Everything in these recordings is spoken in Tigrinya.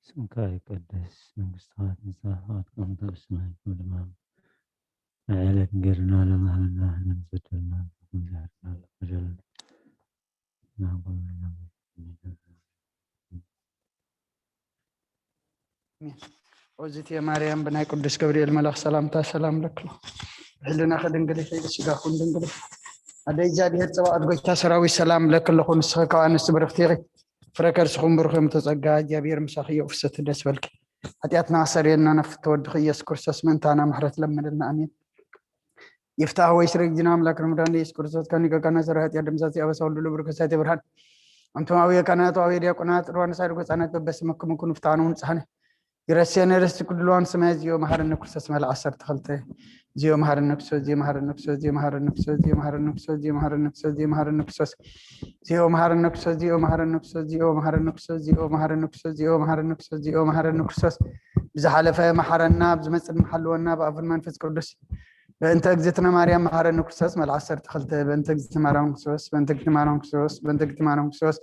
ስምካ ይቀደስ፣ መንግስትኻ ትምጻእ፣ ፍቓድካ ከምታ ኣብ ሰማይ ከምኡ ድማ ኣብ ዕለት ገርና ለማህበና ንዘድልና ንዘድልና ኦዝቴ ማርያም ብናይ ቅዱስ ገብርኤል መልኣኽ ሰላምታ ሰላም ለክሎ። ብሕልናኺ ድንግል ኢኺ፣ ብስጋኹን ድንግል ኢኺ። ኣደ እግዚኣብሔር ጸባኦት ጎይታ ሰራዊት ሰላም ለክለኹ። ንስኺ ካብ ኣንስቲ ብርኽቲ ኢኺ፣ ፍረ ከርስኹም ብሩኽ እዮም። ተጸጋ እግዚኣብሔር ምሳኺ ይኹን። ፍስሕቲ ደስ በልኪ። ሓጢኣትና ኣሰርየልና፣ ናብ ፍትወድኺ ኢየሱስ ክርስቶስ ምእንታና ምሕረት ለምንልና። ኣሜን። ይፍታህ ወይ ስረይ ግዝና ኣምላክ ረመዳን ኢየሱስ ክርስቶስ ካብ ኒቀ ካና ሰረ ኃጢአት ደምሳሲ ኣበሳ ወልዱ ልብር ከሳቴ ብርሃን። ኣንቱም ኣውየ ካህናት፣ ኣውየ ዲያቆናት፣ ርዋን ሳይድ ጎፃናት በበስመኩም ኩኑ ፍታኑ ንጽሐነ ይረሴነ ርስቲ ኩድልዋን ሰማይ ዚዮ መሐረነ ክርስቶስ መላ ዓሰርተ ክልተ። ዚዮ መሐረነ ክርስቶስ፣ ዚዮ መሐረነ ክርስቶስ፣ ዚዮ መሐረነ ክርስቶስ፣ ዚዮ መሐረነ ክርስቶስ፣ ዚዮ መሐረነ ክርስቶስ፣ ዚዮ መሐረነ ክርስቶስ፣ ዚዮ መሐረነ ክርስቶስ፣ ዚዮ መሐረነ ክርስቶስ፣ ዚዮ መሐረነ ክርስቶስ፣ ዚዮ መሐረነ ክርስቶስ፣ ዚዮ መሐረነ ክርስቶስ፣ ዚዮ መሐረነ ክርስቶስ። ብዝሓለፈ መሐረና፣ ብዝመጽእ መሐልወና፣ ብኣፉን መንፈስ ቅዱስ። በእንተ እግዝእትነ ማርያም መሐረነ ክርስቶስ መልዓ ዓሰርተ ክልተ። በእንተ እግዝእትነ ማርያም ክርስቶስ፣ በእንተ እግዝእትነ ማርያም ክርስቶስ፣ በእንተ እግዝእትነ ማርያም ክርስቶስ፣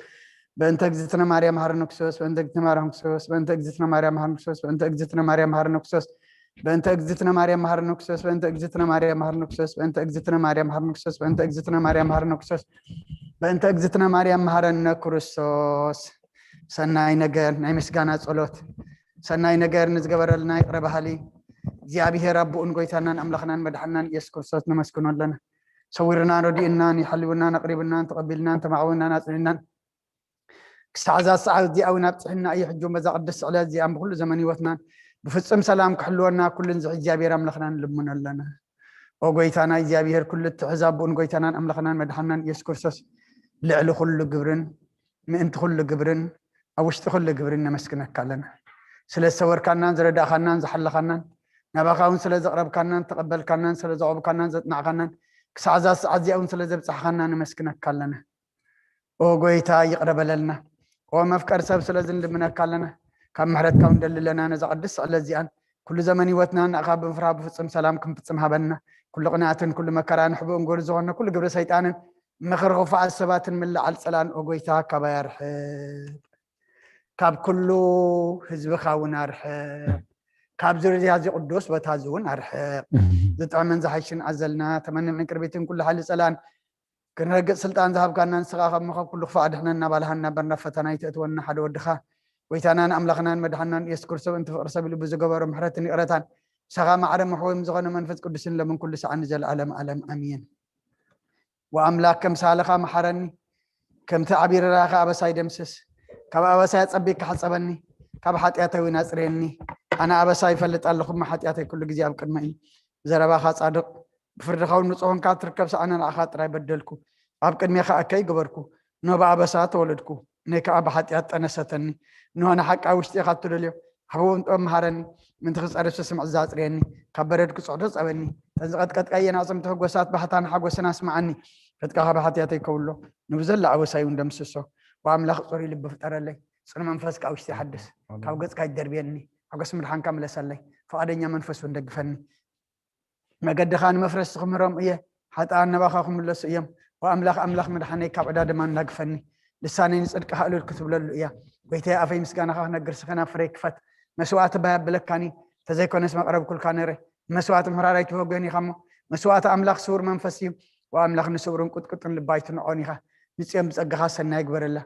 በእንተ እግዝእትነ ማርያም መሐረነ ክርስቶስ፣ በእንተ እግዝእትነ ማርያም መሐረነ ክርስቶስ፣ በእንተ እግዝእትነ ማርያም መሐረነ ክርስቶስ፣ በእንተ እግዝእትነ ማርያም መሐረነ ክርስቶስ፣ በእንተ እግዝእትነ ማርያም መሐረነ ክርስቶስ፣ በእንተ እግዝእትነ ማርያም መሐረነ ክርስቶስ፣ በእንተ እግዝእትነ ማርያም መሐረነ ክርስቶስ፣ በእንተ እግዝእትነ ማርያም መሐረነ ክርስቶስ። ሰናይ ነገር ናይ ምስጋና ጸሎት፣ ሰናይ ነገር ንዝገበረልና ይቕረ በሃሊ እግዚኣብሔር ኣቦኡን ጎይታናን ኣምላኽናን መድሓናን ኢየሱስ ክርስቶስ ነመስግኖ ኣለና። ሰዊርናን ረዲእናን ይሓልውናን ኣቕሪብናን ተቐቢልናን ተማዕውናን ኣጽኒናን ክሳዕ እዛ ሰዓት እዚኣ እውን ኣብፅሕና እዩ። ሕጂ እውን በዛ ቅድስቲ ዕለት እዚኣ ብኩሉ ዘመን ህይወትናን ብፍጹም ሰላም ክሕልወና ኩሉን ዝሕ እግዚኣብሔር ኣምላኽና ንልምኖ ኣለና። ኦ ጎይታና እግዚኣብሔር ኩሉ እትሕዝ ኣቦኡን ጎይታናን ኣምላኽናን መድሓናን ኢየሱስ ክርስቶስ ልዕሊ ኩሉ ግብርን ምእንቲ ኩሉ ግብርን ኣብ ውሽጢ ኩሉ ግብርን ነመስግነካ ኣለና። ስለ ዝሰወርካናን ዝረዳእካናን ዝሓለኻናን ናባኻ እውን ስለ ዘቕረብካናን ተቐበልካናን ስለ ዘቕረብካናን ዘጽናዕካናን ክሳዕ እዛ ሰዓት እዚኣ እውን ስለ ዘብጻሕካና ነመስግነካ ኣለና። ኦ ጎይታ ይቕረ በለልና። ኦ መፍቀር ሰብ ስለዚ ንልምነካ ኣለና። ካብ ምሕረትካ እውን ደሊ ኣለና። ነዛ ቅድስቲ ዕለት እዚኣን ኩሉ ዘመን ህይወትና ንኣኻ ብምፍራህ ብፍጹም ሰላም ክንፍጽም ሃበና። ኩሉ ቅንኣትን ኩሉ መከራን ሕቡእን ጎሪ ዝኾነ ኩሉ ግብሪ ሰይጣንን ምኽሪ ክፉኣት ሰባትን ምልዓል ጸላን ኦ ጎይታ ካባይ ኣርሕቕ። ካብ ኩሉ ህዝብኻ እውን ኣርሕቕ። ካብ ዙርያ እዚ ቅዱስ ቦታ እዚ እውን ኣርሕቕ። ዝጥዕምን ዝሓይሽን ኣዘልና ተመንን ዕንቅርቢትን ኩሉ ሓይሊ ጸላን ክንረግጽ ስልጣን ዝሃብካና ንስኻ ካብ መኸብ ኩሉ ክፉእ ኣድሕነና ባልሃና በርና ፈተና ይተእትወና ሓደ ወድኻ ጎይታናን ኣምላኽናን መድሓናን ኢየሱስ ክርስቶስ እንተ ፍቕሪ ሰብ ልቡ ዝገበሮ ምሕረትን ይቕረታን ምሳኻ ማዕረ መሕወይም ዝኾነ መንፈስ ቅዱስን ለምን ኩሉ ሰዓኒ ዘለዓለም ዓለም ኣሜን። ወኣምላክ ከም ሳልኻ መሓረኒ ከምቲ ዓቢርራኻ ኣበሳይ ደምስስ ካብ ኣበሳይ ኣጸቢቅካ ሓጸበኒ ካብ ሓጢኣተይ እውን ኣጽርየኒ ኣነ ኣበሳይ ይፈልጥ ኣለኹ እሞ ሓጢኣተይ ኩሉ ግዜ ኣብ ቅድመ እዩ ብዘረባኻ ጻድቕ ብፍርድኻ እውን ንጹህ ኮንካ ትርከብ ሰኣነ ንዓኻ ጥራይ በደልኩ ኣብ ቅድሜኻ ኣከይ ግበርኩ እንሆ ብኣበሳ ተወለድኩ እነይ ከዓ ብሓጢኣት ጠነሰተኒ እንሆ ንሓቂ ኣብ ውሽጢ ኢኻ ትደልዮ ሓቦውን ጥበብ መሃረኒ ምንቲ ክጸርብ ስስምዕ ዛጽርየኒ ካብ በረድ ክጽዕዶ ጸበኒ ተዝቐጥቀጥቀ የናጽምቲ ህጎሳት ባህታን ሓጎስን ኣስምዓኒ ዕጥቃኻ ብሓጢኣተይ ከውሎ ንብዘላ ኣበሳይ እውን ደምስሶ ብኣምላኽ ጾሪ ልቢ ፍጠረለይ ጽኑ መንፈስ ካብ ውሽጢ ሓድስ ካብ ገጽካ ይደርብየኒ ሓጎስ ምድሓንካ ምለሰለይ ፍቓደኛ መንፈስ እውን ደግፈኒ መገድኻ ንመፍረስቲ ክምህሮም እየ ሓጥኣን ነባኻ ክምለሱ እዮም ኣምላኽ ኣምላኽ ምድሓነይ ካብ ዕዳ ድማ እናግፈኒ ልሳነይ ንፅድቅኻ እልል ክትብለሉ እያ ጎይታይ ኣፈይ ምስጋናኻ ክነግር ስኸና ፍረይ ክፈት መስዋዕቲ ባይ ኣብለካኒ ተዘይኮነስ መቕረብኩልካ ነረ ንመስዋዕቲ ምሕራር ኣይትወገን ኢኻ እሞ መስዋዕቲ ኣምላኽ ስውር መንፈስ እዩ ኣምላኽ ንስውርን ቁጥቁጥን ልባ ኣይትንዖን ኢኻ ንፅዮን ብፀጋኻ ሰናይ ግበረላ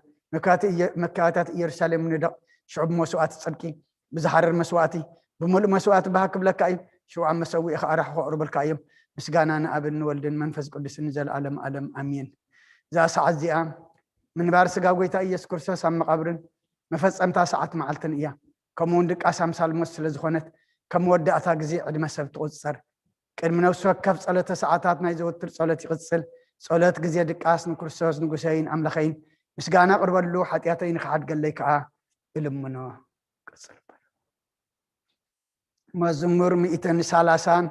መካታት ኢየሩሳሌም ንደቕ ሽዑ ብመስዋዕቲ ፅድቂ ብዝሓርር መስዋዕቲ ብምሉእ መስዋዕቲ ባህ ክብለካ እዩ ሽውዓ መሰዊኢ ከዓ ራሕኹ ኣቕርበልካ እዮም ምስጋና ንኣብን ንወልድን መንፈስ ቅዱስን ንዘለኣለም ኣለም ኣሜን እዛ ሰዓት እዚኣ ምንባር ስጋ ጎይታ ኢየሱስ ክርስቶስ ኣብ መቓብርን መፈጸምታ ሰዓት መዓልትን እያ ከምኡ እውን ድቃስ ኣምሳል ሞት ስለ ዝኾነት ከም መወዳእታ ግዜ ዕድመ ሰብ ትቑፅፀር ቅድሚ ነፍሲ ወከፍ ጸሎተ ሰዓታት ናይ ዘወትር ጸሎት ይቕጽል። ጸሎት ግዜ ድቃስ ንክርስቶስ ንጉሰይን ኣምላኸይን ምስጋና ቅርበሉ ሓጢኣተይ ንኽሓድገለይ ከኣ እልምኖ። መዝሙር ሚእትን ሰላሳን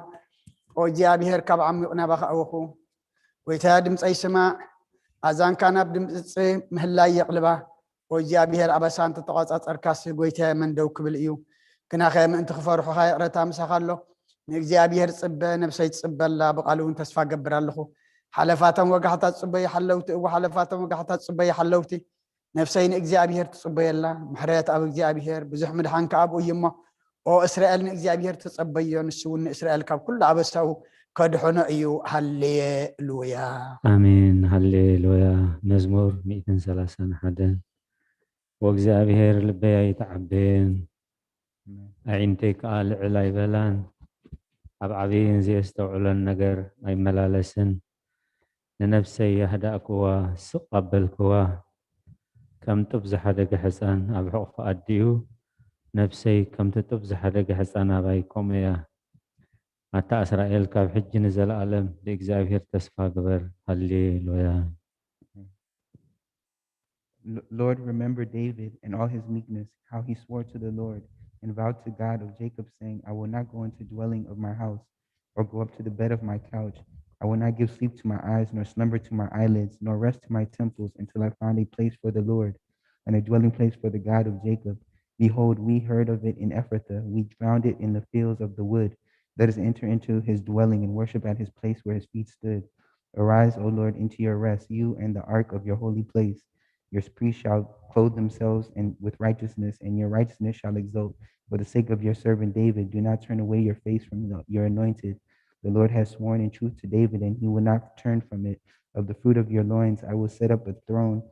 ኦ እግዚኣብሔር ካብ ዓሚቕ ናባኻ ኣወኹ። ጎይታ ድምፀይ ስማዕ፣ ኣዛንካ ናብ ድምፂ ምህላይ የቕልባ። ኦ እግዚኣብሔር ኣበሳ እንተተቋጻጸርካሲ ጎይታየ መን ደው ክብል እዩ? ግናኸ ምእንቲ ክፈርሑኻ ይቕረታ ምሳኻ ኣሎ። ንእግዚኣብሔር ጽበ፣ ነብሰይ ትጽበ ኣላ፣ ብቓሉ እውን ተስፋ እገብር ኣለኹ። ሓለፋቶም ወጋሕታት ጽበ ይሓለውቲ፣ እወ ሓለፋቶም ወጋሕታት ጽበ ይሓለውቲ። ነፍሰይ ንእግዚኣብሔር ትጽበየላ፣ ምሕረት ኣብ እግዚኣብሔር፣ ብዙሕ ምድሓን ከኣ ኣብኡ እዩ እሞ፣ ኦ እስራኤል ንእግዚኣብሔር ተጸበዮ፣ ንሱ እውን ንእስራኤል ካብ ኩሉ ኣበሳኡ ከድሕኖ እዩ። ሃሌሉያ። ኣሜን። ሃሌሉያ። መዝሙር ሚእትን ሰላሳን ሓደን። ወእግዚኣብሔር ልበይ ኣይተዓበየን፣ ኣዒንተይ ከኣ ልዕል ኣይበላን፣ ኣብ ዓብይን ዘየስተውዕሎን ነገር ኣይመላለስን። ንነፍሰይ ኣህዳእክዋ፣ ስቕ ኣበልክዋ፣ ከም ጡብ ዝሓደገ ሕፃን ኣብ ሕቑፋ ኣዲኡ፣ ነፍሰይ ከምቲ ጡብ ዝሓደገ ሕፃን ኣባይ ከምኡ እያ። ኣታ እስራኤል፣ ካብ ሕጂ ንዘለኣለም ብእግዚኣብሔር ተስፋ ግበር። ሃሌሉያ። L- Lord, remember David and all his meekness, how he swore to the Lord and vowed to God of Jacob, saying, I will not go into dwelling of my house or go up to the bed of my couch. I will not give sleep to my eyes, nor slumber to my eyelids, nor rest to my temples until I find a place for the Lord and a dwelling place for the God of Jacob. Behold, we heard of it in Ephrathah. We found it in the fields of the wood. Let us enter into his dwelling and worship at his place where his feet stood. Arise, O Lord, into your rest, you and the ark of your holy place. Your priests shall clothe themselves and with righteousness, and your righteousness shall exult for the sake of your servant David. Do not turn away your face from the- your anointed. The Lord has sworn in truth to David, and he will not turn from it. Of the fruit of your loins I will set up a throne.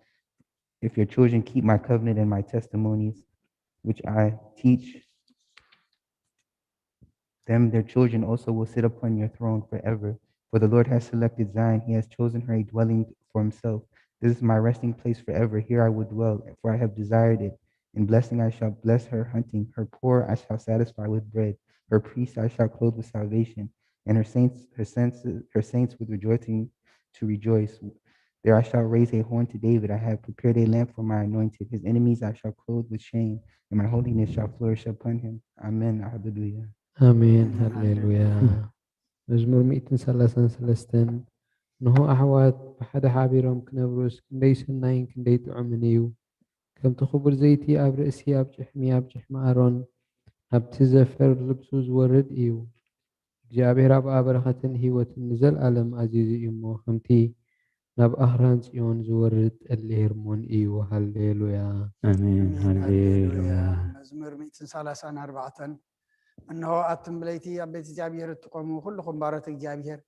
If your children keep my covenant and my testimonies, which I teach them, their children also will sit upon your throne forever. For the Lord has selected Zion, he has chosen her a dwelling for himself. This is my resting place forever. Here I will dwell, for I have desired it. In blessing I shall bless her hunting. Her poor I shall satisfy with bread. Her priests I shall clothe with salvation, and her saints, her saints, her saints with rejoicing to rejoice. There I shall raise a horn to David. I have prepared a lamp for my anointed. His enemies I shall clothe with shame, and my holiness shall flourish upon him. Amen. Hallelujah. ኣሜን። ሃሌሉያ። መዝሙር ሚእትን ሰላሳን ሰለስተን። እንሆ ኣሕዋት ብሓደ ሓቢሮም ክነብሩስ ክንደይ ሰናይን ክንደይ ጥዑምን እዩ። ከምቲ ክቡር ዘይቲ ኣብ ርእሲ ኣብ ጭሕሚ ኣብ ጭሕሚ ኣሮን ኣብቲ ዘፈር ልብሱ ዝወርድ እዩ። እግዚኣብሔር ኣብኣ በረኸትን ህይወትን ንዘለኣለም ኣዚዙ እዩ እሞ ከምቲ ናብ ኣኽራን ጽዮን ዝወርድ ጠሊ ሄርሞን እዩ። ሃሌሉያ። ኣሜን። ሃሌሉያ። መዝሙር ሚእትን ሰላሳን ኣርባዕተን። እንሆ ኣቱም ብለይቲ ኣብ ቤት እግዚኣብሔር እትቆሙ ኩልኹም ባሮት እግዚኣብሔር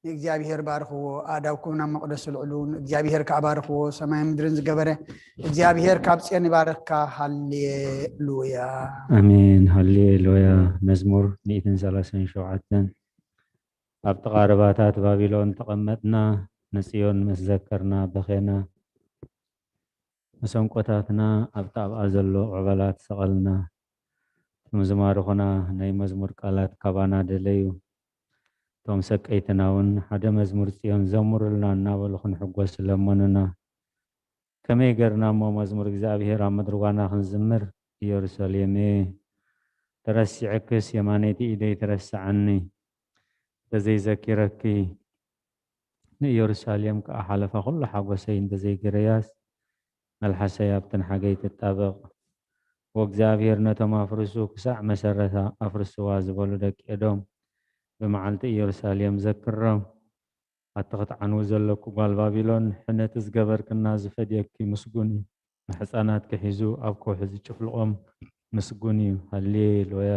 ንእግዚኣብሔር ባርኽዎ፣ ኣእዳውኩም ናብ መቕደሱ ልዕሉ፣ ንእግዚኣብሔር ከኣ ባርኽዎ። ሰማይን ምድርን ዝገበረ እግዚኣብሔር ካብ ጽዮን ይባርኽካ። ሃሌሉያ። ኣሜን። ሃሌሉያ። መዝሙር ሚእትን ሰላሳን ሸውዓተን። ኣብ ጥቓ ርባታት ባቢሎን ተቐመጥና፣ ንጽዮን ምስ ዘከርና በኼና። መሰንቆታትና ኣብቲ ኣብኣ ዘሎ ዕበላት ሰቐልና። እቶም ዝማርኹና ናይ መዝሙር ቃላት ካባና ደለዩ። እቶም ሰቀይትና እውን ሓደ መዝሙር ጽዮን ዘምሩልና እናበሉ ክንሕጎስ ለመኑና። ከመይ ገርና እሞ መዝሙር እግዚኣብሔር ኣብ ምድርጓና ክንዝምር? ኢየሩሳሌመ፣ ተረሲዐክስ የማነይቲ ኢደይ ትረስዓኒ። እንተዘይዘኪረኪ ንኢየሩሳሌም ከኣ ሓለፋ ኩሉ ሓጎሰይ እንተዘይገረያስ መልሓሰይ ኣብተን ሓገይ ትጣበቕ። ወእግዚኣብሔር ነቶም ኣፍርሱ ክሳዕ መሰረታ ኣፍርስዋ ዝበሉ ደቂ ኤዶም ብመዓልቲ ኢየሩሳሌም ዘክሮም። ኣቲ ክትዓንዊ ዘለኪ ጓል ባቢሎን፣ ሕነቲ ዝገበርክና ዝፈድየኪ ምስጉን እዩ። ንሕፃናትኪ ሒዙ ኣብ ከውሒ ዝጭፍልቖም ምስጉን እዩ። ሃሌሉያ።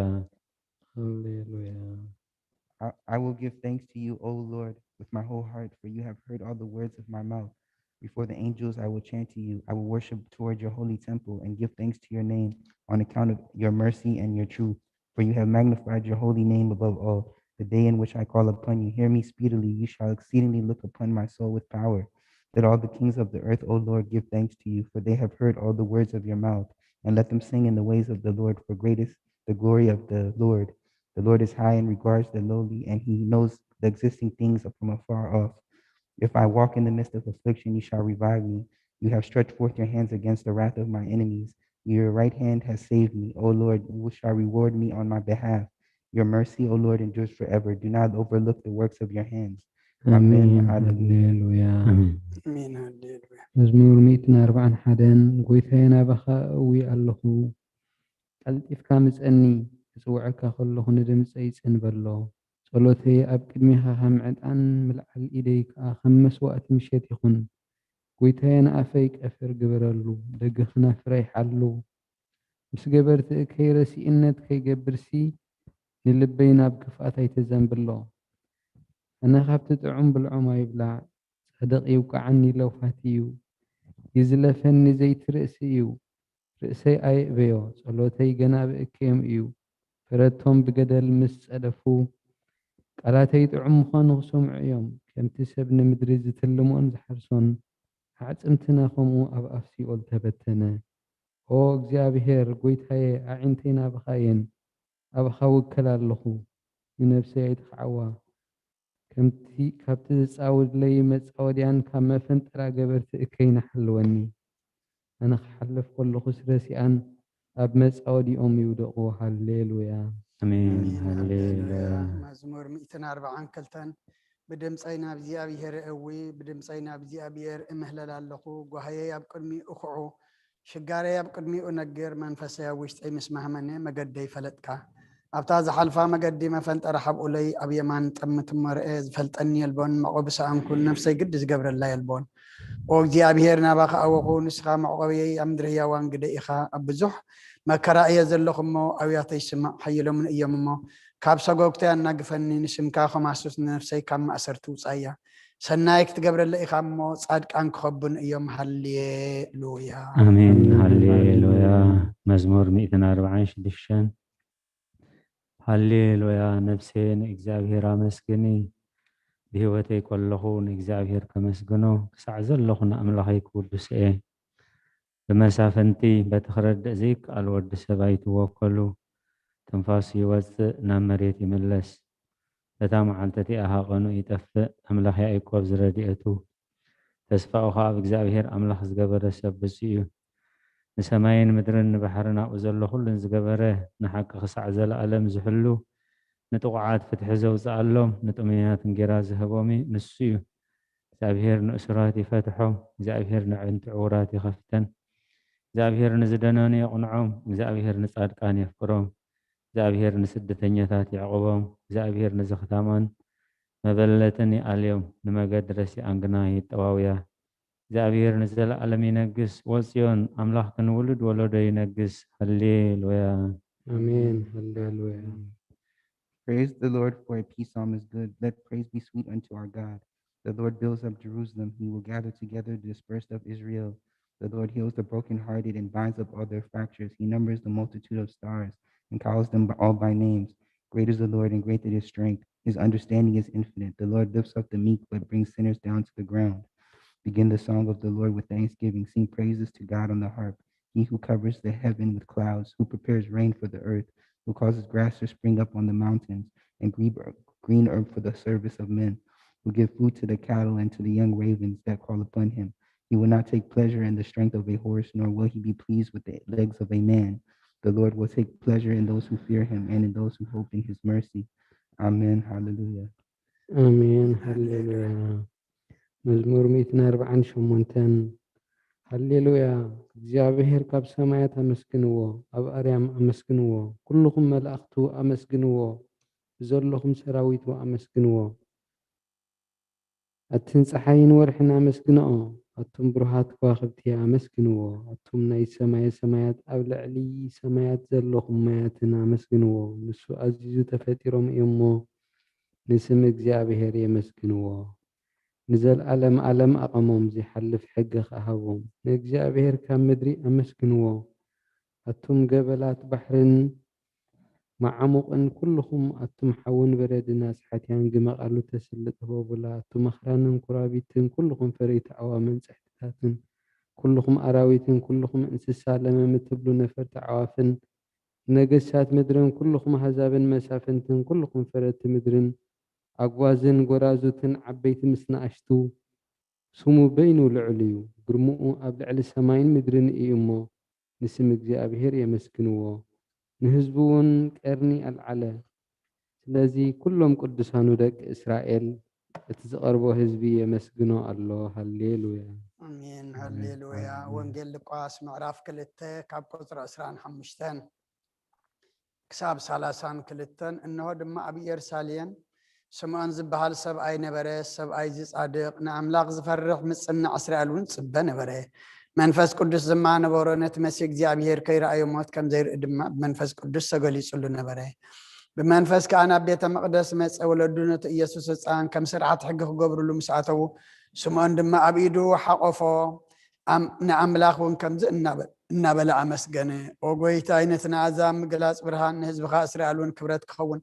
ሃሌሉያ። I, I will give thanks to you, O Lord, with my whole heart, for you have heard all the words of my mouth. Before the angels, I will chant to you. I will worship toward your holy temple and give thanks to your name on account of your mercy and your truth. For you have magnified your holy name above all. The day in which I call upon you, hear me speedily. You shall exceedingly look upon my soul with power. Let all the kings of the earth, O Lord, give thanks to you, for they have heard all the words of your mouth. And let them sing in the ways of the Lord, for great is the glory of the Lord. The Lord is high and regards the lowly, and he knows the existing things from afar off. If I walk in the midst of affliction, you shall revive me. You have stretched forth your hands against the wrath of my enemies. Your right hand has saved me. O Lord, you shall reward me on my behalf. Your mercy, O Lord, endures forever. Do not overlook the works of your hands. ኣሜን። ሃሌሉያ። ሃሌሉያ። ኣሜን። ኣሜን። ሃሌሉያ። መዝሙር ሚእትን ኣርባዓን ሓደን። ጎይታየ፣ ናባኻ እእዊ ኣለኹ፣ ቀልጢፍካ ምጸኒ፣ ክጽውዐካ ከለኹ ንድምጸይ ጽን በሎ። ጸሎተይ ኣብ ቅድሜኻ ከም ዕጣን፣ ምልዓል ኢደይ ከኣ ከም መስዋእቲ ምሸት ይኹን። ጎይታየ ንኣፈይ ቀፍር ግበረሉ፣ ደገ ክነፍረ ይሓሉ። ምስ ገበርቲ እከይ ረሲእነት ከይገብርሲ፣ ንልበይ ናብ ክፍኣት ኣይተዘንብሎ። ኣነ ካብቲ ጥዑም ብልዖም ኣይብላዕ፣ ጻድቕ ይውቃዓኒ ለውሃት እዩ። ይዝለፈኒ ዘይትርእሲ እዩ፣ ርእሰይ ኣየእበዮ፣ ጸሎተይ ገና ብእከዮም እዩ። ፈረድቶም ብገደል ምስ ጸደፉ፣ ቃላተይ ጥዑም ምዃኑ ክሰምዑ እዮም። ከምቲ ሰብ ንምድሪ ዝትልሞን ዝሓርሶን፣ ኣዕጽምትና ከምኡ ኣብ ኣፍ ሲኦል ተበተነ። ኦ እግዚኣብሄር፣ ጐይታየ፣ ኣዒንተይ ናባኻ እየን፣ ኣባኻ እውከል ኣለኹ፣ ንነብሰይ ኣይትኽዓዋ። ከምቲ ካብቲ ዝጻወድለይ መጻወድያን ካብ መፈንጠራ ገበርቲ እከይን ሓልወኒ። ኣነ ክሓልፍ ከለኹስ ረሲኣን ኣብ መጻወዲኦም ይውደቑ። ሃሌሉያ። ኣሜን። ኣሜን። ሃሌሉያ። መዝሙር ሚእትን ኣርባዓን ክልተን። ብድምፀይ ናብ እግዚኣብሔር እዊ፣ ብድምፀይ ናብ እግዚኣብሔር እምህለል ኣለኹ። ጓህየይ ኣብ ቅድሚኡ እኹዑ፣ ሽጋረይ ኣብ ቅድሚኡ ነግር። መንፈሰይ ኣብ ውሽጠይ ምስ ማህመነ፣ መገደይ ፈለጥካ። ኣብታ ዝሓልፋ መገዲ መፈንጠራ ሓብኡለይ፣ ኣብ የማን ጠምት እሞ ርአ። ዝፈልጠኒ የልቦን፣ መዕቆቢ ሰኣንኩን፣ ነፍሰይ ግዲ ዝገብረላ የልቦን። ኦ እግዚኣብሔር፣ ናባኻ ኣወኹ፣ ንስኻ መዕቆብየይ፣ ኣብ ምድሪ ህያዋን ግደ ኢኻ። ኣብ ብዙሕ መከራ እየ ዘለኹ እሞ፣ ኣውያተይ ስማዕ፣ ሓይሎምን እዮም እሞ፣ ካብ ሰጎግተይ ኣናግፈኒ። ንስምካ ከማሱስ፣ ንነፍሰይ ካብ ማእሰርቲ ውጻያ። ሰናይ ክትገብረለ ኢኻ እሞ፣ ጻድቃን ክኸቡን እዮም። ሃሌሉያ። ኣሜን። ኣሜን። ሃሌሉያ። ሃሌሉያ። መዝሙር ሚእትን ኣርባዓን ሽዱሽተን። ሃሌሉያ። ነፍሴ ንእግዚኣብሔር ኣመስግኒ፣ ብህይወተይ ከለኹ ንእግዚኣብሔር ከመስግኖ፣ ክሳዕ ዘለኹ ንኣምላኸይ ክውድስ እየ። ብመሳፍንቲ በቲ ክረድእ ዘይከኣል ወዲ ሰብ ኣይትወከሉ። ትንፋሱ ይወጽእ፣ ናብ መሬት ይምለስ። በታ መዓልቲ እቲኣ ሃቐኑ ይጠፍእ፣ ኣምላኽ ያዕቆብ ዝረድኤቱ። ተስፋኡ ኸኣ ኣብ እግዚኣብሔር ኣምላኽ ዝገበረ ሰብ ብፁዕ እዩ። ንሰማይን ምድርን ንባሕርን ኣብኡ ዘሎ ኹሉን ዝገበረ፣ ንሓቂ ክሳዕ ዘለኣለም ዝሕሉ፣ ንጥቑዓት ፍትሒ ዘውፅኣሎም፣ ንጥሙያት እንጌራ ዝህቦም እዩ፣ ንሱ እዩ። እግዚኣብሔር ንእሱራት ይፈትሖም፣ እግዚኣብሔር ነዕንቲ ዕውራት ይኸፍተን። እግዚኣብሔር ንዝደነኑ የቕንዖም፣ እግዚኣብሔር ንጻድቃን የፍቅሮም። እግዚኣብሔር ንስደተኛታት የዕቕቦም፣ እግዚኣብሔር ንዝኽታማን መበለትን ይኣልዮም፣ ንመገዲ ረሲኣን ግና የጠዋውያ። እግዚኣብሔር ንዘለኣለም ይነግስ፣ ወጽዮን ኣምላኽክን ውሉድ ወለዶ ይነግስ። ሃሌሉያ። ኣሜን። ሃሌሉያ። Praise the Lord, for a peace psalm is good. Let praise be sweet unto our God. The Lord builds up Jerusalem. He will gather together the dispersed of Israel. The Lord heals the brokenhearted and binds up all their fractures. He numbers the multitude of stars and calls them all by names. Great is the Lord and great is his strength. His understanding is infinite. The Lord lifts up the meek but brings sinners down to the ground. Begin the song of the Lord with thanksgiving. Sing praises to God on the harp. He who covers the heaven with clouds, who prepares rain for the earth, who causes grass to spring up on the mountains and green, green herb for the service of men, who gives food to the cattle and to the young ravens that call upon him. He will not take pleasure in the strength of a horse, nor will he be pleased with the legs of a man. The Lord will take pleasure in those who fear him and in those who hope in his mercy. Amen. Hallelujah. ኣሜን። ሃሌሉያ። መዝሙር ሚእትን ኣርባዓን ሸሞንተን። ሃሌሉያ። እግዚኣብሔር ካብ ሰማያት ኣመስግንዎ፣ ኣብ ኣርያም ኣመስግንዎ፣ ኩልኹም መላእኽቱ ኣመስግንዎ፣ ብዘለኹም ሰራዊቱ ኣመስግንዎ። ኣትን ጸሓይን ወርሕን ኣመስግንኦ፣ ኣቱም ብሩሃት ከዋኽብቲ ኣመስግንዎ፣ ኣቱም ናይ ሰማየ ሰማያት ኣብ ልዕሊ ሰማያት ዘለኹም ማያትን ኣመስግንዎ። ንሱ ኣዚዙ ተፈጢሮም እዮምሞ፣ ንስም እግዚኣብሔር የመስግንዎ። ንዘልኣለም ኣለም ኣቐሞም፣ ዘይሓልፍ ሕጊ ኸኣ ሃቦም። ንእግዚኣብሔር ካብ ምድሪ ኣመስግንዎ። ኣቱም ገበላት ባሕርን መዓሙቕን፣ ኩልኹም ኣቱም ሓውን በረድን ኣስሓትያን፣ ግመ ቃሉ ተስልጥ ህቦ ብላ። ኣቱም ኣኽራንን ኩራቢትን፣ ኩልኹም ፈረይቲ ኣዕዋምን ጽሕትታትን፣ ኩልኹም ኣራዊትን፣ ኩልኹም እንስሳ ለመም እትብሉ ነፈርቲ ኣዕዋፍን፣ ነገስታት ምድርን፣ ኩልኹም ኣህዛብን መሳፍንትን፣ ኩልኹም ፈረድቲ ምድርን፣ ኣጓዝን ጎራዙትን፣ ዓበይቲ ምስ ንኣሽቱ፣ ስሙ በይኑ ልዑል እዩ። ግርምኡ ኣብ ልዕሊ ሰማይን ምድርን እዩ እሞ፣ ንስም እግዚኣብሔር የመስግንዎ። ንህዝቡ እውን ቀርኒ ኣልዓለ። ስለዚ ኩሎም ቅዱሳኑ ደቂ እስራኤል፣ እቲ ዝቐርቦ ህዝቢ የመስግኖ ኣሎ። ሃሌሉያ። ኣሜን። ሃሌሉያ። ወንጌል ሉቃስ ምዕራፍ ክልተ ካብ ቁፅሪ ዕስራን ሓሙሽተን ክሳብ ሰላሳን ክልተን። እንሆ ድማ ኣብ ኢየሩሳሌም ስምዖን ዝበሃል ሰብኣይ ነበረ። ሰብኣይ እዚ ጻድቕ፣ ንኣምላኽ ዝፈርሕ፣ ምጽናዕ እስራኤል እውን ጽበ ነበረ። መንፈስ ቅዱስ ድማ ነበሮ። ነቲ መሲህ እግዚኣብሔር ከይረኣዮ ሞት ከም ዘይርኢ ድማ ብመንፈስ ቅዱስ ተገሊጹሉ ነበረ። ብመንፈስ ከኣ ናብ ቤተ መቕደስ መጸ። ወለዱ ነቲ ኢየሱስ ህጻን ከም ስርዓት ሕጊ ክገብሩሉ ምስ ኣተዉ፣ ስምዖን ድማ ኣብ ኢዱ ሓቖፎ፣ ኣም-፣ ንኣምላኽ እውን ከምዚ እናበ-፣ እናበለ ኣመስገነ። ኦ ጐይታይ፣ ነቲ ንኣሕዛብ ምግላጽ ብርሃን፣ ንህዝብኻ እስራኤል እውን ክብረት ክኸውን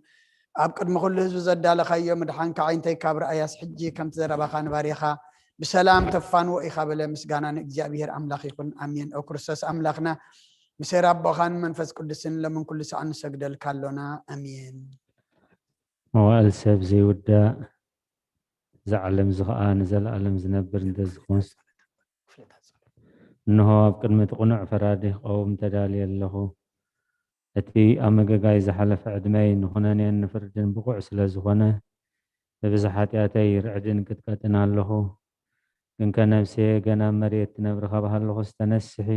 ኣብ ቅድሚ ኩሉ ህዝቢ ዘዳለኻዮ ምድሓንካ፣ ኣዒንተይ ካብ ረኣያስ፣ ሕጂ ከምቲ ዘረባኻ ንባርያኻ ብሰላም ተፋንዎ ኢኻ በለ። ምስጋና ንእግዚኣብሔር ኣምላኽ ይኹን፣ ኣሜን። ኦ ክርስቶስ ኣምላኽና፣ ምስ ኣቦኻን መንፈስ ቅዱስን ሎምን ኩሉ ሰዓት ንሰግደልካ ኣሎና፣ ኣሜን። መዋእል ሰብ ዘይውዳእ፣ እዛ ዓለም እዚ ኸዓ ንዘለኣለም ዝነብር እንተዝኾንስ፣ እንሆ ኣብ ቅድሚ እቲ ቅኑዕ ፈራዲ ክቐውም ተዳልየ ኣለኹ። እቲ ኣብ መገጋይ ዝሓለፈ ዕድመይ ንኹነኔን ንፍርድን ብቑዕ ስለ ዝኾነ፣ ብብዝሒ ሓጢኣተይ ርዕድን ቅጥቀጥን ኣለኹ። ግንከ ነብሰየ ገና ኣብ መሬት ትነብሪ ካብ ሃለኹስ ተነስሒ፣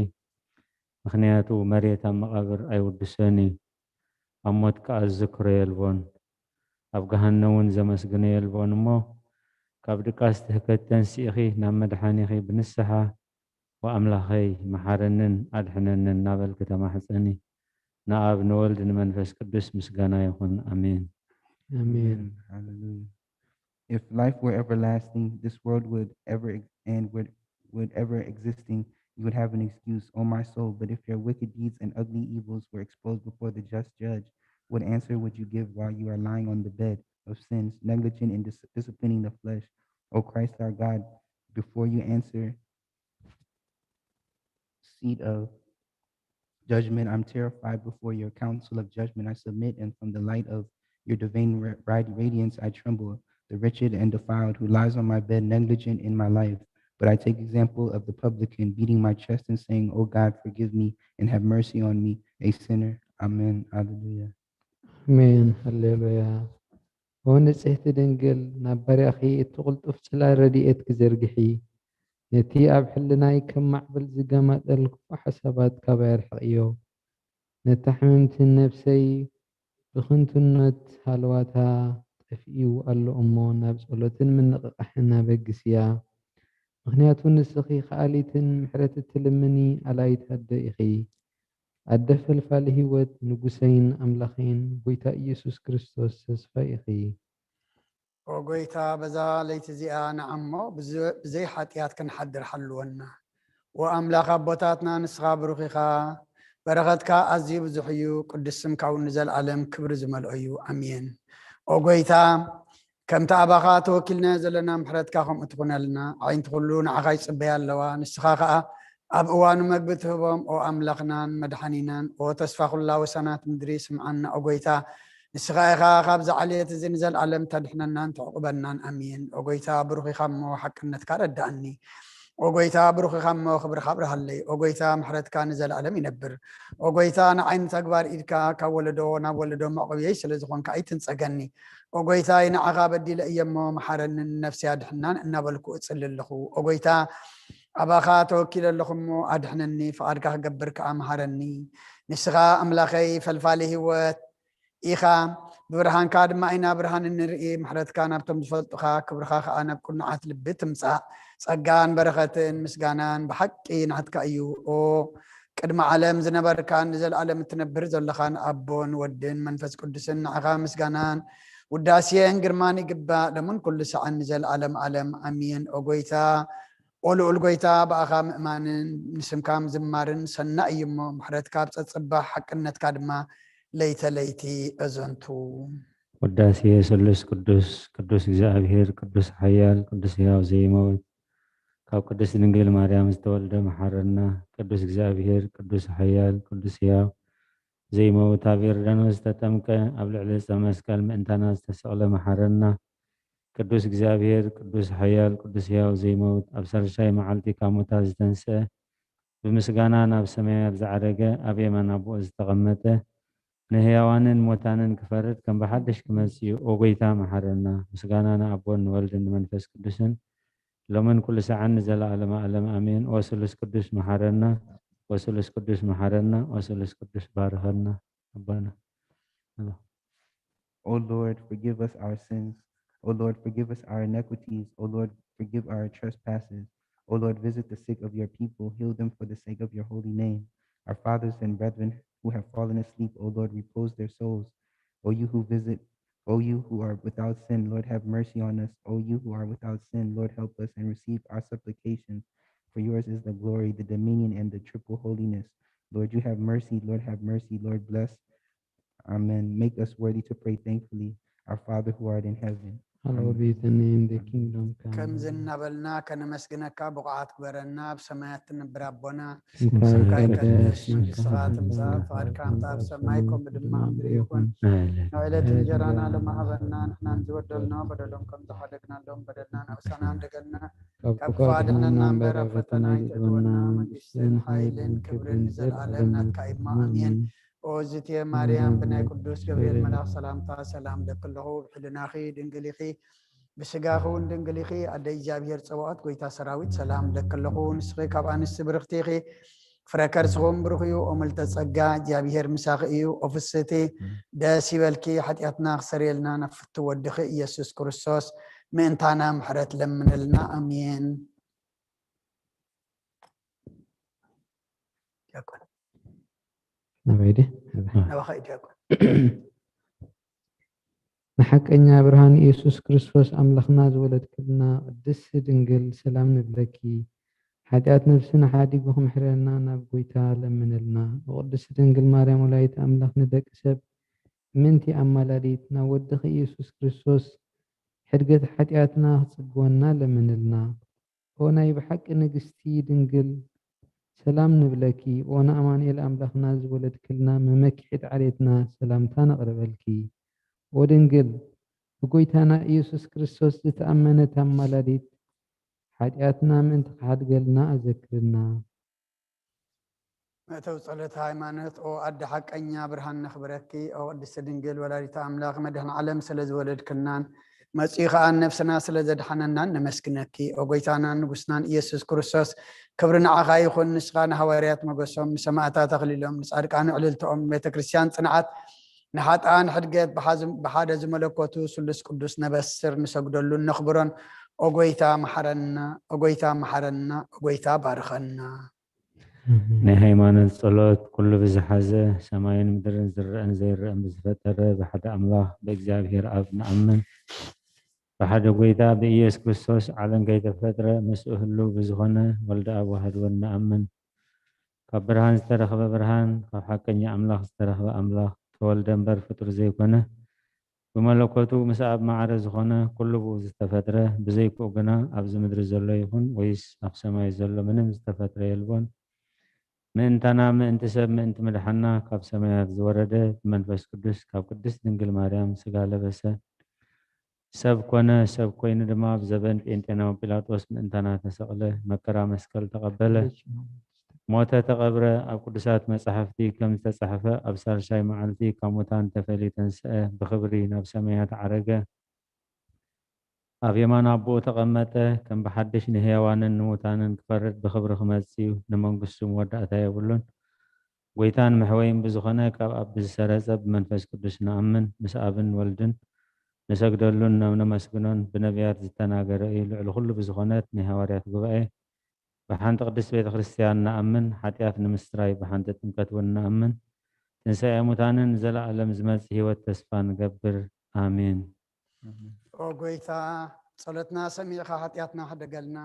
ምኽንያቱ መሬት ኣብ መቓብር ኣይውድሶን እዩ። ኣብ ሞት ከኣ ዝዝክሮ የልቦን፣ ኣብ ገሃነም እውን ዘመስግኖ የልቦን እሞ፣ ካብ ድቃስ ትህከት ተንሲእኺ ናብ መድሓኒኺ ብንስሓ፣ "ወኣምላኸይ፣ መሓረንን ኣድሕነንን" እናበልኪ ተማሕጸኒ። ንኣብ ንወልድ ንመንፈስ ቅዱስ ምስጋና ይኹን። ኣሜን። ኣሜን። Hallelujah. If life were everlasting, this world would ever ex- and would, would ever existing, you would have an excuse, O my soul. But if your wicked deeds and ugly evils were exposed before the just judge, what answer would you give while you are lying on the bed of sins, negligent in dis- disciplining the flesh? O Christ our God, before you answer seat of judgment, I'm terrified before your council of judgment. I submit, and from the light of your divine ra- radi- radiance, I tremble. The wretched and defiled who lies on my bed, negligent in my life. But I take example of the publican, beating my chest and saying, "O God, forgive me and have mercy on me, a sinner." Amen. Hallelujah. ኣሜን። ሃሌሉያ። ኦ ንጽሕቲ ድንግል፣ ናብ ባርያኺ እቲ ቅልጡፍ ጽላል ረድኤትኪ ዘርግሒ። ነቲ ኣብ ሕልናይ ከም ማዕበል ዝገማጠል ክፉእ ሓሳባት ካባይ ኣርሕቕዮ። ነታ ሕምምቲ ነብሰይ ብኽንቱነት ሃለዋታ ጠፊኡ ኣሎ እሞ ናብ ጸሎትን ምንቕቓሕን ኣበግስያ። ምኽንያቱ ንስኺ ከኣሊትን ምሕረት እትልምኒ ኣላይት ኣደ ኢኺ። ኣደ ፈልፋሊ ህይወት፣ ንጉሰይን ኣምላኸይን፣ ጎይታ ኢየሱስ ክርስቶስ ተስፋይ ኢኺ። ኦ ጎይታ፣ በዛ ለይቲ እዚኣ ንዓሞ ብዘ-፣ ብዘይ ሓጢኣት ክንሓድር ሓልወና። ኦ ኣምላኽ ኣቦታትና፣ ንስኻ ብሩኽ ኢኻ፣ በረኸትካ ኣዝዩ ብዙሕ እዩ፣ ቅዱስ ስምካ እውን ንዘለኣለም ክብሪ ዝመልኦ እዩ። ኣሜን። ኦ ጎይታ፣ ከምቲ ኣባኻ ተወኪልና ዘለና ምሕረትካ ከምኡ ትኹነልና። ኣዒንቲ ኩሉ ንዓኻ ይጽበያ ኣለዋ። ንስኻ ኸኣ ኣብ እዋኑ መግቢ ትህቦም። ኦ ኣምላኽናን መድሓኒናን፣ ኦ ተስፋ ኩላ ወሰናት ምድሪ፣ ስምዓና። ኦ ጎይታ፣ ንስኻ ኢኻ ካብዚ ዓሌት እዚ ንዘለኣለም ተድሕነናን ተዕቑበናን። ኣሜን። ኦ ጎይታ፣ ብሩኽ ኢኻ እሞ ሓቅነትካ ረዳእኒ። ኦ ጎይታ፣ ብሩኽ ኢኻ እሞ ክብርኻ ኣብርሃለይ። ኦ ጎይታ፣ ምሕረትካ ንዘለኣለም ይነብር። ኦ ጎይታ፣ ንዓይ ንተግባር ኢድካ ካብ ወለዶ ናብ ወለዶ መዕቆብየይ ስለ ዝኾንካ ኣይትንጸገኒ። ኦ ጎይታይ፣ ንዓኻ በዲለ እየ እሞ መሓረንን ነፍሰይ ኣድሕናን እናበልኩ እጽሊ ኣለኹ። ኦ ጎይታ፣ ኣባኻ ተወኪለ ኣለኹ እሞ ኣድሕነኒ፣ ፍቓድካ ክገብር ከኣ መሃረኒ። ንስኻ ኣምላኸይ ፈልፋሊ ህይወት ኢኻ፣ ብብርሃንካ ድማ ኢና ብርሃን እንርኢ። ምሕረትካ ናብቶም ዝፈልጡኻ፣ ክብርኻ ከኣ ናብ ቅኑዓት ልቢ ትምጻእ። ጸጋን በረኸትን ምስጋናን ብሓቂ ናትካ እዩ። ኦ ቅድሚ ዓለም ዝነበርካን ንዘለኣለም እትነብር ዘለኻን ኣቦን ወድን መንፈስ ቅዱስን፣ ንዓኻ ምስጋናን ውዳሴን ግርማን ይግባእ፣ ሎምን ኩሉ ሰዓን ንዘለኣለም ዓለም። ኣሜን። ኦ ጎይታ፣ ኦ ልኡል ጎይታ፣ ብኣኻ ምእማንን ንስምካ ምዝማርን ሰናይ እዩ እሞ፣ ምሕረትካ ኣብ ጸጽባሕ፣ ሓቅነትካ ድማ ለይተ ለይቲ እዘንቱ። ውዳሴ ስሉስ ቅዱስ። ቅዱስ እግዚኣብሔር፣ ቅዱስ ሓያል፣ ቅዱስ ሕያው ዘይመውት፣ ካብ ቅድስት ድንግል ማርያም ዝተወልደ መሓረና። ቅዱስ እግዚኣብሔር፣ ቅዱስ ሓያል፣ ቅዱስ ሕያው ዘይመውት፣ ኣብ ዮርዳኖስ ዝተጠምቀ፣ ኣብ ልዕሊ ዕፀ መስቀል ምእንታና ዝተሰቕለ መሓረና። ቅዱስ እግዚኣብሔር፣ ቅዱስ ሓያል፣ ቅዱስ ሕያው ዘይመውት፣ ኣብ ሳልሳይ መዓልቲ ካብ ሙታት ዝተንስአ፣ ብምስጋና ናብ ሰማያት ዝዓረገ፣ ኣብ የማን ኣቦኡ ዝተቐመጠ፣ ንህያዋንን ሞታንን ክፈርድ ከም ብሓድሽ ክመጽእ እዩ። ኦ ጎይታ፣ መሓረና። ምስጋና ንኣቦን ንወልድን ንመንፈስ ቅዱስን፣ ሎምን ኩሉ ሰዓን ንዘለኣለመ ኣለም ኣሜን። ኦ ስሉስ ቅዱስ፣ መሓረና። ኦ ስሉስ ቅዱስ፣ መሓረና። ኦ ስሉስ ቅዱስ፣ ባርኸና። ኣቦና። O Lord, forgive us our sins, O Lord, forgive us our iniquities. O Lord, forgive our trespasses. O Lord, visit the sick of your people, heal them for the sake of your holy name. Our fathers and brethren who have fallen asleep, O Lord, repose their souls. O you who visit, O you who are without sin, Lord, have mercy on us. O you who are without sin, Lord, help us and receive our supplications. For yours is the glory, the dominion, and the triple holiness. Lord, you have mercy. Lord, have mercy. Lord, bless. Amen. Make us worthy to pray thankfully, Our Father who art in heaven. Hallowed be the name, the kingdom come. ከምዚ እናበልና ከነመስግነካ ብቑዓት ግበረና። ኣብ ሰማያት ትነብር ኣቦና፣ ስምካ ስምካ ይቀደስ፣ ይቀደስ፣ መንግስትኻ ትምጻእ፣ ፍቓድካ ኣብ ሰማይ ከምኡ ድማ ኣብ ምድሪ ይኹን። ንዕለት እንጀራና ሎሚ ሃበና፣ ንሕና ንዝበደልና በደሎም ከም ዝሓደግናሎም በደልና ናብ ኣሳና እንደገልና፣ ካብ ክፉ ኣድሕነና እምበር ኣብ ፈተና ኣይተእትወና። መንግስትን ሓይልን ክብርን ንዘለኣለም ናትካ እዩ። ኣሜን። ኦ ዝትየ ማርያም፣ ብናይ ቅዱስ ገብርኤል መልኣኽ ሰላምታ ሰላም ለኪ ኣለኹ፣ ብሕልናኺ ድንግል ኢኺ፣ ብስጋኺ እውን ድንግል ኢኺ። ኣደ እግዚኣብሔር ጸባኦት፣ ጎይታ ሰራዊት፣ ሰላም ለኪ ኣለኹ። ንስኺ ካብ ኣንስቲ ብርኽቲ ኢኺ፣ ፍረ ከርስኹም ብሩኽ እዩ። ኦ ምልዕተ ጸጋ፣ እግዚኣብሔር ምሳኺ እዩ። ኦ ፍስህቲ፣ ደስ ይበልኪ፣ ሓጢኣትና ክሰርየልና ናብ ፍትው ወድኺ ኢየሱስ ክርስቶስ ምእንታና ምሕረት ለምነልና። ኣሜን። ዲያቆን ናበይ ድየ? ናባኻ እዩ ዲያቆን። ንሓቀኛ ብርሃን ኢየሱስ ክርስቶስ ኣምላኽና ዝወለድክልና ቅድስቲ ድንግል ሰላም ንብለኪ። ሓጢኣት ነፍስና ሓዲጉ ክምሕረና ናብ ጎይታ ለምንልና። ብቅድስቲ ድንግል ማርያም ወላዲት ኣምላኽ ንደቂ ሰብ ምእንቲ ኣማላዲት ናብ ወድኺ ኢየሱስ ክርስቶስ ሕድገት ሓጢኣትና ክጽግወና ለምንልና። ኦ ናይ ብሓቂ ንግስቲ ድንግል ሰላም ንብለኪ። ኦ ንኣማኑኤል ኣምላኽና ዝወለድክልና መመኪሒት ዓሌትና ሰላምታ ነቕርበልኪ። ኦ ድንግል ብጎይታና ኢየሱስ ክርስቶስ ዝተኣመነት ኣማላዲት ሓጢኣትና ምእንቲ ክሓድገልና ኣዘክርና። መእተዊ ጸሎት ሃይማኖት። ኦ ኣደ ሓቀኛ ብርሃን ነኽብረኪ። ኦ ቅድስቲ ድንግል ወላዲተ ኣምላኽ መድህን ዓለም ስለ ዝወለድክልናን መጺኡ ኸኣ ነፍስና ስለ ዘድሓነናን ነመስግነኪ። ኦ ጎይታናን ንጉስናን ኢየሱስ ክርስቶስ ክብሪ ንዓኻ ይኹን። ንስኻ ንሃዋርያት መገሶም፣ ንሰማእታት ኣኽሊሎም፣ ንጻድቃን ዕልልትኦም፣ ቤተ ክርስቲያን ጽንዓት፣ ንሓጥኣን ሕድገት ብሓዝ- ብሓደ ዝመለኮቱ ስሉስ ቅዱስ ነበስር ንሰግደሉን ነኽብሮን። ኦ ጎይታ መሓረና፣ ኦ ጎይታ መሓረና፣ ኦ ጎይታ ባርኸና። ናይ ሃይማኖት ጸሎት። ኩሉ ብዝሓዘ ሰማይን ምድርን ዝረአን ዘይረአን ብዝፈጠረ ብሓደ ኣምላኽ ብእግዚኣብሔር ኣብ ንኣምን። ብሓደ ጎይታ ብኢየሱስ ክርስቶስ ዓለም ከይተፈጥረ ምስኡ ህልው ብዝኾነ ወልደ ኣብ ዋህድ ወልድ ንኣምን። ካብ ብርሃን ዝተረኽበ ብርሃን፣ ካብ ሓቀኛ ኣምላኽ ዝተረኽበ ኣምላኽ፣ ተወልደ እምበር ፍጡር ዘይኮነ፣ ብመለኮቱ ምስ ኣብ ማዕረ ዝኾነ ኩሉ ብኡ ዝተፈጥረ፣ ብዘይ ብኡ ግና ኣብዚ ምድሪ ዘሎ ይኹን ወይስ ኣብ ሰማይ ዘሎ ምንም ዝተፈጥረ የልቦን። ምእንታና፣ ምእንቲ ሰብ፣ ምእንቲ ምድሓና ካብ ሰማያት ዝወረደ፣ ብመንፈስ ቅዱስ ካብ ቅድስት ድንግል ማርያም ስጋ ለበሰ፣ ሰብ ኮነ። ሰብ ኮይኑ ድማ ኣብ ዘበን ጴንጤናዊ ጲላጦስ ምእንታና ተሰቕለ፣ መከራ መስቀል ተቐበለ፣ ሞተ፣ ተቐብረ። ኣብ ቅዱሳት መጻሕፍቲ ከም ዝተጻሕፈ ኣብ ሳልሳይ መዓልቲ ካብ ሙታን ተፈልዩ ተንስአ፣ ብኽብሪ ናብ ሰማያት ዓረገ። ኣብ የማን ኣቦኡ ተቐመጠ። ከም ብሓድሽ ንህያዋንን ንሙታንን ክፈርድ ብኽብሪ ክመጽእ እዩ። ንመንግስቱ መወዳእታ የብሉን። ጎይታን መሕወይን ብዝኾነ ካብ ኣብ ብዝሰረጸ ብመንፈስ ቅዱስ ንኣምን። ምስ ኣብን ወልድን ንሰግደሉን ነመስግኖን ብነቢያት ዝተናገረ እዩ። ልዕሊ ኩሉ ብዝኾነት ናይ ሃዋርያት ጉባኤ ብሓንቲ ቅድስት ቤተ ክርስቲያን ንኣምን። ሓጢኣት ንምስትራይ ብሓንቲ ጥምቀት እውን ንኣምን። ትንሳኤ ሙታንን ዘለኣለም ዝመጽእ ህይወት ተስፋ ንገብር። ኣሜን። ኦ ጎይታ፣ ጸሎትና ሰሚዕኻ ሓጢኣትና ሕደገልና።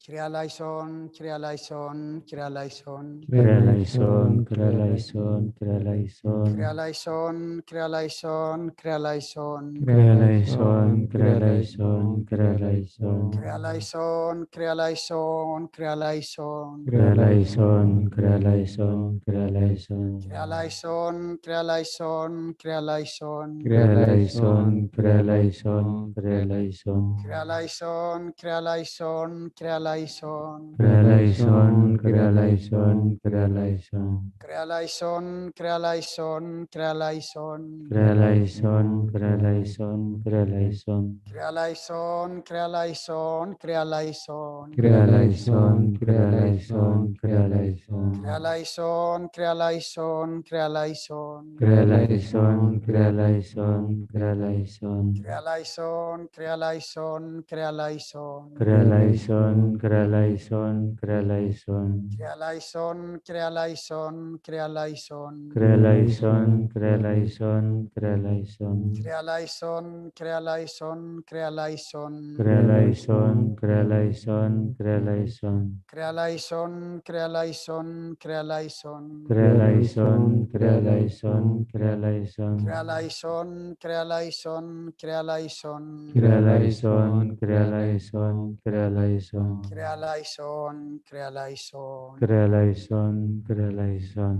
ኪርያላይሶን፣ ኪርያላይሶን፣ ኪርያላይሶን። ኪርያላይሶን፣ ኪርያላይሶን፣ ኪርያላይሶን። ኪርያላይሶን፣ ኪርያላይሶን፣ ኪርያላይሶን። ኪርያላይሶን፣ ኪርያላይሶን፣ ኪርያላይሶን። ኪርያላይሶን፣ ኪርያላይሶን፣ ኪርያላይሶን። ኪርያላይሶን፣ ኪርያላይሶን፣ ኪርያላይሶን። ኪርያላይሶን፣ ኪርያላይሶን፣ ኪርያላይሶን። ኪርያላይሶን፣ ኪርያላይሶን፣ ኪርያላይሶን። ኪርያላይሶን፣ ኪርያላይሶን፣ ኪርያላይሶን። ላይሶን ክሪያ ላይሶን፣ ክሪያ ላይሶን፣ ክሪያ ላይሶን። ክሪያ ላይሶን ክሪያ ላይሶን ክሪያ ላይሶን ክሪያ ላይሶን፣ ክሪያ ላይሶን፣ ክሪያ ላይሶን። ክሪያ ላይሶን ክሪያ ላይሶን ክሪያ ላይሶን ክሪያ ላይሶን፣ ክሪያ ላይሶን፣ ክሪያ ላይሶን። ክሪያ ላይሶን ክሪያ ላይሶን ክሪያ ላይሶን ክሪያ ላይሶን፣ ክሪያ ላይሶን፣ ክሪያ ላይሶን። ክሪያ ላይሶን ክሪያ ላይሶን ክሪያ ላይሶን ክሪያ ላይሶን፣ ክሪያ ላይሶን፣ ክሪያ ላይሶን። ክሪያ ላይሶን ክሪያ ላይሶን ክሪያ ላይሶን ክሪያ ላይሶን፣ ክሪያ ላይሶን፣ ክሪያ ላይሶን። ክሪያ ላይሶን ክሪያ ላይሶን ክሪያ ላይሶን ክሪያ ላይሶን፣ ክሪያ ላይሶን፣ ክሪያ ላይሶን። ክሪያ ላይሶን ክሪያ ላይሶን ክሪያ ላይሶን ክሪያ ላይሶን፣ ክሪያ ላይሶን፣ ክሪያ ላይሶን። ክሪያ ላይሶን ክሪያ ላይሶን ክሪያ ላይሶን ክሪያ ላይሶን፣ ክሪያ ላይሶን፣ ክሪያ ላይሶን። ክሪያ ላይሶን ክሪያ ላይሶን ክሪያ ላይሶን፣ ክሪያ ላይሶን።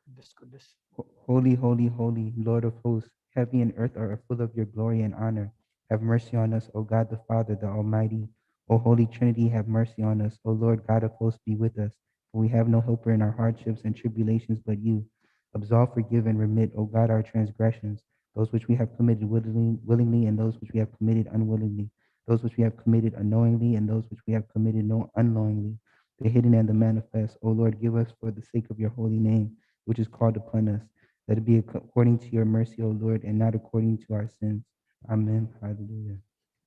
ቅዱስ ቅዱስ Ho- Holy, holy, holy, Lord of hosts, heaven and earth are full of your glory and honor. Have mercy on us, O God the Father, the Almighty. O Holy Trinity, have mercy on us. O Lord God of hosts, be with us. For we have no helper in our hardships and tribulations but you. Absolve, forgive, and remit, O God, our transgressions, those which we have committed willingly, willingly and those which we have committed unwillingly, those which we have committed unknowingly and those which we have committed no unknowingly, the hidden and the manifest. O Lord, give us for the sake of your holy name, which is called upon us. Let it be ac- according to your mercy, O Lord, and not according to our sins. Amen. Hallelujah.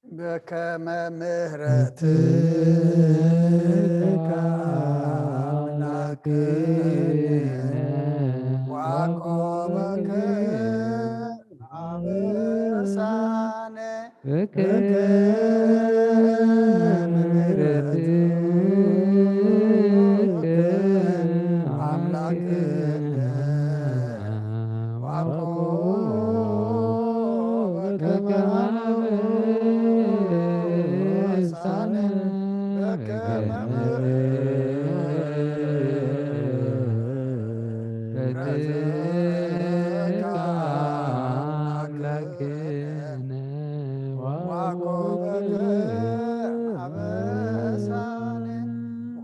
በከመ ምሕረትከ ኣምላክነ ዋቆበከ ኣበሳነ በከመ ምሕረትከ ኣምላክነ ዋቆበከ ኣበሳነ በከመ ምሕረትከ ኣምላክነ ዋቆበከ ኣበሳነ።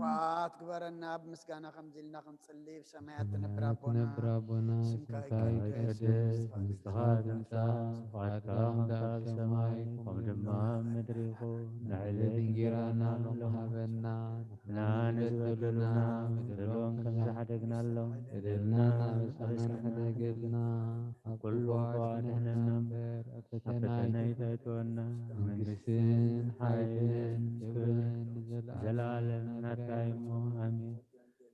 ዋት ግበረና፣ ብምስጋና ከምዚ ኢልና ክንጽሊ፣ ብሰማያት ትነብር ኣቦና፣ ትነብር ኣቦና፣ ስምካ ስምካ ይቀደስ፣ መንግስትኻ ትምጻእ፣ ፍቓድካ ከምቲ ኣብ ሰማይ ከምኡ ድማ ኣብ ምድሪ ይኹን። ንዕለት እንጌራና ሎሚ ሃበና፣ ንሕና ንዝበደሉና ንበደሎም ከም ዝሓደግናሎም፣ በደልና እናበጻሕና ንሕደገልና፣ ካብ ኩሉ ክፉእ ኣድሕነና እምበር፣ ኣብ ፈተና ኣይተእትወና። መንግስትን ሓይልን ክብርን ንዘለኣለም ናትካ እዩ እሞ፣ ኣሜን።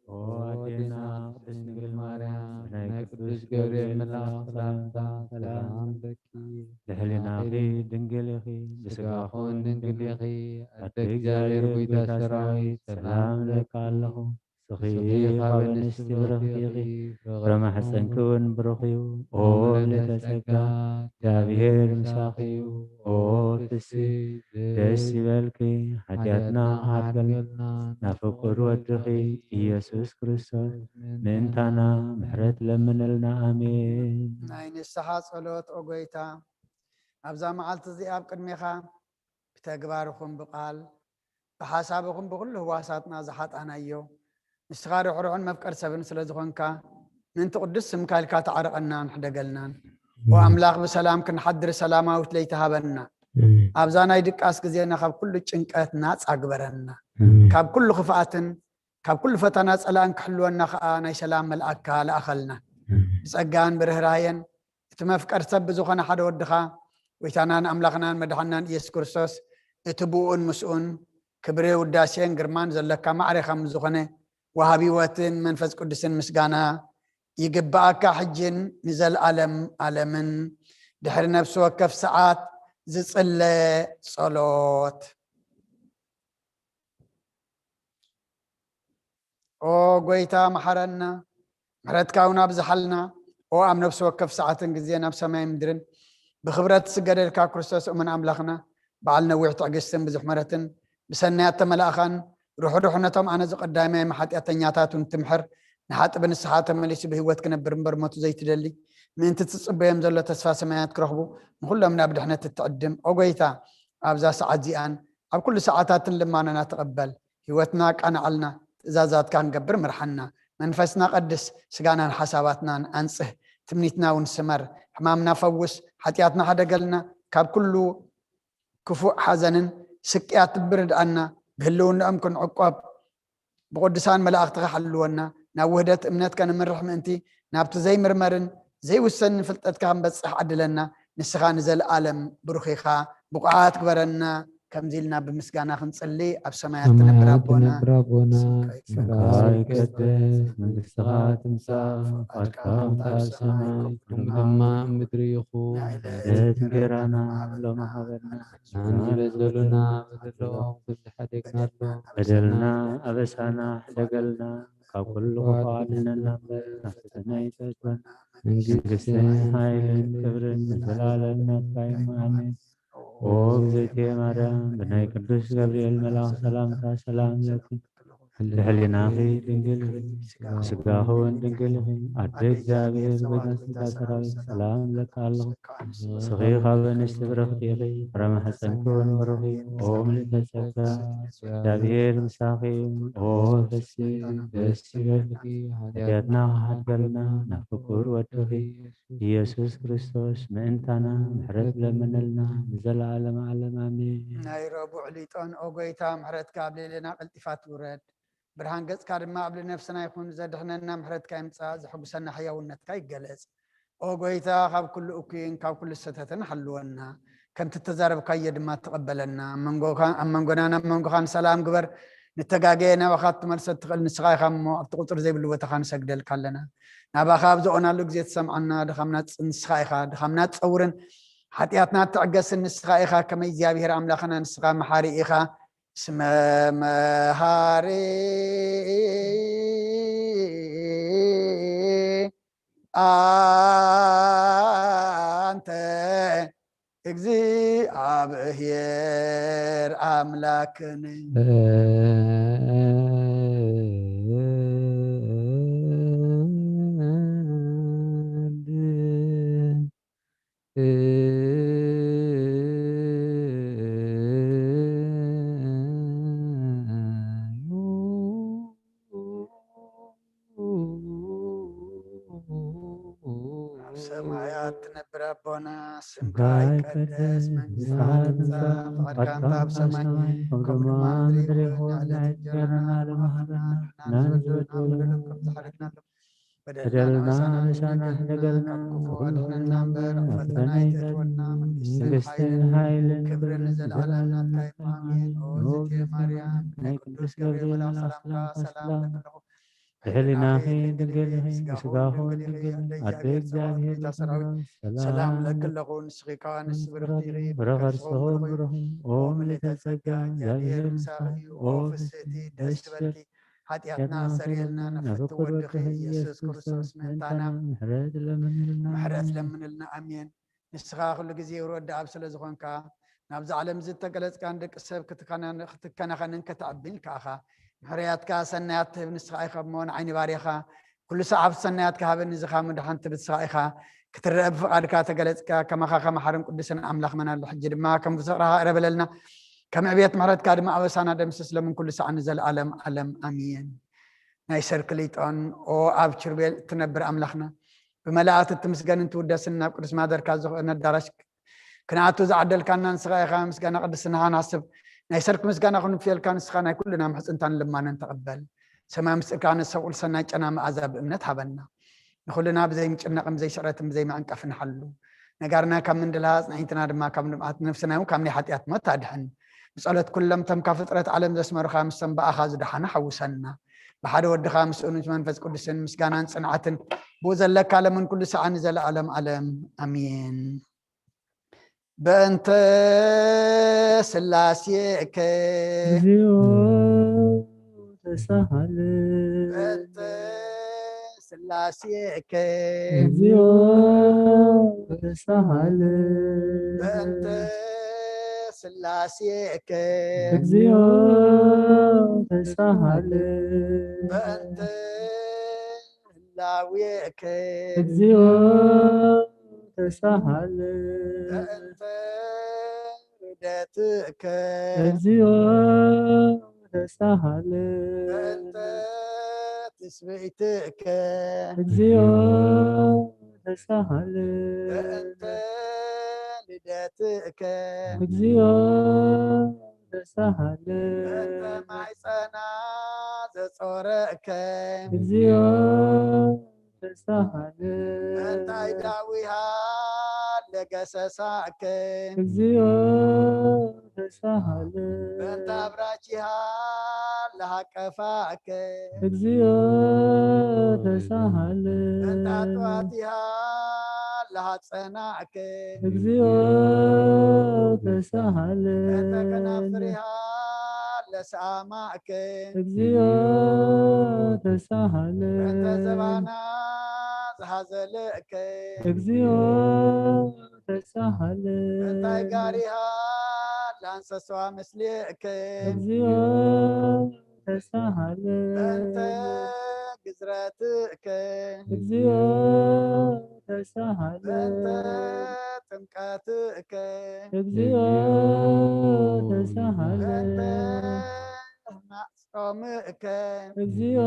ኦ ኣዴና ቅድስት ድንግል ማርያም፣ ናይ ቅዱስ ገብርኤል መልኣኽ ሰላምታ ሰላም ንብለኪ። ብሕሊናኺ ድንግል ኢኺ፣ ብስጋኺ እውን ድንግል ኢኺ። ኣደ እግዚኣብሔር ጎይታ ሰራዊት፣ ሰላም እብለኪ ኣለኹ። ንስኺ ካብ ኣንስቲ ብርኽቲ ኢኺ፣ ፍረ ማሕፀንኪ እውን ብሩኽ እዩ። ኦ ልዕልተ ጸጋ፣ እግዚኣብሔር ምሳኺ እዩ። ኦ ፍስሕቲ ደስ ይበልኪ፣ ሓጢኣትና ክሓድገልና ናብ ፍቁር ወድኺ ኢየሱስ ክርስቶስ ምእንታና ምሕረት ለምነልና። ኣሜን። ናይ ንስሓ ጸሎት። ኦ ጎይታ፣ ኣብዛ መዓልቲ እዚኣ ኣብ ቅድሜኻ ብተግባር ይኹን ብቓል ብሓሳብ ይኹን ብኹሉ ህዋሳትና ዝሓጣናዮ፣ ንስኻ ርሕሩሕን መፍቀር ሰብን ስለ ዝኾንካ፣ ምእንቲ ቅዱስ ስምካ ኢልካ ተዓረቐናን ሕደገልናን። ኦ ኣምላኽ፣ ብሰላም ክንሓድር ሰላማዊት ለይቲ ሃበና። ኣብዛ ናይ ድቃስ ግዜና ካብ ኩሉ ጭንቀት ናጻ ግበረና። ካብ ኩሉ ክፍኣትን ካብ ኩሉ ፈተና ጸላእን ክሕልወና ከኣ ናይ ሰላም መልኣክካ ለኣኸልና። ብጸጋን ብርህራሄን እቲ መፍቀር ሰብ ብዝኾነ ሓደ ወድኻ፣ ጎይታናን ኣምላኽናን መድሓናን ኢየሱስ ክርስቶስ፣ እቲ ብኡን ምስኡን ክብሪ ውዳሴን ግርማን ዘለካ ማዕሬኻ ምስ ዝኾነ ወሃቢ ህይወትን መንፈስ ቅዱስን ምስጋና ይግብኣካ፣ ሕጅን ንዘለኣለም ኣለምን። ድሕሪ ነፍሲ ወከፍ ሰዓት ዝጽለ ጸሎት። ኦ ጎይታ፣ መሓረና፣ ምሕረትካ እውን ኣብዝሓልና። ኦ ኣብ ነፍሲ ወከፍ ሰዓትን ግዜን ኣብ ሰማይ ምድርን ብኽብረት ዝስገደልካ ክርስቶስ እሙን ኣምላኽና፣ በዓል ነዊሕ ትዕግስትን ብዙሕ ምሕረትን፣ ብሰናያት ተመላእኻን ርሑሩሕ ነቶም ኣነ ዝቐዳማይ ሓጢኣተኛታት እውን ትምሕር፣ ንሓጢ ብንስሓ ተመሊሱ ብህይወት ክነብር እምበር ሞቱ ዘይትደሊ፣ ምእንቲ ትጽበዮም ዘሎ ተስፋ ሰማያት ክረኽቡ፣ ንኹሎም ናብ ድሕነት እትዕድም። ኦ ጎይታ፣ ኣብዛ ሰዓት እዚኣን ኣብ ኩሉ ሰዓታትን ልማናና ተቐበል። ህይወትና ኣቃንዓልና፣ ትእዛዛትካ ክንገብር ምርሓና። መንፈስና ቀድስ፣ ስጋናን ሓሳባትናን ኣንጽህ፣ ትምኒትና እውን ስመር። ሕማምና ፈውስ፣ ሓጢኣትና ሓደገልና፣ ካብ ኩሉ ክፉእ ሓዘንን ስቅያት ብርድኣና፣ ብህልውናኦም ክንዕቆብ ብቅዱሳን መላእኽትኻ ሓልወና። ናብ ውህደት እምነት ከነምርሕ ምእንቲ፣ ናብቲ ዘይምርመርን ዘይውሰንን ፍልጠትካ ክንበጽሕ ዓድለና። ንስኻ ንዘለኣለም ብሩኽ ኢኻ። ብቑዓት ግበረና። ከምዚ ኢልና ብምስጋና ክንጽሊ፣ ኣብ ሰማያት ትነብር ኣቦና፣ ስምካ ይትቀደስ፣ መንግስትኻ ትምጻእ፣ ፍቓድካ ትኹን ኣብ ሰማይ ከምኡ ድማ ኣብ ምድሪ ይኹን። ዕለት እንጀራና ሎሚ ሃበና፣ ንሕና ንበደሉና በደሎም፣ በደልና ኣበሳና ሕደገልና፣ ካብ ኩሉ ክፉእ ኣድሕነና እምበር፣ ናብ ፈተና ኣይተእትወና። መንግስትን ሓይልን ክብርን ንዘለኣለም ናትካ እዩ። ኣሜን። ኦ እግዝእትየ ማርያም፣ ብናይ ቅዱስ ገብርኤል መልኣኽ ሰላምታ ሰላም ለኪ፣ እንተ ሕሊናኺ ድንግል ኢኺ፣ ስጋኺ እውን ድንግል ኢኺ። ኣደ እግዚኣብሔር፣ ጎይታ ሰራዊት፣ ሰላም እብለኪ ኣለኹ። ንስኺ ካብ ኣንስቲ ብርኽቲ ኢኺ፣ ፍረ ማሕፀንኪ እውን ብሩኽ እዩ። ኦ ምልዕተ ጸጋ፣ እግዚኣብሔር ምሳኺ እዩ። ኦ ፈሲ ደስ ይበልኪ፣ ሓጢኣትና ክሓድገልና ናብ ፍቁር ወድኺ ኢየሱስ ክርስቶስ ምእንታና ምሕረት ለምንልና ንዘለዓለም ዓለም ኣሜን። ናይ ረቡዕ ሊጦን። ኦ ጎይታ፣ ምሕረትካ ኣብ ልዕሌና ቀልጢፋ ትውረድ፣ ብርሃን ገጽካ ድማ ኣብ ልዕሊ ነፍስና ይኹን። ዘድሕነና ምሕረትካ ይምጻእ፣ ዘሐጉሰና ሕያውነትካ ይገለጽ። ኦ ጎይታ፣ ካብ ኩሉ እኩይን ካብ ኩሉ ሰተትን ሓልወና፣ ከምቲ እተዛረብካዮ ድማ ተቐበለና። ኣብ መንጎኻ፣ ኣብ መንጎናን ኣብ መንጎኻን ሰላም ግበር። ንተጋገየ ናባኻ ክትመልሶ እትኽእል ንስኻ ኢኻ እሞ፣ ኣብቲ ቁጽሪ ዘይብሉ ቦታ ክንሰግደልካ ኣለና። ናባኻ ኣብ ዝኾናሉ ግዜ ትሰምዓና፣ ድኻምና ትጽ-፣ ንስኻ ኢኻ። ድኻምና ትጸውርን ሓጢኣትና ትዕገስን ንስኻ ኢኻ። ከመይ እግዚኣብሔር ኣምላኽና ንስኻ መሓሪ ኢኻ። እስመ መሃሪ ኣንተ እግዚኣብሔር ኣምላክን። ኣብ ሰማያት ትነብር ኣቦና፣ ስምካ ይቀደስ፣ መንግስትኻ ትምጻእ፣ ፍቓድካ እንተ ኣብ ሰማይ ከምኡ ድማ ኣብ ምድሪ ይኹን። ዕለት እንጀራና ሎሚ ሃበና፣ ንሕና ንበድል ንበድል ከም ዝሓለፍና በደልና ኣበሳና ሕደገልና፣ ካብ ክፉእ ኣድሕነና እምበር፣ ኣብ ፈተና ኣይተእትወና። መንግስትን ሓይልን ክብርን ንዘለዓለም ናትካ እዩ። ኣሜን። ኦ እግዝእትየ ማርያም፣ ናይ ቅዱስ ገብርኤል መልኣኽ ሰላምታ ሰላም እብለኪ ኣለኹ። ብሕሊናኺ ድንግል ኢኺ፣ ብስጋኺ እውን ድንግል ኢኺ። ኣደ እግዚኣብሔር፣ ኣደ እግዚኣብሔር፣ ቤተ ሰራዊት፣ ሰላም እብለኪ ኣለኹ። ንስኺ ከኣ ኣንስቲ ብርኽቲ ኢኺ፣ ፍረ ከርስኺ እውን ብሩኽ እዩ። ኦ ምልዕተ ጸጋ፣ እግዚኣብሔር ምሳኺ እዩ። ኦ ፍስሕቲ፣ ደስ ይበልኪ፣ ሓጢኣትና ኣስተሰርየልና፣ ናብ ፍትው ወድኺ ኢየሱስ ክርስቶስ ምእንታና ምሕረት ለምንልና። ኣሜን። ንስኻ ኩሉ ግዜ ወዲ ኣብ ስለ ዝኾንካ፣ ናብዛ ዓለም እዚ እተገለጽካ፣ ንደቂ ሰብ ክትከናን-፣ ክትከናኸንን ከተዕብን ከኣኻ። ምሕረያትካ ሰናያት ትህብ ንስኻ ኢኻ እሞ፣ ንዓይ ንባርያኻ ኩሉ ሰዓብ ሰናያትካ ሃበኒ፣ እዚ ኸኣ ምድሓን ትብል ንስኻ ኢኻ። ክትረአ ብፍቓድካ ተገለጽካ። ከማኻ ከመሓርን ቅዱስን ኣምላኽ መን ኣሎ? ሕጂ ድማ ከም ፍቕርኻ ቅረበለልና፣ ከም ዕብየት ምሕረትካ ድማ ኣበሳና ደምስስ፣ ሎምን ኩሉ ሰዓት ንዘለኣለም ዓለም። ኣሜን። ናይ ሰርክ ሊጦን። ኦ ኣብ ኪሩቤል እትነብር ኣምላኽና፣ ብመላእክት እትምስገንን ትውደስን፣ ናብ ቅዱስ ማደርካ ዝኾነ ኣዳራሽ ክንኣቱ ዝዓደልካና ንስኻ ኢኻ። ምስጋና ቅድስናኻ ንሓስብ፣ ናይ ሰርክ ምስጋና ክንፍየልካ፣ ንስኻ ናይ ኩልና ምሕጽንታን ልማነን ተቐበል። ሰማይ ምስጢርካ ነሰቁል ሰናይ ጨና መኣዛ ብእምነት ሃበና። ንኹልና ብዘይ ምጭናቕን ብዘይ ስዕረትን ብዘይ መዐንቀፍን ሓሉ። ነጋርና ካብ ምንድላ፣ ኣጽናዒትና ድማ ካብ ልምዓት፣ ነፍስና እውን ካብ ናይ ሓጢኣት ሞት ኣድሕን። ብጸሎት ኩሎም እቶም ካብ ፍጥረት ዓለም ዘስመሩኻ፣ ምስቶም ብኣኻ ዝደሓኑ ሓውሰና። ብሓደ ወድኻ ምስኡን ምስ መንፈስ ቅዱስን ምስጋናን ጽንዓትን ብኡ ዘለካ፣ ሎምን ኩሉ ሰዓት ንዘለኣለም ዓለም። ኣሜን። በእንተ ስላሴከ። እግዚኦ ተሳሃለ። በእንተ ስላሴከ። እግዚኦ ተሳሃለ። በእንተ ስላሴከ። እግዚኦ ተሳሃለ። በእንተ ህላዌከ። እግዚኦ ተሳሃለ። በእንተ ልደትከ እግዚኦ ተሳሃለ በእንተ ትስብእትከ እግዚኦ ተሳሃለ በእንተ ልደትከ እግዚኦ ተሳሃለ በእንተ ማሕፀና ዘጾረእከ እግዚኦ ተሳሃለ በእንታይ ዳዊሃ ለገሰሳእከ እግዚኦ ተሳሃለ በእንተ ኣብራኪሃ ለሃቀፋእከ እግዚኦ ተሳሃለ በእንተ ኣጥዋቲሃ ለሃጸናእከ እግዚኦ ተሳሃለ በእንተ ከናፍሪሃ ለሰኣማእከ እግዚኦ ተሳሃለ በእንተ ዘባና ዝሃዘለእከ እግዚኦ ተሳሃለ በእንታይ ጋሪሃ ለኣንሰስዋ ምስሌእከ እግዚኦ ተሳሃለ በእንተ ግዝረትእከ እግዚኦ ተሳሃለ በእንተ ጥምቀትእከ እግዚኦ ተሳሃለ በእንተ ጾምእከ እግዚኦ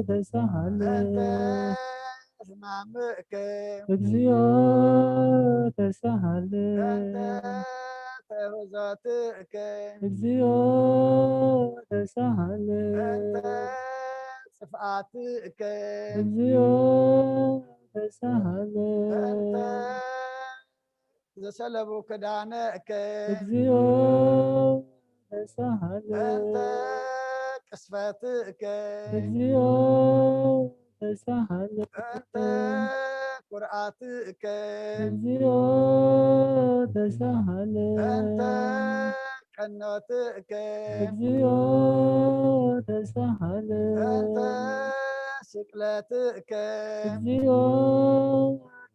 ተሳሃለ በእንተ ሕማምእከ እግዚኦ ተሳሃለ በእንተ ተውህዞትእከ እግዚኦ ተሳሃለ በእንተ ጽፍኣትእከ እግዚኦ ተሳሃለ በእንተ ዘሰለቡ ክዳነእከ እግዚኦ ተሳሃለ በእንተ ቅስፈትእከ እግዚኦ ተሳሃለ በእንተ ኩርኣትእከ እግዚኦ ተሳሃለ በእንተ ቀኖትእከ እግዚኦ ተሳሃለ በእንተ ስቅለትእከ እግዚኦ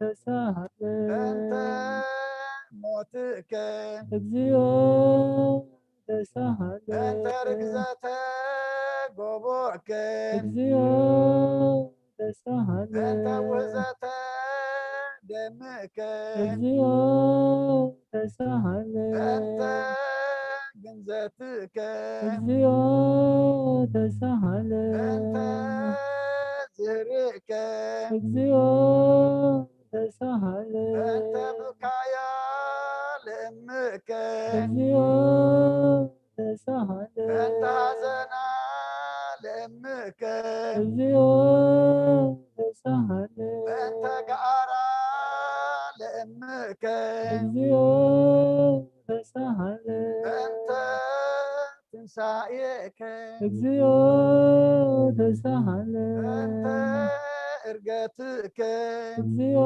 ተሳሃለ በእንተ ሞትእከ እግዚኦ ተሳሃለ በእንተ ርግዘተ ጎቦእከ እግዚኦ ተሳሃለ በእንተ ውህዘተ ደምእከ እግዚኦ ተሳሃለ በእንተ ግንዘትእከ እግዚኦ ተሳሃለ በእንተ ዝህርእከ እግዚኦ ተሳሃለ በእንተ ብካያ ለእምእከ እግዚኦ ተሳሃለ በእንተ ሃዘና ለእምእከ እግዚኦ ተሳሃለ በእንተ ገኣራ ለእምእከ እግዚኦ ተሳሃለ በእንተ ትንሳኤከ እግዚኦ ተሳሃለ በእንተ እርገትእከ እግዚኦ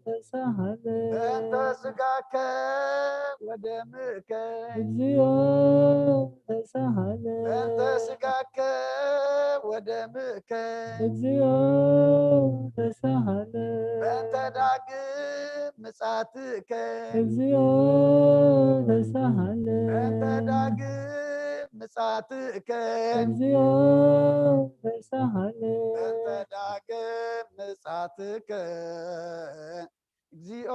ተሳሃለ በእንተ ስጋከ ወደምእከ እግዚኦ ተሳሃለ በእንተ ስጋከ ወደምእከ እግዚኦ ተሳሃለ በእንተ ዳግም ምጻትእከ እግዚኦ ተሳሃለ በእንተ ዳግም ምጻትእከ እግዚኦ ተሳሃለ በእንተ ዳግም ምጻትከ እግዚኦ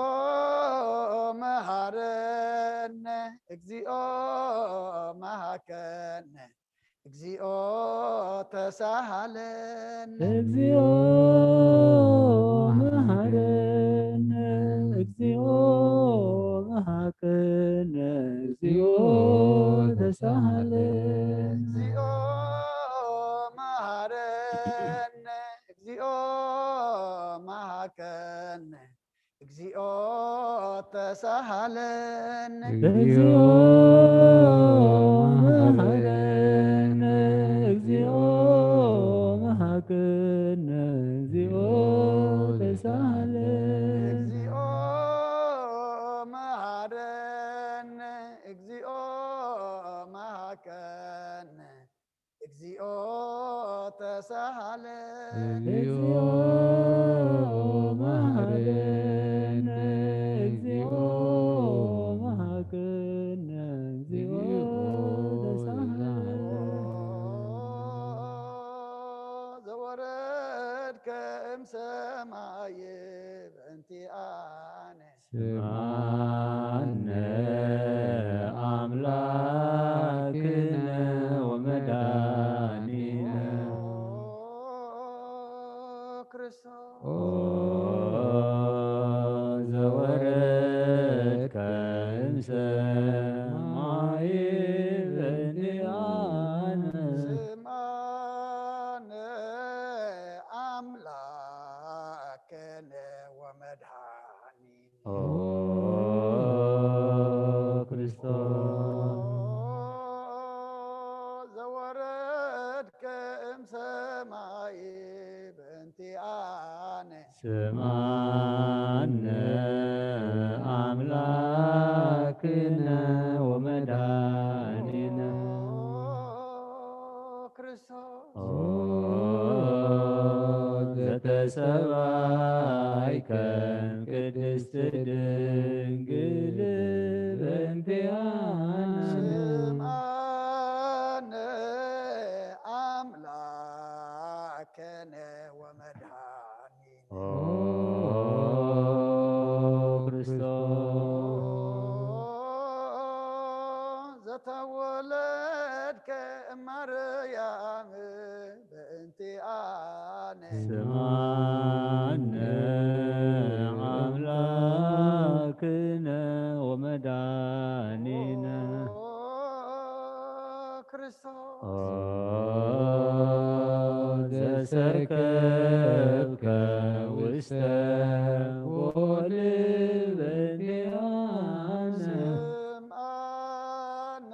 መሃረነ እግዚኦ መሃከነ እግዚኦ ተሳሃለነ እግዚኦ መሃረነ እግዚኦ መሃከነ እግዚኦ ተሳሃለነ እግዚኦ መሃረነ እግዚኦ መሃከነ እግዚኦ ተሳሃለነ እግዚኦ መሃረነ እግዚኦ መሃከነ እግዚኦ ተሳሃለነ እግዚኦ መሃረነ እግዚኦ መሃከነ እግዚኦ ተሳሃለነ እግዚኦ መሃረነ እግዚኦ መሃከነ እግዚኦ ተሳሃለነ ዘወረድከ እም ሰማይ በእንቲኣነ። ስምዓነ ኣምላክነ ወመድኃኒነ። ኦ ክርስቶስ ኦ ዘወረድከ እምሰማይ በእንቲኣነ። ስምዓነ ኣምላክነ ወመድኃኒነ። ኦ ክርስቶስ ዘወረድከ እምሰማይ በእንቲኣነ። ስምዓነ ኣምላክነ ወመድኃኒነ። ክርስቶስ ኦ ዘተሰብኣይከ ቅድስት ድንግል በእንቲኣነ። ስምዓነ ኣምላክነ ወመድኃኒነ። ኦ ክርስቶስ ዘተወለድከ እማርያም በእንቲኣነ። ስምዓነ ኣምላክነ ወመድኃኒነ። ኦ ክርስቶስ ኦ ዘሰከብከ ውስተ ጎል በእንቲኣነ። ስምዓነ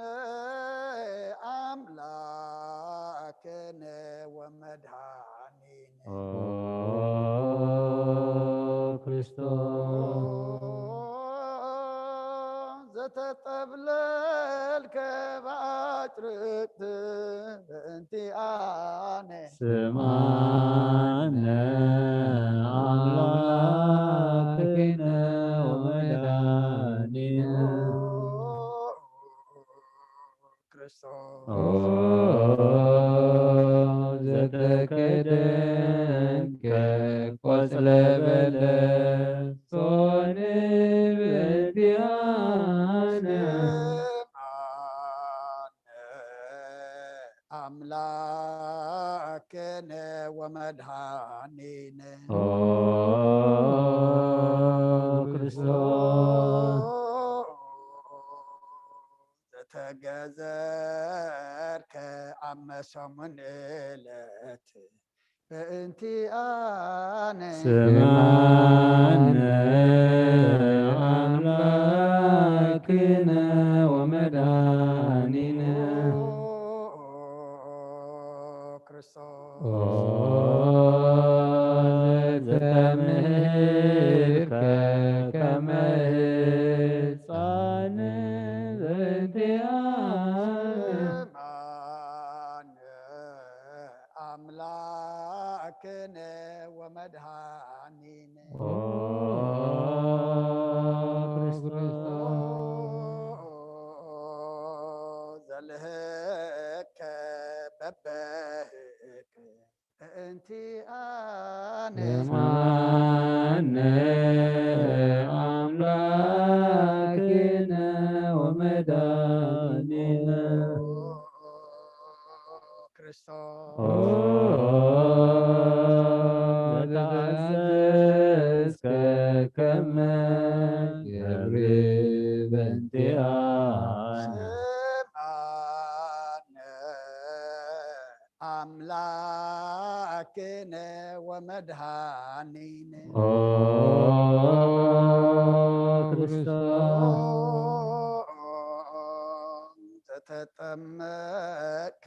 ኣምላክነ ወመድኃኒነ። ኦ ክርስቶስ ዘተጠብለልከ ብኣጭርቅት በእንቲኣነ። ስምዓነ ኣምላክነ ወመድኃኒነ። ክርስቶስ ኦ ዘተከደንከ ቆጽለ በለስ ጾን በእንቲኣነ። ስምዓነ ኣምላክነ ወመድኃኒነ። ኦ ክርስቶስ ዘተገዘርከ ኣብ መሰሙን ዕለት በእንቲኣነ። ስምዓነ ኣምላክነ ወመድኃኒነ። ክርስቶስ ኦ ዘተምህርከ ከመ ህጻን በእንቲኣነ። ስምዓነ ኣምላክነ ወመድኃኒነ። ኦ ክርስቶስ ዘልህከ በበህቅ በእንቲኣነ። ስምዓነ ኣምላክነ ወመድኃኒነ። ክርስቶስ ኦ ዘተኣዘዝከ ከመ ገብሪ በእንቲኣነ። ስምዓነ ኣምላክነ ወመድኃኒነ። ኦ ክርስቶስ ዘተጠመቅከ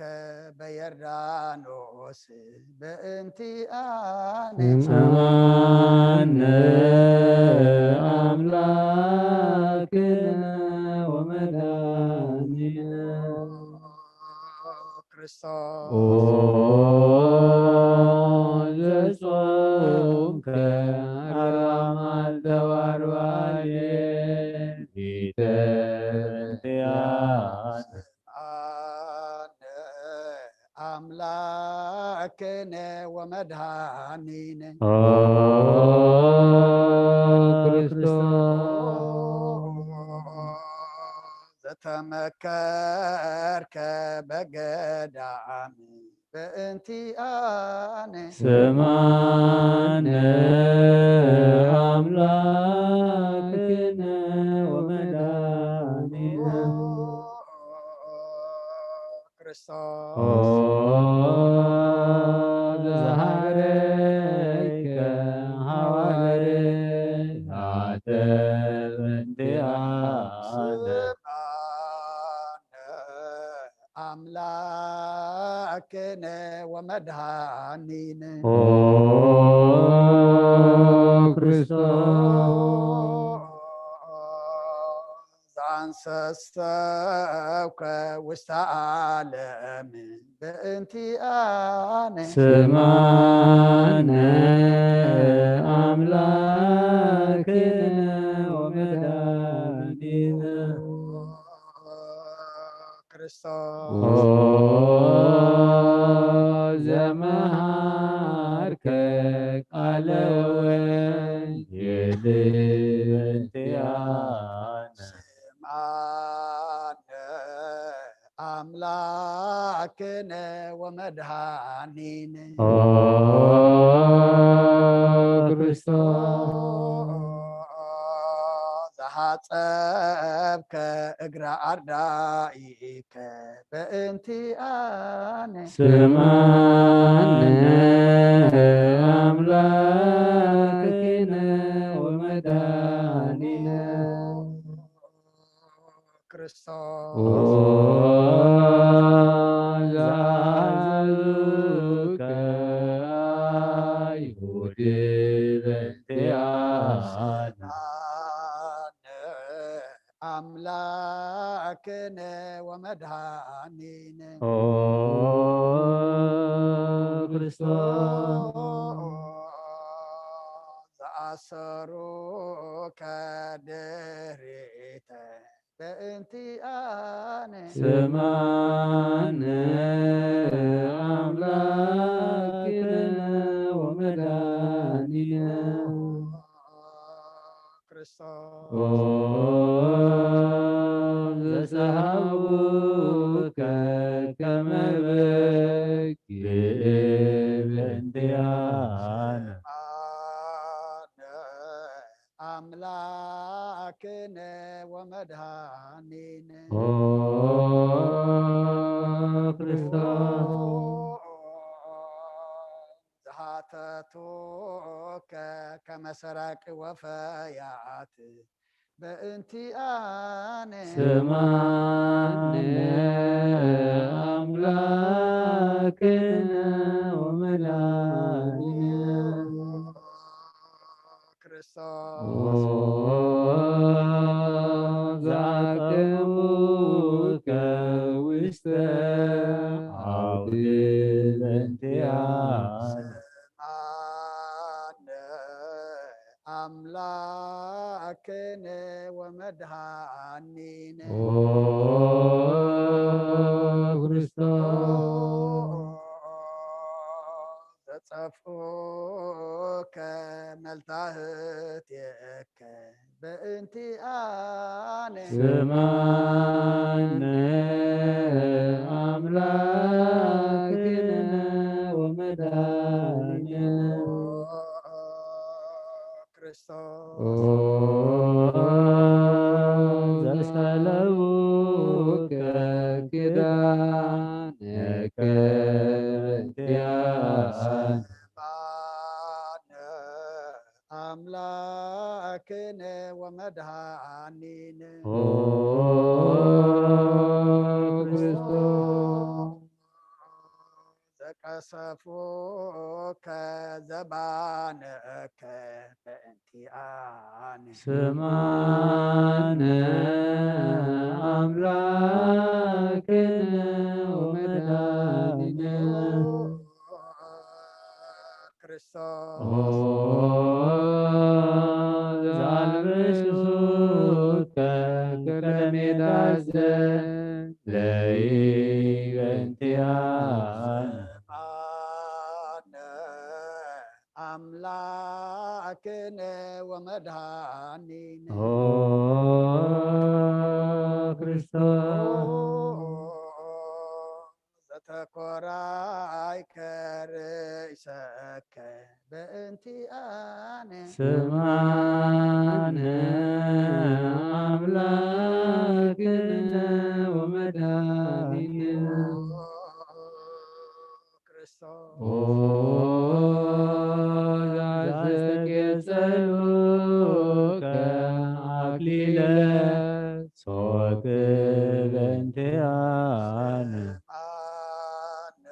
በዮርዳኖስ በእንቲኣነ። ስምዓነ ኣምላክነ ወመድኃኒነ። ክርስቶስ ኦ ዘጾምከ ኣርባዓ መዓልተ ወኣርብዓ ሌሊት በእንቲኣነ። ኣነ ኣምላክ ኣምላክነ ወመድኃኒነ ኦ ክርስቶስ ዘተመከርከ በገዳም በእንቲኣነ ስማነ ኣምላክነ ወመድኃኒነ ክርስቶስ ኦ ዘሃረይከ ሃዋርያተ በእንቲኣነ ስማነ ኣምላክነ ወመድኃኒነ ኦ ክርስቶስ ዘአንሰሰብከ ውስተ ዓለም በእንቲኣነ ስማነ ኣምላክነ ወመድኃኒነ ክርስቶስ ኦ ዘመሃርከ ቃለ ወንጌል በእንቲኣነ ስማነ ኣምላክነ ወመድኃኒነ ኦ ክርስቶስ ዘሓጸብከ እግረ ኣርዳኢከ በእንቲኣነ ስማነ ኣምላክነ ወመድኃኒነ ክርስቶስ ኦ ዘአዘዙከ አይሁድ በእንቲኣነ ኣነ ኣምላክነ ወመድኃኒነ ኦ ክርስቶስ ዘኣሰሩከ ድሪተ በእንቲኣነ ስማነ ኣምላክነ ወመድኃኒነ ክርስቶስ ኦ ዘሰሃቡከ ከመ በግ በእንቲኣነ ኣነ ኣምላክነ ወመድኃኒነ ኦ ክርስቶስ ዝሃተቱከ ከመ ሰራቂ ወፈያት በእንቲኣነ ስማነ ኣምላክነ ወመድኃኒነ ክርስቶስ ኦ ዘአቅሙከ ውስተ ዓውዲ በእንቲኣነ ኣነ ኣምላክነ ወመድኃኒነ ኦ ክርስቶስ ዘጸፍኡከ መልታህትየከ በእንቲኣነ ስማነ ኣምላክነ ወመድኃኒነ ክርስቶስ ኦ ዘሰለቡከ ኪዳነከ በእንቲኣነ ኣነ ኣምላክነ ወመድኃኒነ ኦ ክርስቶስ ዘቀሰፉከ ዘባነከ በእንቲኣነ ስማነ ኣምላክነ ወመድኃኒነ ክርስቶስ ኦ ዘአልበሱከ ክብረ ሜዳ ዘለይ በእንቲኣነ ኣምላክነ ወመድኃኒነ ኦ ክርስቶስ ዘተኮራይከ ርእሰከ በእንቲኣነ ስማነ ኣምላክነ ወመድኃኒነ ክርስቶስ ኦ ዘአስተቄጸሉከ አክሊለ ሶክ በእንቲአነ ኣነ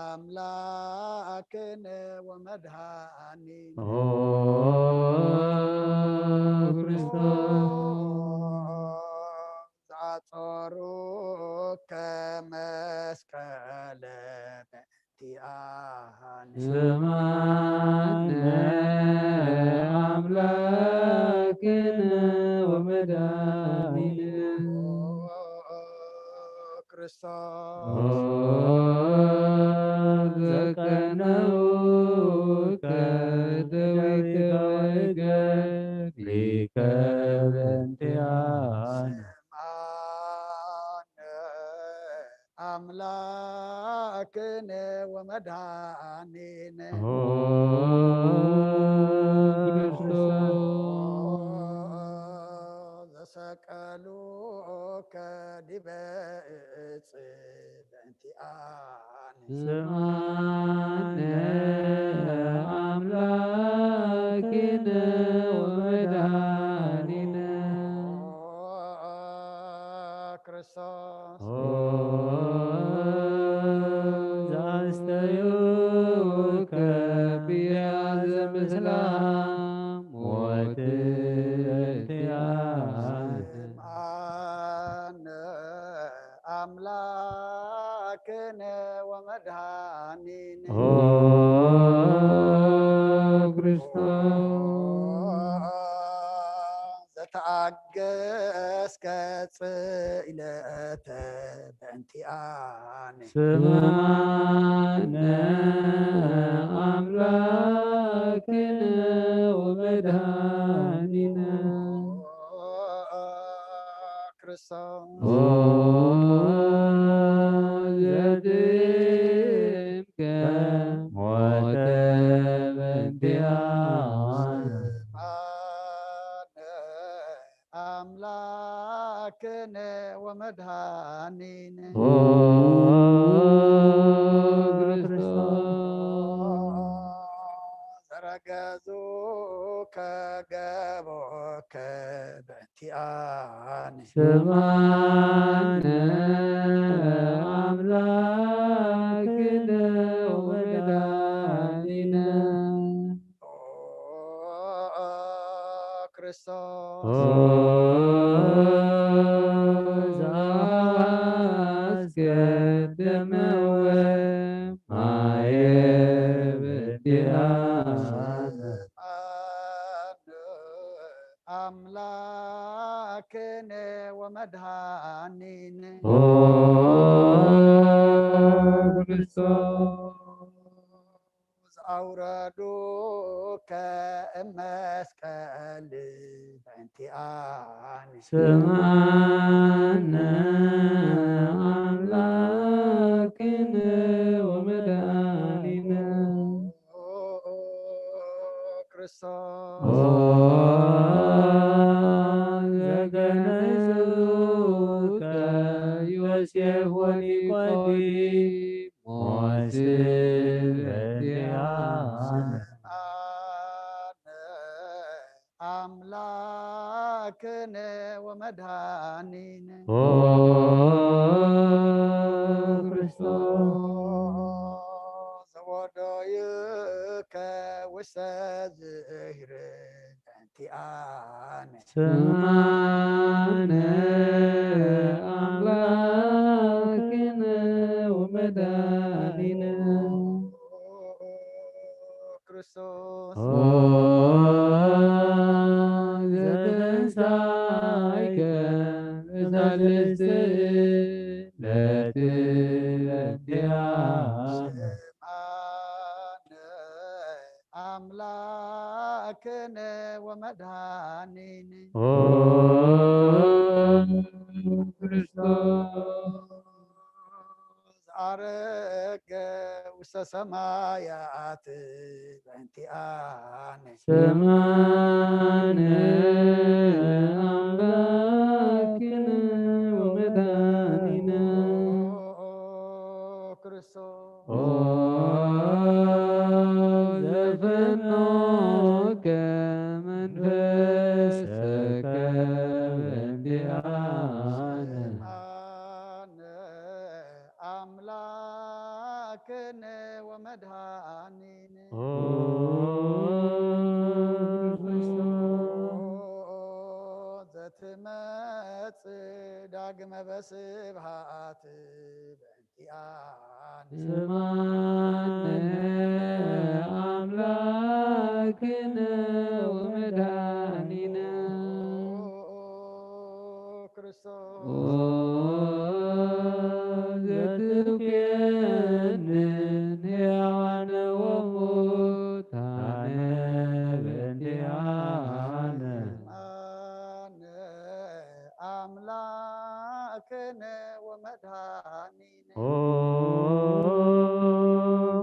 ኣምላክነ ወመድኃኒነ ኦ ክርስቶስ ዘአጾሩከ መስቀለ በእንቲኣነ ስማነ አምላክነ ወመድኃኒነ ክርስቶስ ኦ ዘቀነውከ ደዊከ ወእገሪከ በእንቲአነ ኣነ ኣምላክነ ወመድኃኒነ ኦ ክርስቶስ ዘሰቀሉከ ዲበ እጽ በእንቲኣነ ስማነ አምላክነ ወመድኃኒነ ክርስቶስ ኦ ዘአስተዩከ ብያ ዘምስላ ሞት በእንቲአነ ኣነ ኣምላክነ ወመድኃኒነ ኦ ክርስቶስ ዘተኣገስከ ጽኢለተ በእንቲኣነ ስማነ አምላክነ ወመድኃኒነ ክርስቶስ ኦ ዘትምከ ሞተ በእንቲአነ ኣነ ኣምላክነ ወመድኃኒነ ኦ ክርስቶስ ዘረገዙከ ገቦከ በእንቲኣነ ስማነ አምላክነ ወመድኃኒነ ኦ ክርስቶስ ኦ ዘአስቀደመወ ማየ በእንቲአነ ኣነ ኣምላክነ ወመድኃኒነ ኦ ክርስቶስ ዘአውረዱከ እመስቀል በእንቲኣነ ስማነ አምላክነ ወመድኃኒነ ክርስቶስ ኦ ዘገነዙከ ዮሴፍ ወኒቆዲሞስ በእንቲአነ ኣነ ኣምላክነ ወመድኃኒነ ኦ ክርስቶስ ዘወደዩከ ውስተ ዝህር በእንቲኣነ ስማነ አምላክነ ወመድኃኒነ ክርስቶስ ኦ ዘተንሳይከ በሳልስት ዕለት በእንቲአነ ኣነ ኣምላክ ኣምላክነ ወመድኃኒነ ኦ ክርስቶስ አረገ ውስተ ሰማያት በእንቲአነ። ስማነ አምላክነ ወመድኃኒነ ኦ ክርስቶስ ኦ ዘፈኖከ መንፈሰከ በእንቲአነ። ስማነ አምላክነ ወመድኃኒነ ኦ ክርስቶስ ዘትመጽእ ዳግመ በስብሐት በእንቲአነ። ስማነ አምላክነ ወመድኃኒነ ኦ ክርስቶስ ኦ ዘትኩየንን ሕያዋነ ወሙታነ በእንቲአነ። ስማነ አምላክነ ወመድኃኒነ ኦ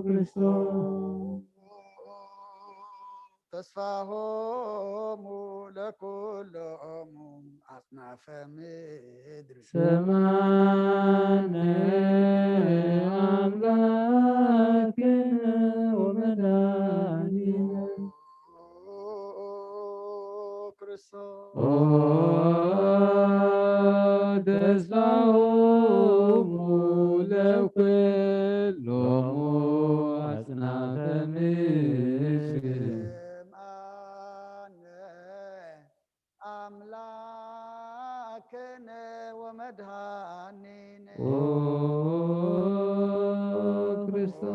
ክርስቶስ ተስፋሆሙ ለኩሎሙ አጽናፈ ምድር። ስማነ አምላክነ ወመድኃኒነ ኦ ክርስቶስ ኦ ተስፋሆሙ ለኩሎሙ አጽናፈ ምድር። ስምዓነ አምላክነ ወመድኃኒነ ኦ ክርስቶስ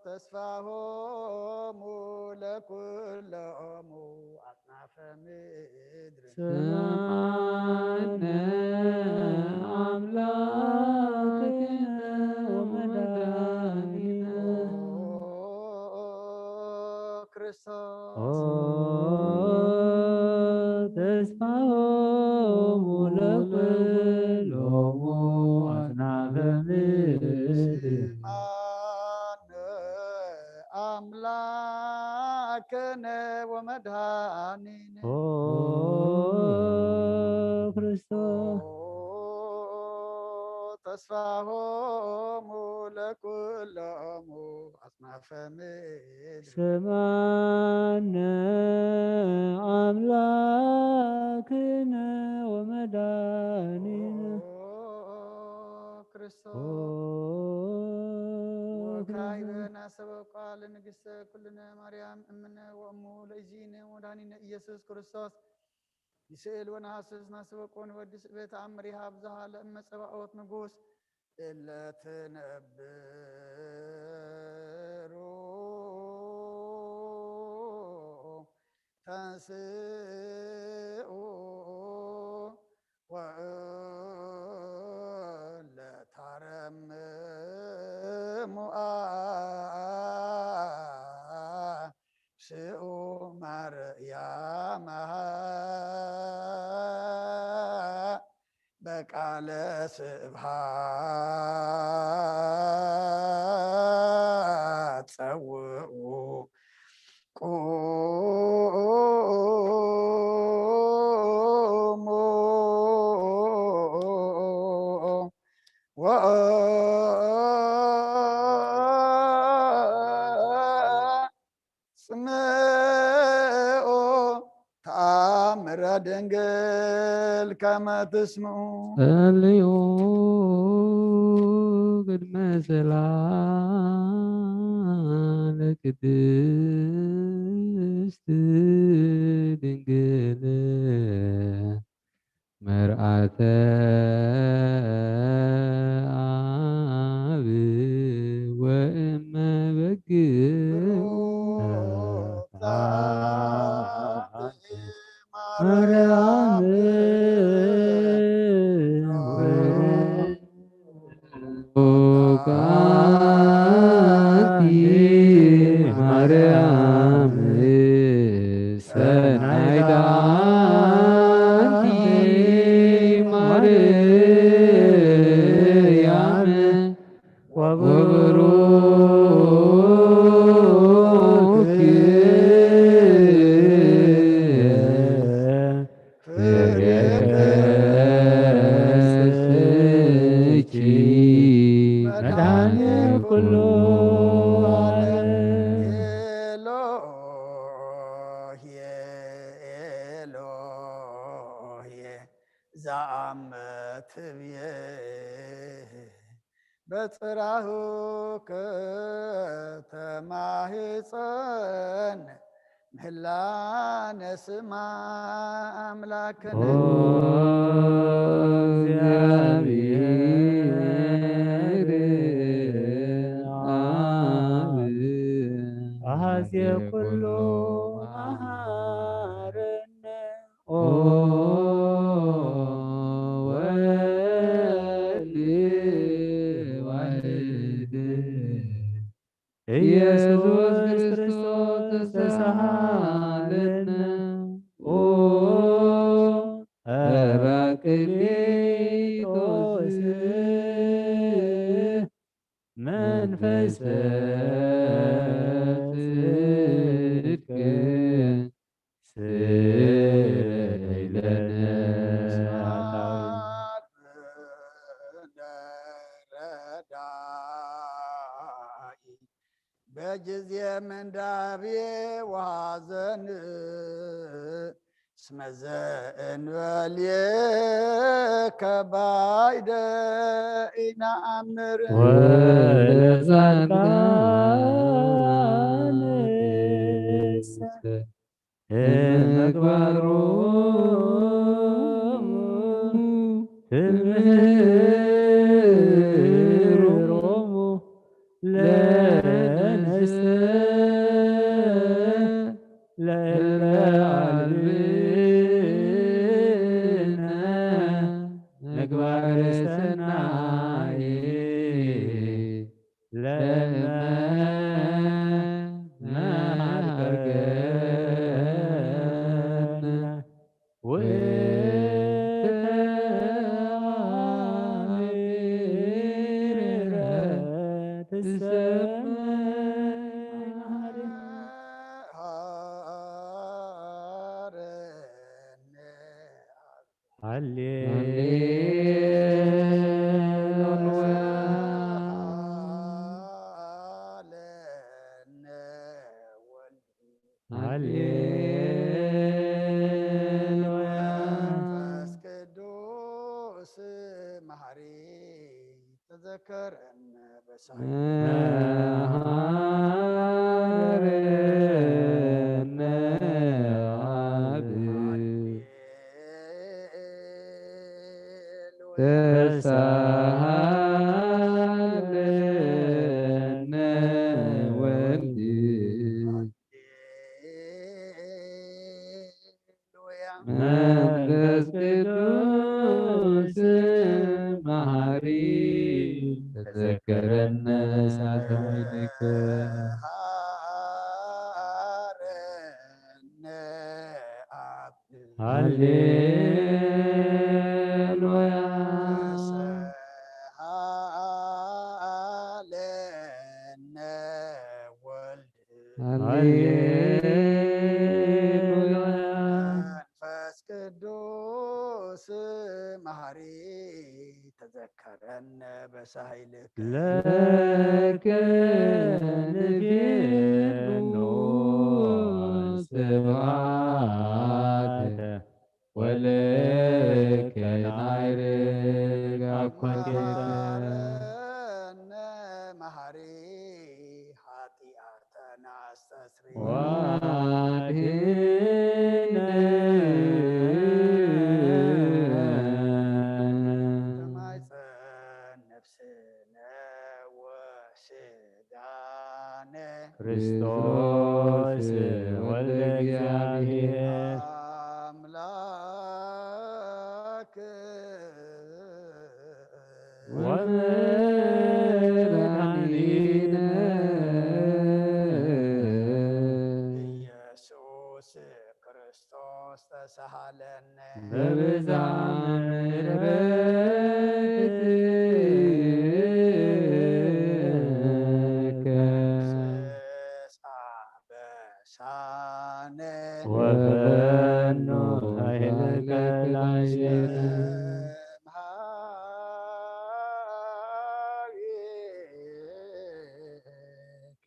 ተስፋሆሙ ለኩሎሙ አጽናፈ ምድር። ስምዓነ አምላክነ ወመድኃኒነ ኦ ክርስቶስ ኦ ተስፋሆሙ ለኩሎሙ አጽናፈ ምድር። ስምዓነ አምላክነ ወመድኃኒነ ኦ ክርስቶስ ኦ ተስፋሆሙ ለኩሎሙ አጽናፈ ምድር። ስምዓነ አምላክነ ወመድኃኒነ ኦ ክርስቶስ ኦ ወካዕበ ናሰበቋ ለንግሥተ ኩልነ ማርያም እምነ ወእሙ ለእግዚእነ ወመድኃኒነ ኢየሱስ ክርስቶስ ይስእል ወነሐስስ ናሰበቆ ንወድስ እበ ተአምሪሃ ብዝሃ ለእመ ጸባኦት ንጉሥ እለ ትነብሩ ተንስኡ ወእለ ታረምሙ አንስኡ ማርያም በቃለ ስብሐት ጸውዑ ቁሙ ወ ጽምኦ ተአምረ ድንግል ከመ ትስምዑ። ጸልዩ ቅድመ ጽላለ ቅድስት ድንግል መርአተ አብ ወእመ በግ ማርያም ቡሩካቲ ማርያም ሰናይት ኣንቲ ማርያም ወብሩክ ፍሬ ከርሥኪ መድኃኔ ኩሉ ዓለም። ኤሎሄ ኤሎሄ ዘአመ ትብዬ በጽራሁከ ተማህፀን ምህላነ ስማ ኣምላክነ። ኦ እግዚአብሔር አብ አሐዜ ኩሉ መሐረነ። ኦ ወልድ ዋሕድ ኢየሱስ ክርስቶስ ተሳሃለነ። ኦ ጳራቅሊጦስ መንፈሰ ጽድቅ ስእለነ። በጊዜ ምንዳቤ ወሐዘን እስመ ዘእንበሌከ ባይደ ኢነአምር። ወለጻድቃንሰ እምግባሮሙ ትምህሮሙ ለነሰ ለእለ አልብነ ምግባር ሰናይ ለእመ መሃርከነ ውእተ አሚረ ትሰመ ሃሌሉያ። ሃሌሉያ። መንፈስ ቅዱስ መሐሪ ተዘከረነ በሳይ መሐረነ አብ ተሳሃለነ ወልድ። መንፈስ ቅዱስ መሐሪ ተዘከረነ ሳተ ወይንከ። ሃሌሉያ። ሰሃለነ ወልድ። ሃሌሉያ። መንፈስ ቅዱስ መሐሪ ተዘከረነ በሳይልክ። ለከ ንቤሎ ስብሐተ ወለከ ናይርግ አኮቴተ። መሐሪ ኃጢአተነ አስተስሪ። ወአድኅነነ። ከማይጸን ነፍስነ ወስጋነ። ክርስቶስ ወልደ እግዚአብሔር። አምላክ ወመድኃኒነ ተሳሃለነ በብዝሓ ምሕረትከ ስሳ በሳነ ወፈኑ ኃይልከ ላዕሌነ።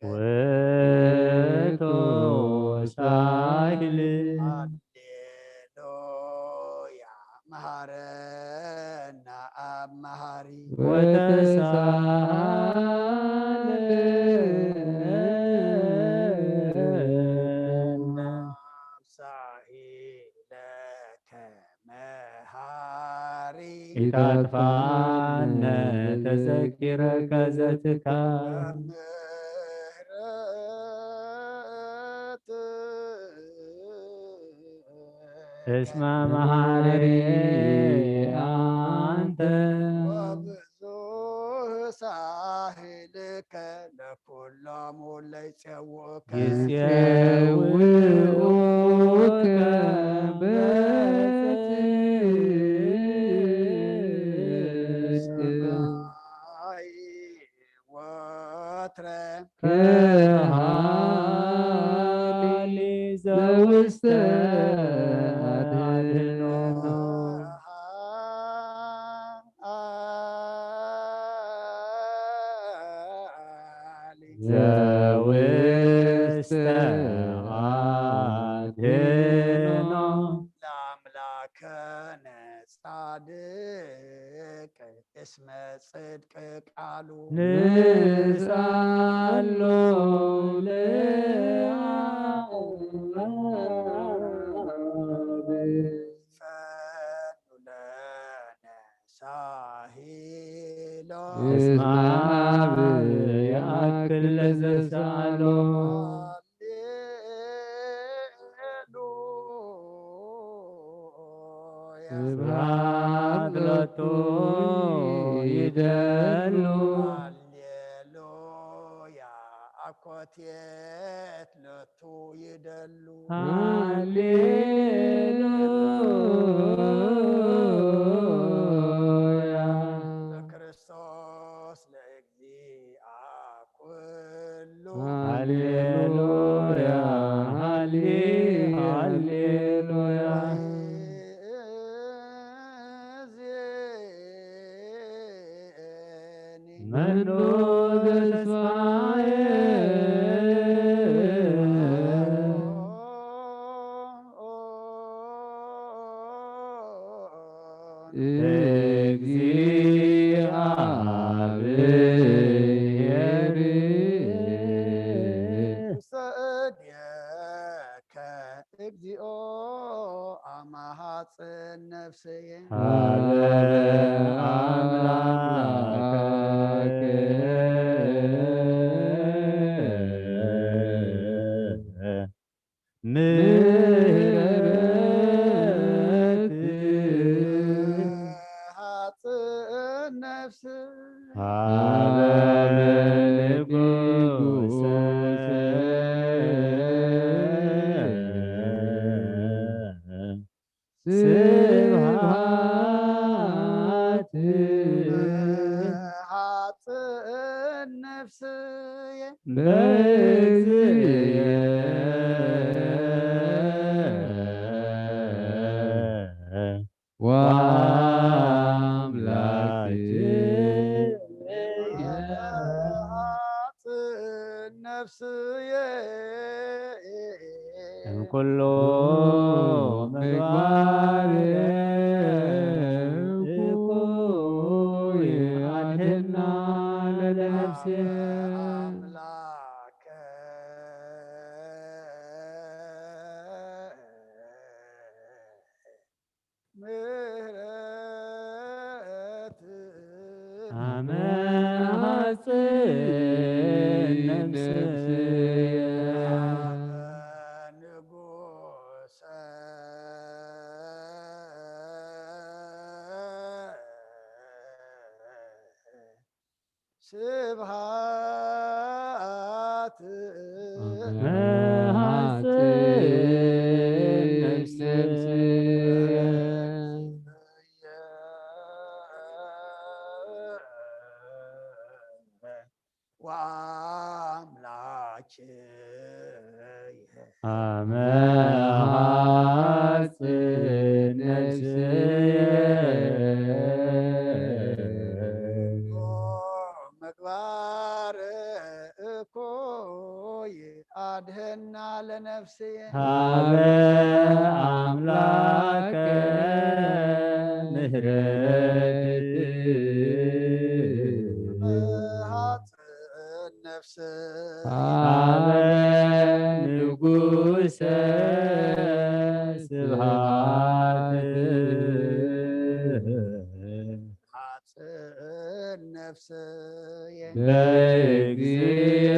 ውእቱ ሳህል ሃሌሉያ መሃረና አብ መሃሪ ወተሳሃለነ ሳሂለከ መሃሪ ኢታጥፋነ ተዘኪረ ከዘትካ ምህረት እስመ መሃሪ አንተ ወብዙህ ሳህልከ ለኩሎሙ ለይጼውኡከ ይጼውኡከ በጽድቅ ወትረ ከሃሊ ዘውስተ አድህኖ ዘውስተ አድህኖ ለአምላከነ ጻድቅ እስመ ጽድቅ ቃሉ ንስአሎ ለአብ ፈኑ ለነ ሳሂሎ እስመ አብ ይአክል ለዘሰአሎ ሃሌሉያ ስብሐት ሎቱ ይደሉ ሃሌሉያ አኮቴት ሎቱ ይደሉ ሃሌሉያ በክርስቶስ ለእግዚአ ኩሉ ሃሌሉያ ሃሌ ሃሌሉያ ዜኒ መኑ ተስፋዬ እግዚአብሔር ሰእድየከ እግዚኦ አማሃፅን ነፍስየ ሀበ አምላከ ምህረት ሃፅን ነፍስ ሀበ ንጉሰ ስብሐት ሃፅን ነፍስየ በእግዚእየ ወአምላክየ ሃፅን ነፍስየ እምኩሉ ምግባር እኩይ አድህና ለነፍስየ አምላከ ምህረት አመ ሐጽን ነፍስየ ንጉሰ ስብሃት መሐጽን ነፍስየ አመ ሐጽን ነፍስየ ምግባር እኩይ አድህና ለነፍስየ ሀበ አምላከ ምህረት ሀጽን ነፍስ ሀበ ንጉሰ ስብሐት ሀጽን ነፍስየ ለእግዚእ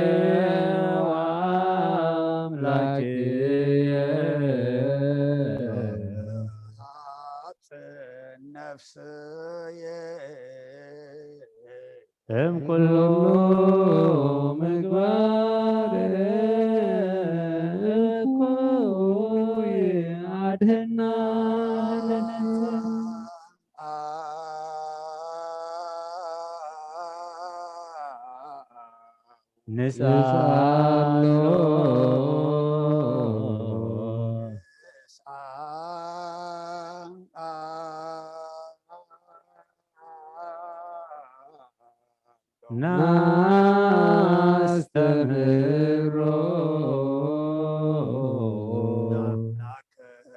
ወአምላክየ ሀጽን ነፍስየ እምኩሉ ምግባር እኩይ አድህና ለነፍስየ ንስኣሎ ናስተምህሮ ናምላክነ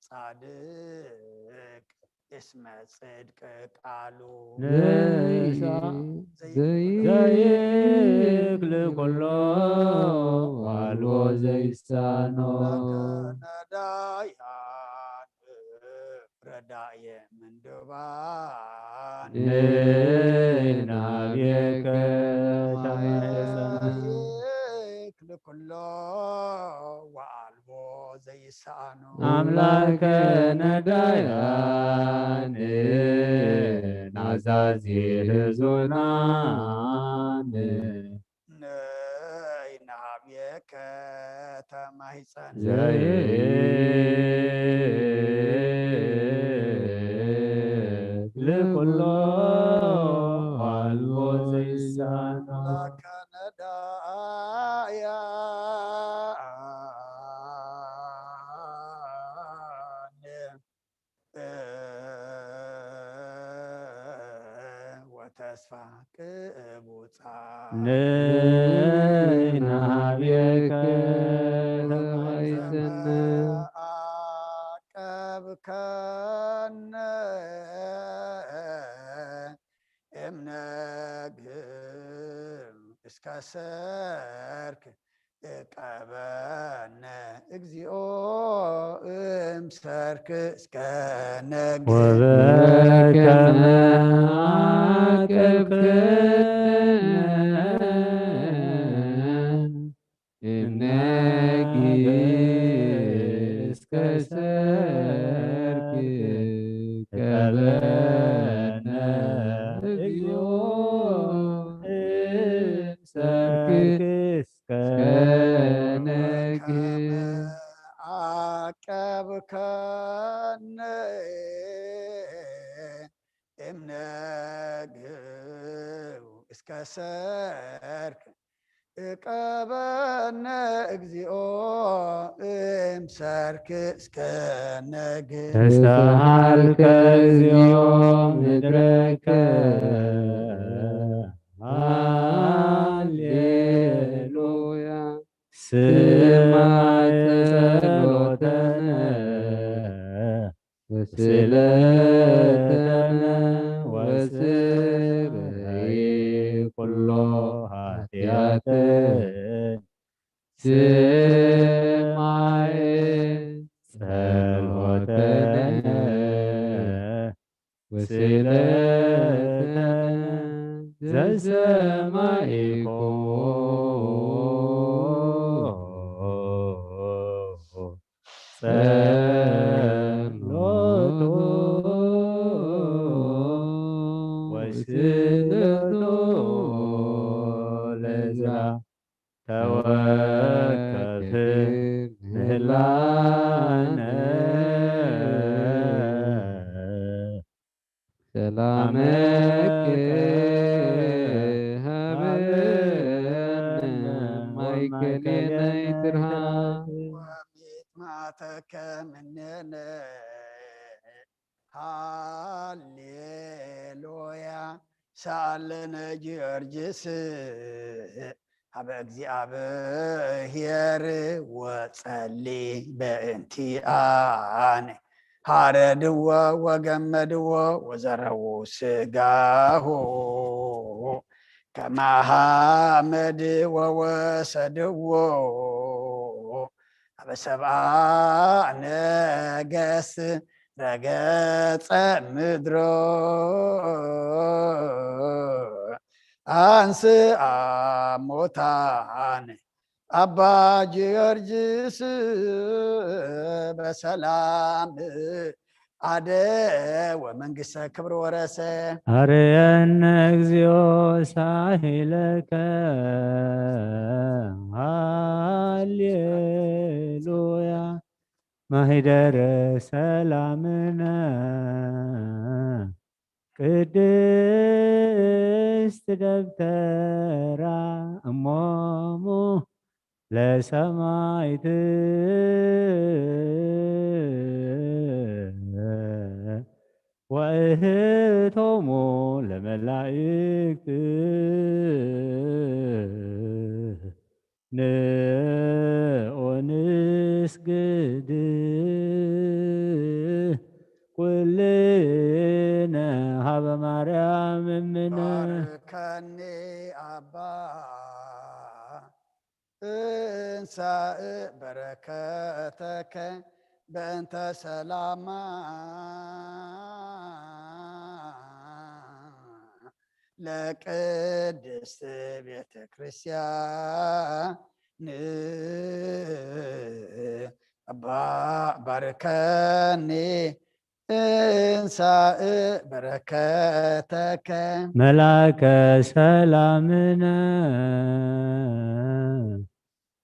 ጻድቅ እስመ ጽድቅ ቃሉ ንሳ ዘይክል ኩሎ አልቦ ዘይሳኖ ነዳያን ረዳየ ምንድባን ንናብየከ ተማሕፀና ክል ኩሎ ወአልቦ ዘይሳኖ አምላከ ነዳያን ናዛዚ ህዙናን ነይ ናብየከ ተማሂፀን ዘይብል ኩሎ አልቦ ዘይሳኖ አምላከ ነዳያን ወተስፋ ቅቡጻ ነይ ናብየከ ተማሂፀነ አቀብከነ እምነግም እስከ ሰርክ እቀበነ እግዚኦ እምሰርክ እስከ ነግህ ወበከመ አቀብከነ እምነግህ እስከ ሰርክ እቀበነ እግዚኦ እምሰርክ እስከ ነግህ አቀብከነ እምነግህ እስከ ሰርክ እቀበነ እግዚኦ እምሰርክ እስከ ነግህ ተስተሃልከ እግዚኦ ምድረከ ሃሌሉያ ስማዕ ጸሎተነ ወስእለተነ ወስረይ ኩሎ ኃጢአተነ ስማዕ ጸሎተነ ወስእለተነ ዘሰማዒኮ ጸሎቱ ወስእለቱ ለእዝራ ተወከፍ ምህላነ ሰላመከ ሃበነ ማእከሌነ ይትርሃ። ወሚጥማተከ ምኔነ። ሃሌሉያ። ሰኣለነ ጊዮርጊስ ሀበ እግዚኣብሔር ወጸሊ በእንቲኣነ። ሃረድዎ ወገመድዎ ወዘረዉ ስጋሁ ከማሃመድ ወወሰድዎ አበ ሰብአ ነገስ ረገጸ ምድሮ አንስአ ሞታን አባ ጊዮርጊስ በሰላም አደ ወመንግስተ ክብር ወረሰ። አርየነ እግዚኦ ሳሂለከ ሃሌሉያ ማሂደረ ሰላምነ ቅድስት ደብተራ እሞሙ ለሰማይት ወእህቶሙ ለመላእክት ንኦ ንስግድ ኩልነ ሀበ ማርያም እምነ። ባርከኒ አባ እንሳእ በረከተከ በእንተ ሰላማ ለቅድስት ቤተ ክርስቲያን። አባ ባርከኒ እንሳእ በረከተከ መላከ ሰላምነ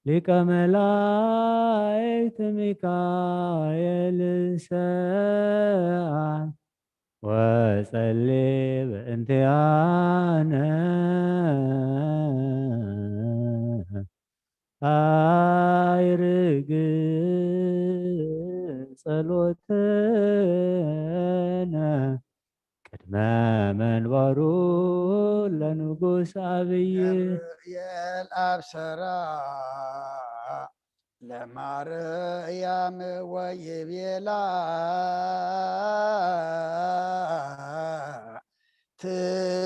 ሊቀ መላእክት ሚካኤል ሰአል ወጸሊ በእንቲአነ አይርግ ጸሎትነ ቅድመ መንበሩ ለንጉስ አብይ። ገብርኤል አብሰራ ለማርያም ወይቤላ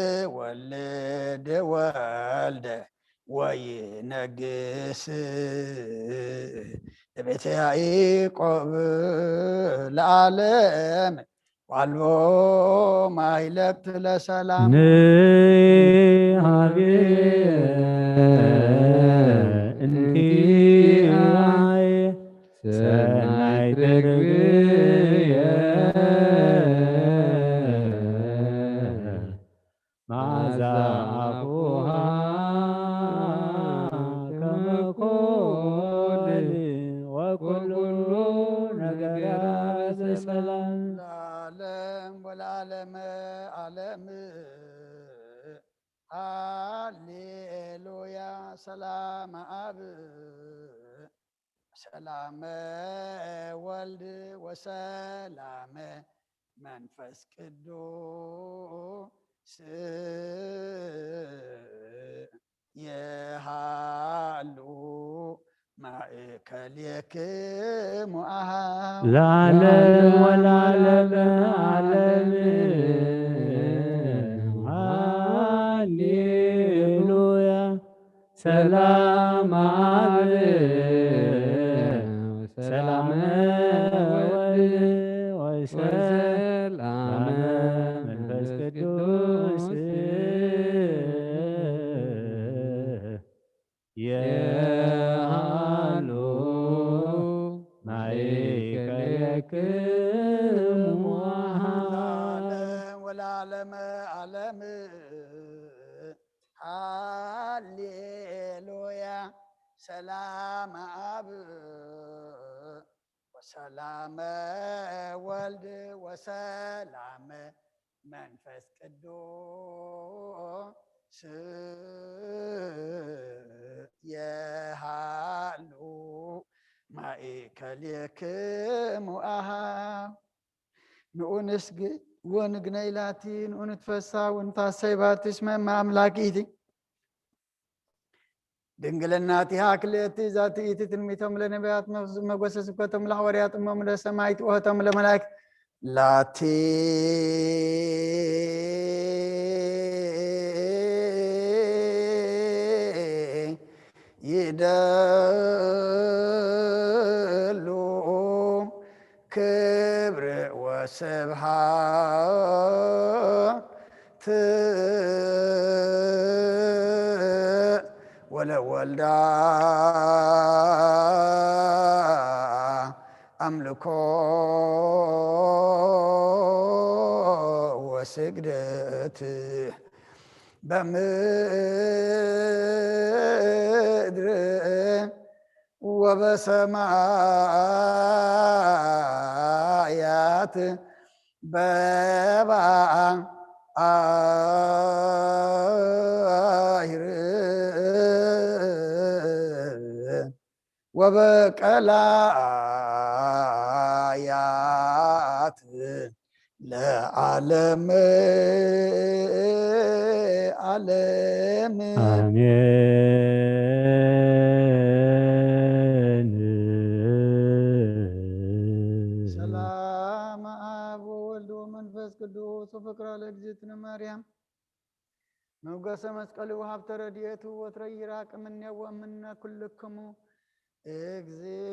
ትወልድ ወልደ ወይነግስ ለቤተ ያዕቆብ ለዓለም ዋልቦ ማይለብት ለሰላም ንሃቤ እንቲአየ ሰናይ ትርግየ መዓዛ አፉሃ ከመ ኮል ወኩሉ ነገራ በሰላም። ለዓለም ወለዓለመ ዓለም ሃሌሉያ። ሰላመ አብ ሰላመ ወልድ ወሰላመ መንፈስ ቅዱስ የሃሉ ማእከሌክሙ አሃው ለዓለም ወለዓለመ ዓለም ሃሌሉያ። ሰላም አብ ሰላም ወልድ ወሰላም መንፈስ ቅዱስ የሃሉ ማእከሌክሙ አሃ ለዓለም ወለዓለመ ዓለም ሃሌሉያ። ሰላም አብ ወሰላመ ወልድ ወሰላመ መንፈስ ቅዱስ የሃሉ ማእከሌክሙ ኣሃ። ንኡ ንስግድ ወንግነይ ላቲ፣ ንኡ ንትፈሳ ወንታሰይ ባቲ፣ እስመ እመ ኣምላክ ኢቲ። ድንግልናቲሃ ክልኤቲ ዛቲ ኢቲ፣ ትንቢቶም ለነቢያት መፍ-፣ መጎሰ ስብከቶም ለሐዋርያት እሞም ለሰማይት ወህቶም ለመላእክት ላቲ ይደሉ ክብር ወስብሐት ወለወልዳ ኣምልኮ ወስግደት በምድር ወበሰማያት በባ አይር ወበቀላያት ለዓለም ዓለም። አሜን። ሰላም አብ ወወልድ ወመንፈስ ቅዱስ ወፍቅራ ለእግዝእትነ ማርያም ሞገሰ መስቀሉ ወሀብተ ረድኤቱ ወትረ ይራቅ እምኔ ወእምነ ኩልክሙ። እግዚእ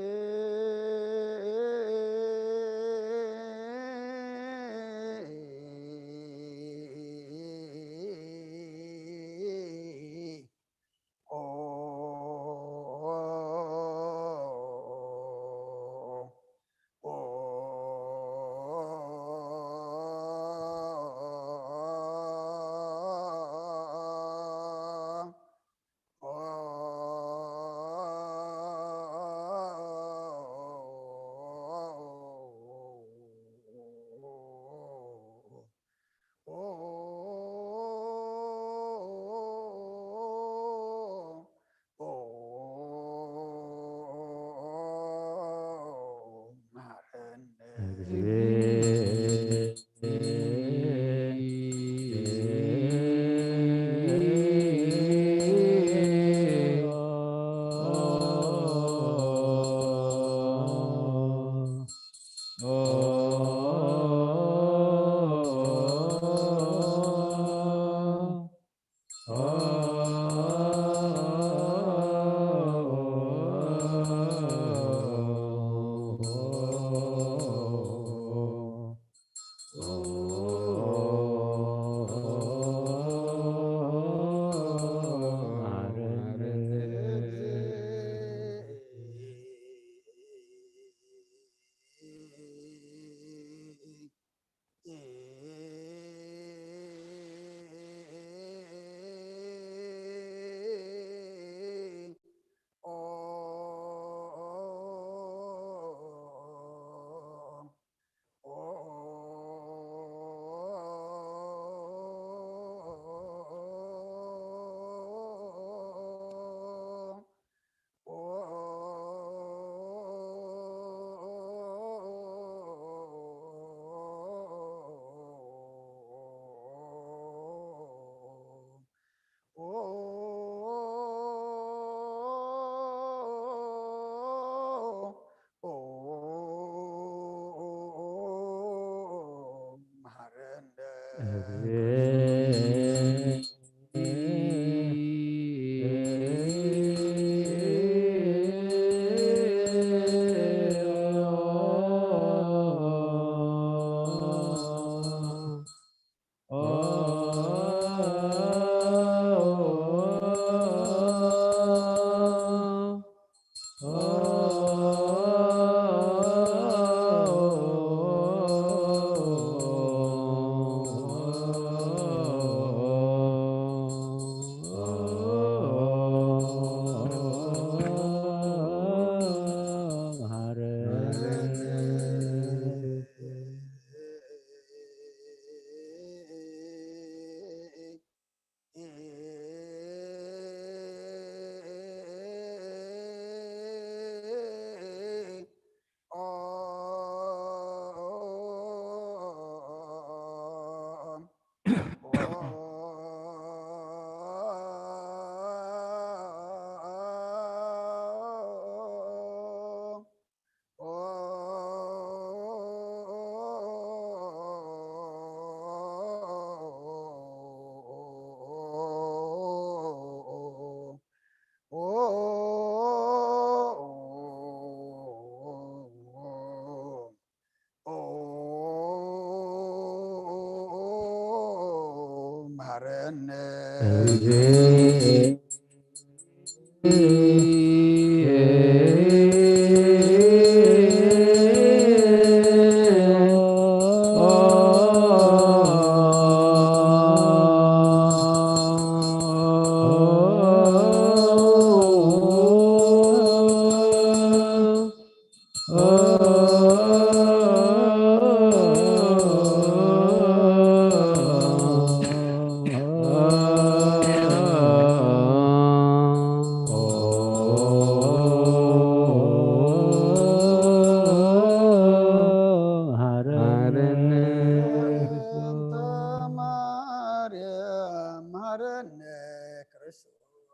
መሐረነ።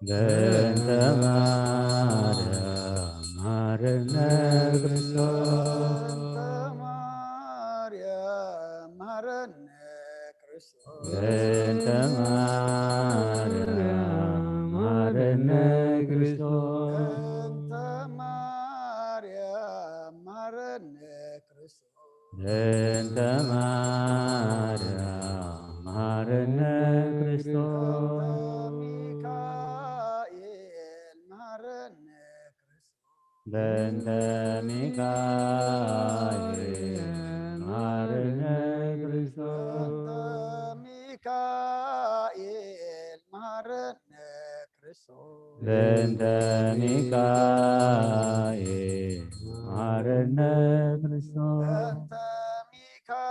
በእንተ ማርያም መሐረነ ክርስቶስ። በእንተ ማርያም መሐረነ ክርስቶስ። በእንተ ማርያም መሐረነ ክርስቶስ። በእንተ ማርያም መሐረነ ክርስቶስ። በእንተ ማርያም መሐረነ ክርስቶስ። በእንተ ሚካኤል መሐረነ ክርስቶስ። በእንተ ሚካኤል መሐረነ ክርስቶስ። በእንተ ሚካኤል መሐረነ ክርስቶስ። በእንተ ሚካኤል መሐረነ ክርስቶስ። በእንተ ሚካኤል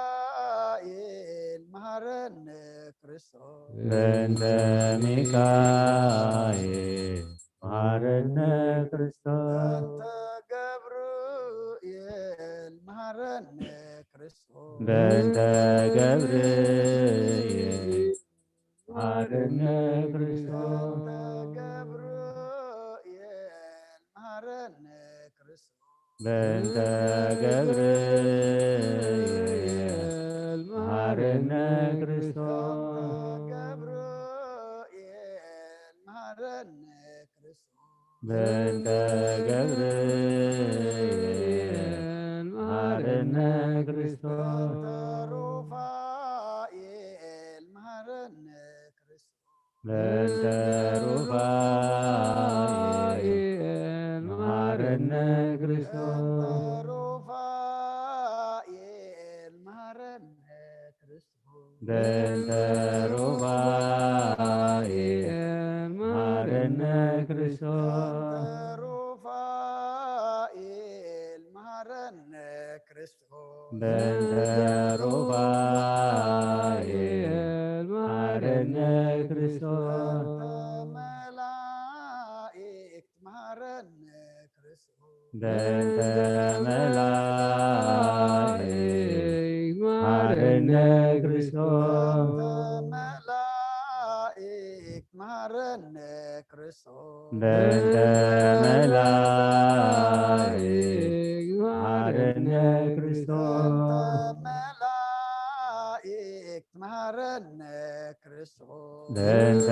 መሐረነ ክርስቶስ። በእንተ ሚካኤል መሐረነ ክርስቶስ። በእንተ ገብርኤል መሐረነ ክርስቶስ። በእንተ ገብርኤል መሐረነ ክርስቶስ። በእንተ ገብርኤል መሐረነ ክርስቶስ። በእንተ ገብርኤል መሐረነ ክርስቶስ። በእንተ ገብርኤል መሐረነ ክርስቶስ። በእንተ ገብርኤል መሐረነ ክርስቶስ። በእንተ ሩፋኤል መሐረነ ክርስቶስ። በእንተ ሩፋኤል መሐረነ ክርስቶስ። በእንተ ሩፋኤል መሐረነ ክርስቶስ። በእንተ ሩፋኤል መሐረነ ክርስቶስ። በእንተ ሩፋኤል መሐረነ ክርስቶስ። በእንተ ሩፋኤል መሐረነ ክርስቶስ። በእንተ መላእክት መሐረነ ክርስቶስ። በእንተ መላእክት መሐረነ ክርስቶስ። በእንተ መላእክት መሐረነ ክርስቶስ። በእንተ መላእክት መሐረነ ክርስቶስ። በእንተ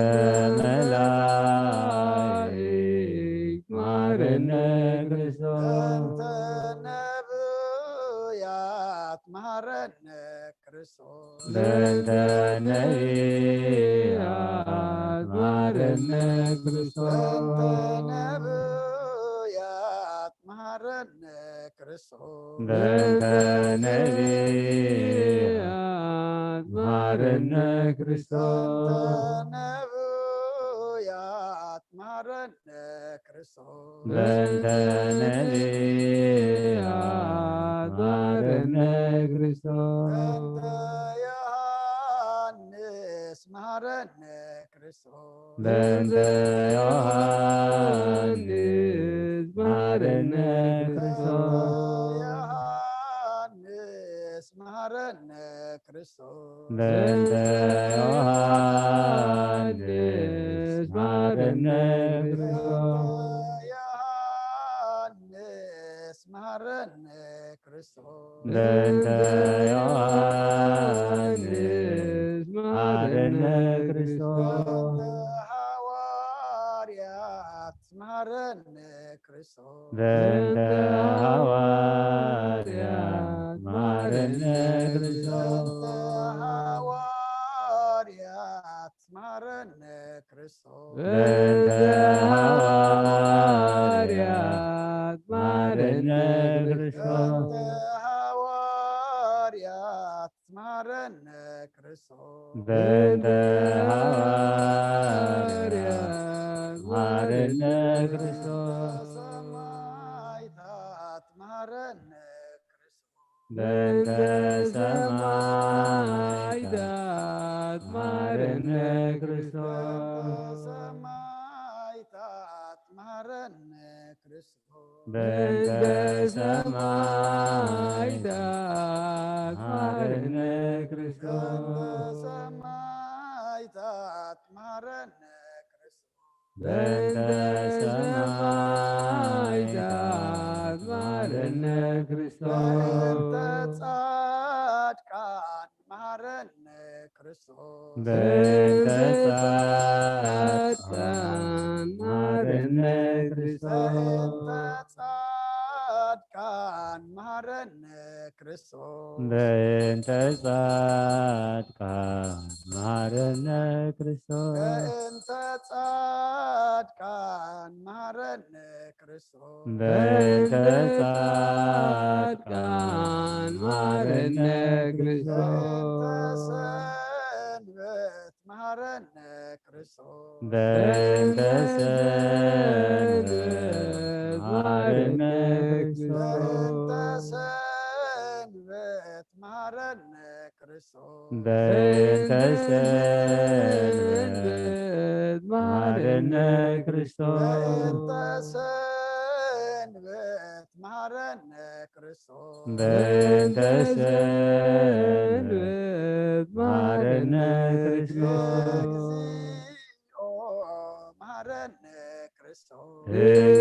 መላእክት መሐረነ ክርስቶስ። በእንተ መላእክት መሐረነ ክርስቶስ። በእንተ ነብያት መሐረነ ክርስቶስ። በእንተ ነቢያት መሐረነ ክርስቶስ። በእንተ ነብያት መሐረነ ክርስቶስ። በእንተ ነቢያት መሐረነ ክርስቶስ። በእንተ ነብያት መሐረነ ክርስቶስ። በእንተ ነቢያት መሐረነ ክርስቶስ። በእንተ ዮሐንስ መሐረነ ክርስቶስ። በእንተ ዮሐንስ መሐረነ ክርስቶስ። ዮሐንስ መሐረነ ክርስቶስ። በእንተ ዮሐንስ መሐረነ ክርስቶስ። ዮሐንስ መሐረነ ክርስቶስ። በእንተ ዮሐንስ መሐረነ ክርስቶስ። በእንተ ሐዋርያት መሐረነ ክርስቶስ። በእንተ ሐዋርያት መሐረነ ክርስቶስ። በእንተ ሐዋርያት መሃረነ ክርስቶስ። በእንተ ሃዋርያት መሃረነ ክርስቶስ። በእንተ ሃዋርያት መሃረነ ክርስቶስ። ሰማዕታት መሃረነ ክርስቶስ። በእንተ ሰማዕታት መሃረነ ክርስቶስ። ሰማዕታት መሃረነ ክርስቶስ። በእንተ ሰማዕታት መሃረነ ክርስቶስ። ሰማዕታት መሃረነ ክርስቶስ። በእንተ ሰማዕታት መሃረነ ክርስቶስ። በእንተ ጻድቃን መሃረነ ክርስቶስ። በእንተ ጻድቃን መሃረነ ክርስቶስ። በእንተ ጻድቃን መሃረነ ክርስቶስ። በእንተ ጻድቃን መሃረነ ክርስቶስ። በእንተ ጻድቃን መሃረነ ክርስቶስ። በእንተ ጻድቃን መሃረነ ክርስቶስ። በእንተ ሰንበት መሃረነ ክርስቶስ። በእንተ ሰንበት መሃረነ ክርስቶስ። በእንተ ሰንበት መሃረነ ክርስቶስ። በእንተ ሰንበት መሃረነ ክርስቶስ። በእንተ ሰንበት መሃረነ ክርስቶስ። በእንተ ሰንበት መሃረነ ክርስቶስ። እግዚኦ መሃረነ ክርስቶስ። እግዚኦ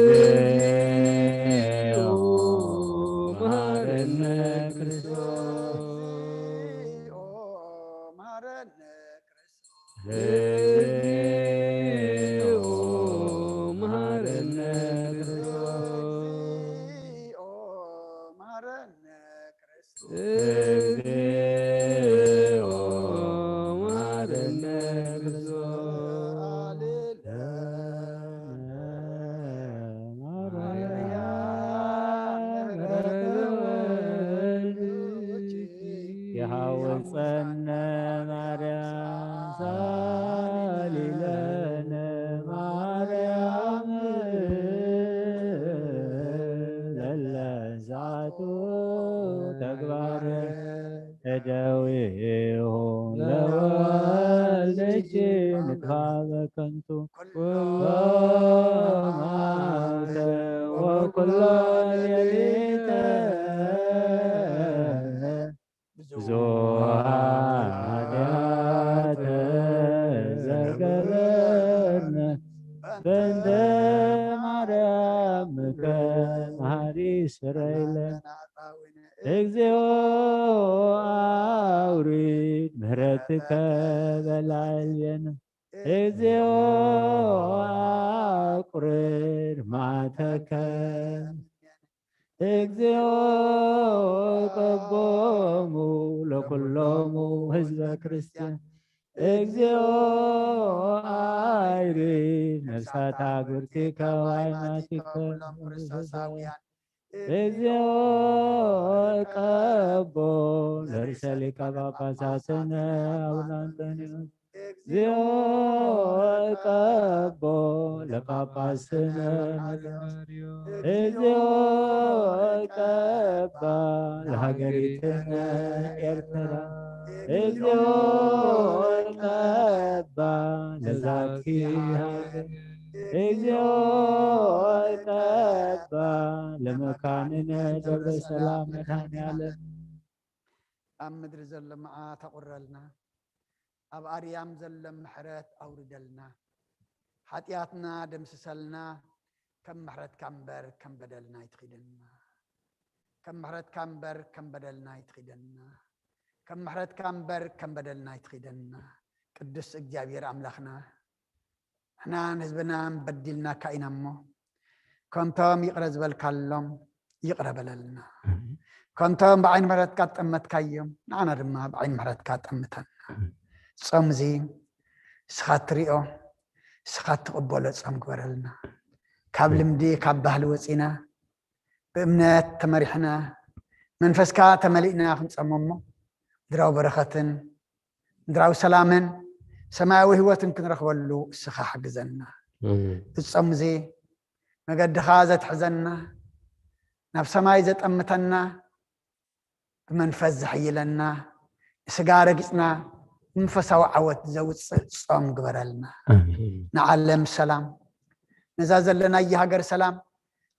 መሃረነ ክርስቶስ። እግዚኦ መሃረነ ክርስቶስ። እግዚኦ መሃረነ ክርስቶስ። እግዚኦ መሃረነ ክርስቶስ። እግዚኦ መሃረነ ክርስቶስ። አሌሉያ። የሐውፀነ ማርያም ሳሊ ለነ ማርያም ለለ ዛቱ ተግባር እደዊሁ ለወልድኪ ንካበ ከንቱ ኩሎ መዓልተ ወኩሎ ሌሊተ ብዙኃ ኃጢአተ ዘገበርነ በእንተ ማርያምከ መሐሪ ስረይ ለነ። እግዚኦ አውሪድ ምሕረትከ በላዕሌነ። እግዚኦ አቁርር መዓተከ። እግዚኦ ቀቦሙ ለኩሎሙ ህዝበ ክርስቲያን። እግዚኦ አይሪ ነፍሳት አግብርቲከ ወአይማቲከ። ክርስቶሳውያን እግዚኦ ቀቦ ለርእሰ ሊቀ ጳጳሳትነ አቡነ አንጦንዮስ። እግዚኦ ቀቦ ለጳጳስነ። እግዚኦ ቀባ ለሀገሪትነ ኤርትራ። እግዚኦ ቀባ ለዛቲ ሀገር። እግዚኦ ቀባ ለመካንነ ደብረ ሰላም መድኃኔዓለም። ኣብ ምድሪ ዘሎ መዓት ኣቑረልና፣ ኣብ ኣርያም ዘሎ ምሕረት ኣውርደልና፣ ሓጢኣትና ደምስሰልና፣ ከም ምሕረትካ እምበር ከም በደልና ኣይትኺደና። ከም ምሕረትካ እምበር ከም በደልና ኣይትኺደና። ከም ምሕረትካ እምበር ከም በደልና ኣይትኺደና። ቅዱስ እግዚኣብሔር ኣምላኽና፣ ንሕናን ህዝብናን በዲልናካ ኢና እሞ፣ ከምቶም ይቕረ ዝበልካሎም ይቕረ በለልና። ከምቶም ብዓይኒ ምሕረትካ ዝጠመትካዮም፣ ንዓና ድማ ብዓይኒ ምሕረትካ ጠምተና። ጾም እዚ ንስኻ እትሪኦ፣ ንስኻ እትቕበሎ ጾም ግበረልና። ካብ ልምዲ፣ ካብ ባህሊ ወፂና፣ ብእምነት ተመሪሕና መንፈስካ ተመሊእና ክንጸሞ እሞ ምድራዊ በረኸትን ምድራዊ ሰላምን ሰማያዊ ህይወትን ክንረኽበሉ እስኻ ሓግዘና። እዚ ጾም እዚ መገድኻ ዘትሕዘና፣ ናብ ሰማይ ዘጠምተና፣ ብመንፈስ ዘሕይለና፣ ንስጋ ረጊጽና መንፈሳዊ ዓወት ዘውፅእ ጾም ግበረልና። ንዓለም ሰላም፣ ነዛ ዘለናያ ሃገር ሰላም፣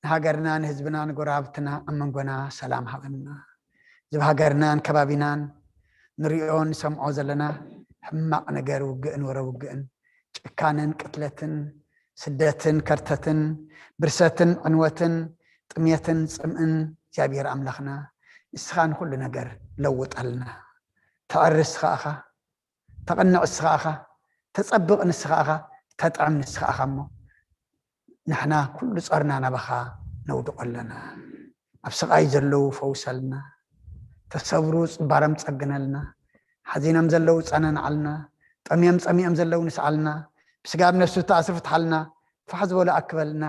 ንሃገርና ንህዝብና ንጎረባብትና ኣብ መንጎና ሰላም ሃበና። እዚ ሃገርናን ከባቢናን ንሪኦ ንሰምዖ ዘለና ሕማቕ ነገር ውግእን ወረ ውግእን ጭካነን ቅትለትን ስደትን ከርተትን ብርሰትን ዕንወትን ጥሜትን ጽምእን እግዚኣብሔር ኣምላኽና ንስኻ ንኹሉ ነገር ለውጠልና። ተዕሪ እስኻ ኢኻ፣ ተቕንዕ እስኻ ኢኻ፣ ተጸብቕ ንስኻ ኢኻ፣ ተጥዕም ንስኻ ኢኻ እሞ ንሕና ኩሉ ጾርና ናባኻ ነውድቆ ኣለና። ኣብ ስቓይ ዘለዉ ፈውሰልና፣ ተሰብሩ ጽባሮም ጸግነልና፣ ሓዚኖም ዘለዉ ጸናንዓልና፣ ጠምዮም ጸሚኦም ዘለዉ ንስዓልና፣ ብስጋብ ነፍሱ ተኣስሩ ፍትሓልና፣ ፋሕ ዝበሉ ኣክበልና።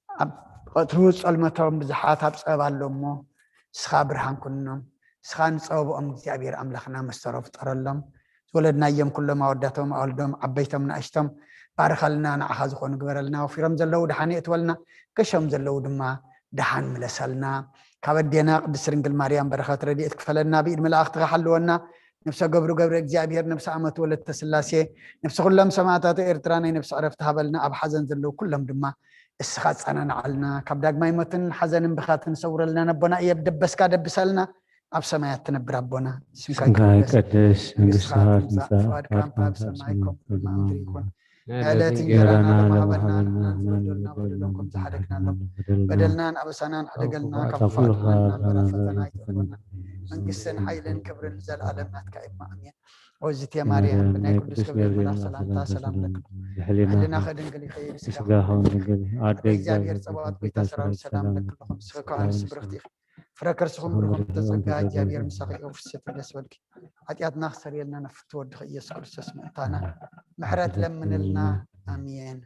ኣብ ቀትሩ ጸልመቶም ብዙሓት ኣብ ጸበባ ኣሎ እሞ ንስኻ ብርሃን ኩኖም፣ ንስኻ ንጸበብኦም እግዚኣብሔር ኣምላኽና መስተሮ ፍጠረሎም። ዝወለድናዮም ኩሎም ኣወዳቶም ኣወልዶም ዓበይቶም ንኣሽቶም ባርኸልና፣ ንዓኻ ዝኾኑ ግበረልና። ወፊሮም ዘለዉ ደሓን የእትወልና፣ ገሾም ዘለዉ ድማ ደሓን ምለሰልና። ካብ ኣዴና ቅድስት ድንግል ማርያም በረኸት ረድኤት ክፈለና፣ ብኢድ መላእኽትኻ ሓልወና። ነብሰ ገብሩ ገብረ እግዚኣብሔር፣ ነብሰ ኣመት ወለተ ስላሴ፣ ነብሲ ኩሎም ሰማዕታት ኤርትራ ናይ ነብሲ ዕረፍቲ ሃበልና። ኣብ ሓዘን ዘለዉ ኩሎም ድማ እስኻ ጸናንዓልና። ካብ ዳግማይ ሞትን ሓዘንን ብኻትን ሰውረልና። ነቦና እየብ ደበስካ ደብሰልና። ኣብ ሰማያት ትነብር ኣቦና፣ ስምካ ስምካ ይቀደስ፣ ይቀደስ፣ መንግስትኻ መንግስትኻ ትምጻእ፣ ትምጻእ፣ ፍቓድካ ፍቓድካ ኣብ ሰማይ ከምኡ ድማ ኣብ ምድሪ ይኹን። ናይ ዕለት ዕለት እንጀራና እንጀራና ለማሃበልና ለማሃበልና ንሕና ንበደሎም ንበደሎም ከም ዝሓደግናሎም በደልና በደልናን ኣበሳናን ሕደገልና፣ ካብ ካብ ክፉእ ክፉእ መናን መራፈተና ኣይተፈና። መንግስትን ሓይልን ክብርን ዘለኣለም ናትካ እዩ። ኣሜን። ኦዝቴ ማርያም ናይ ቅዱስ ገብርኤል መልኣክ ሰላምታ ሰላም ለኪ። ሕሊናኺ ድንግል ኢኺ፣ ስጋኺ እውን ድንግል። ኣደ እግዚኣብሔር ጸባኦት ጎይታ ሰራዊት ሰላም ለኪ። ንስኺ ከዋንስ ብርኽቲ ኢኺ። ፍረ ከርስኹም ብሩኽ ተጸጋ እግዚኣብሔር ምሳኺ እዩ። ፍስሕቲ ደስ በልኪ። ሓጢኣትና ክሰርየልና ነፍቲ ወድኺ ኢየሱስ ክርስቶስ ምእንታና ምሕረት ለምንልና። ኣሜን።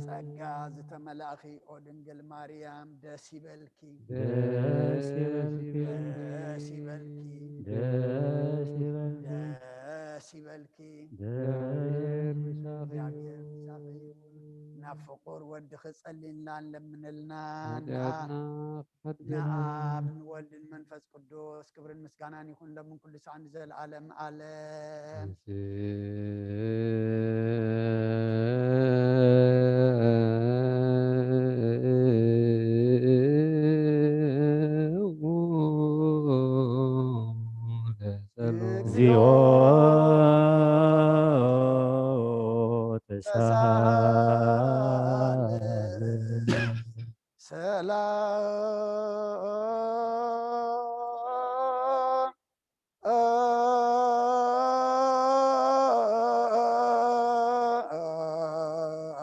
ጸጋ ዝተመላእኺ ኦ ድንግል ማርያም ደስ ይበልኪ። ደስ ይበልኪ። ደስ ይበልኪ። ደስ ይበልኪ። ደስ ይበልኪ። እግዚኣብሔር ምሳኺ ይኹን። ናብ ፍቁር ወድኺ ጸልይልና ለምንልና። ንኣብ ንወልድን መንፈስ ቅዱስ ክብርን ምስጋናን ይኹን ለምን ኩሉ ሰዓን ንዘለዓለም ዓለም። እግዚኦ ተሳለ።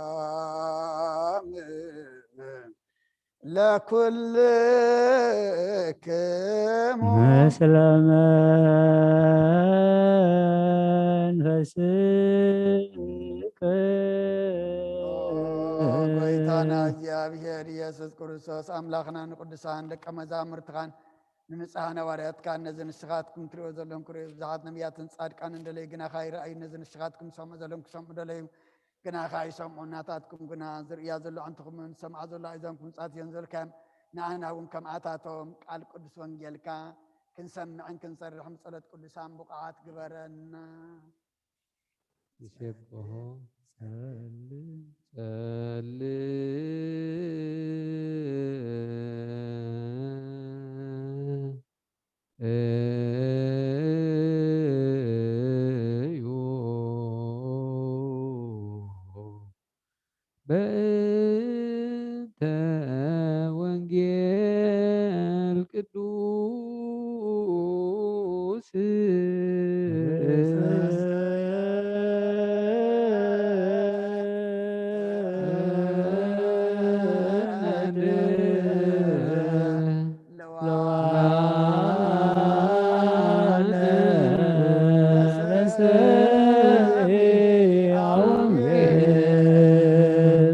ሰላም ለኩልክሙ። ምስለ መንፈስከ። ኦ ጎይታና እግዚኣብሔር ኢየሱስ ክርስቶስ ኣምላኽና ንቅዱሳን ደቀ መዛሙርትኻን ንንጹሃን ሃዋርያትካን ነዚ ንስኻትኩም ትሪኦ ዘለኹም ክርእዩ ብዙሓት ነቢያትን ጻድቃንን ደለዩ ግናኻ ይረኣዩ። ነዚ ንስኻትኩም ትሰምዑ ዘለኹም ክሰምዑ ደለዩ ግናኻ ይሰምዑ። ናታትኩም ግና ዝርእያ ዘሎ ኣዕንትኹምን ዝሰምዓ ዘሎ ኣእዛንኩም ጻትየን ዘልካዮም ንኣና እውን ከምኣታቶም ቃል ቅዱስ ወንጌልካ ክንሰምዕን ክንሰርሕን ጸሎት ቅዱሳን ብቑዓት ግበረና። ንሴብሖ ጸል ጸል እዩ በእንተ ወንጌል ቅዱስ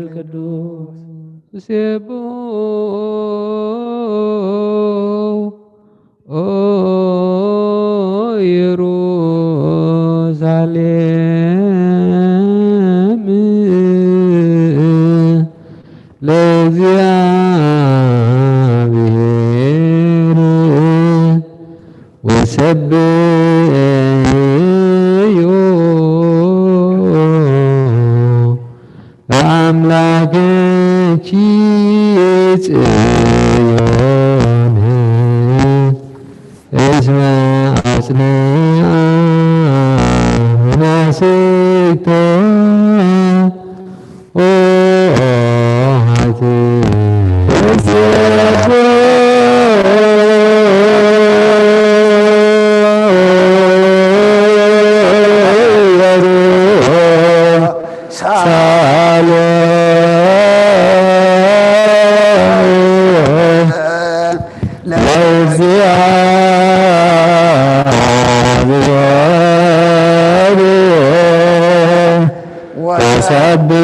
ቅዱስ ሴብሖ ኦ ኢየሩሳሌም ለእግዚአብሔር ወሰብሕዮ ለአምላክኪ ጽዮን እስመ አጽንዓ መናስክተ ኦሃት ሳሌ ለእግዚአብሔር ወሰብሖ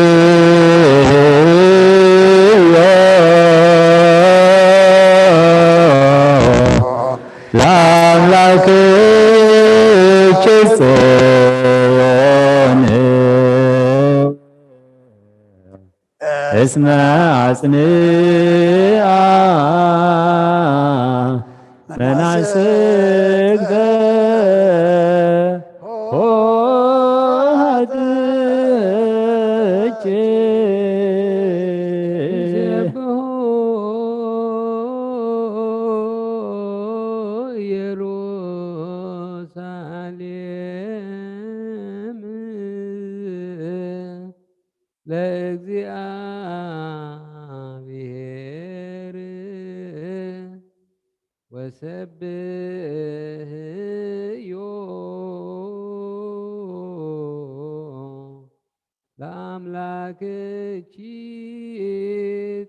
ለአምላክኪ ጽዮን እስመ አጽንዓ መናስክተ ኆኃትኪ። ለእግዚአብሔር ወሰብሕዮ ለአምላክኪ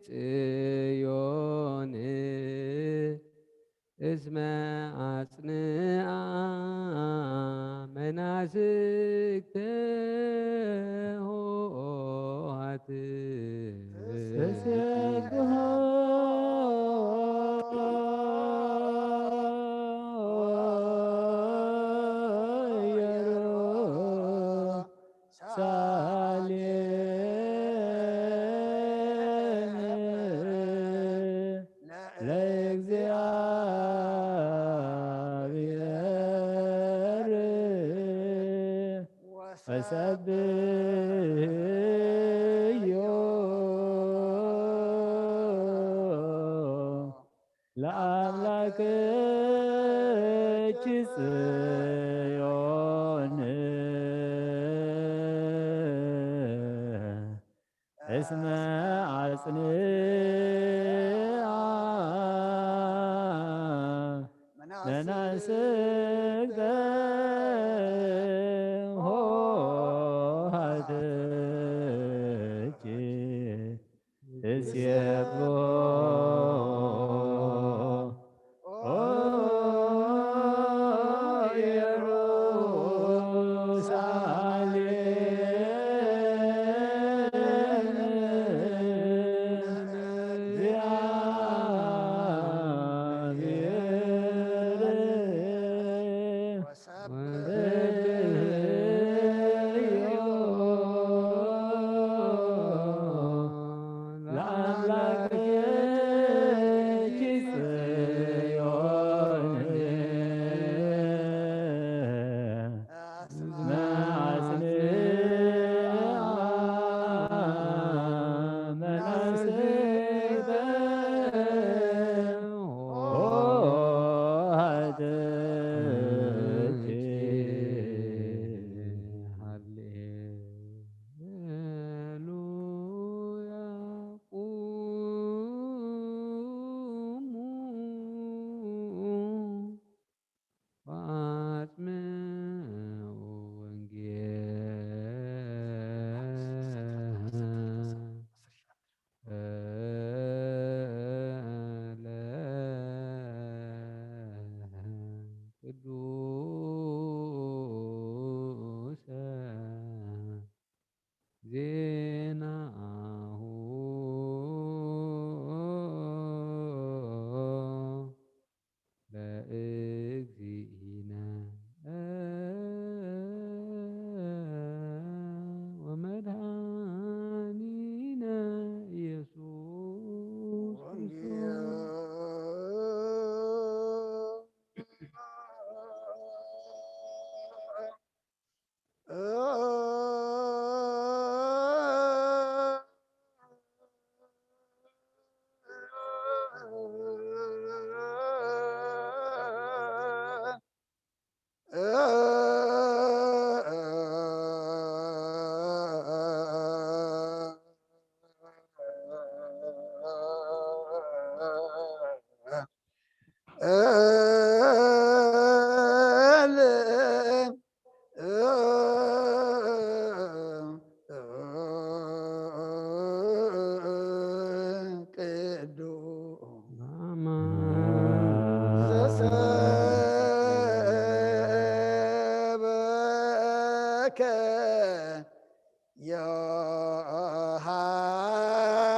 ጽዮን እስመ አጽንዓ መናስክተ ኆኃት። ለእግዚአብሔር ወሰብሕዮ ለአምላክኪ ጽዮን እስመ አጽንዓ መናስክተ ኆኃትኪ። እሴብሖ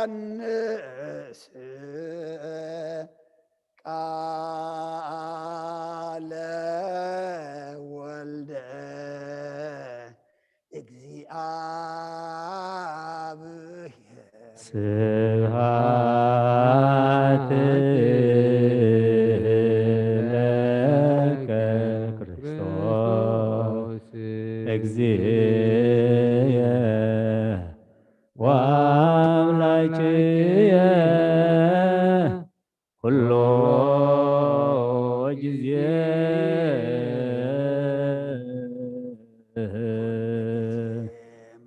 ዮሃንስ ቃለ ወልደ እግዚኣብሔር። ስብሐት ለከ ክርስቶስ እግዚእየ ወአምላክየ ኩሎ ግዜ።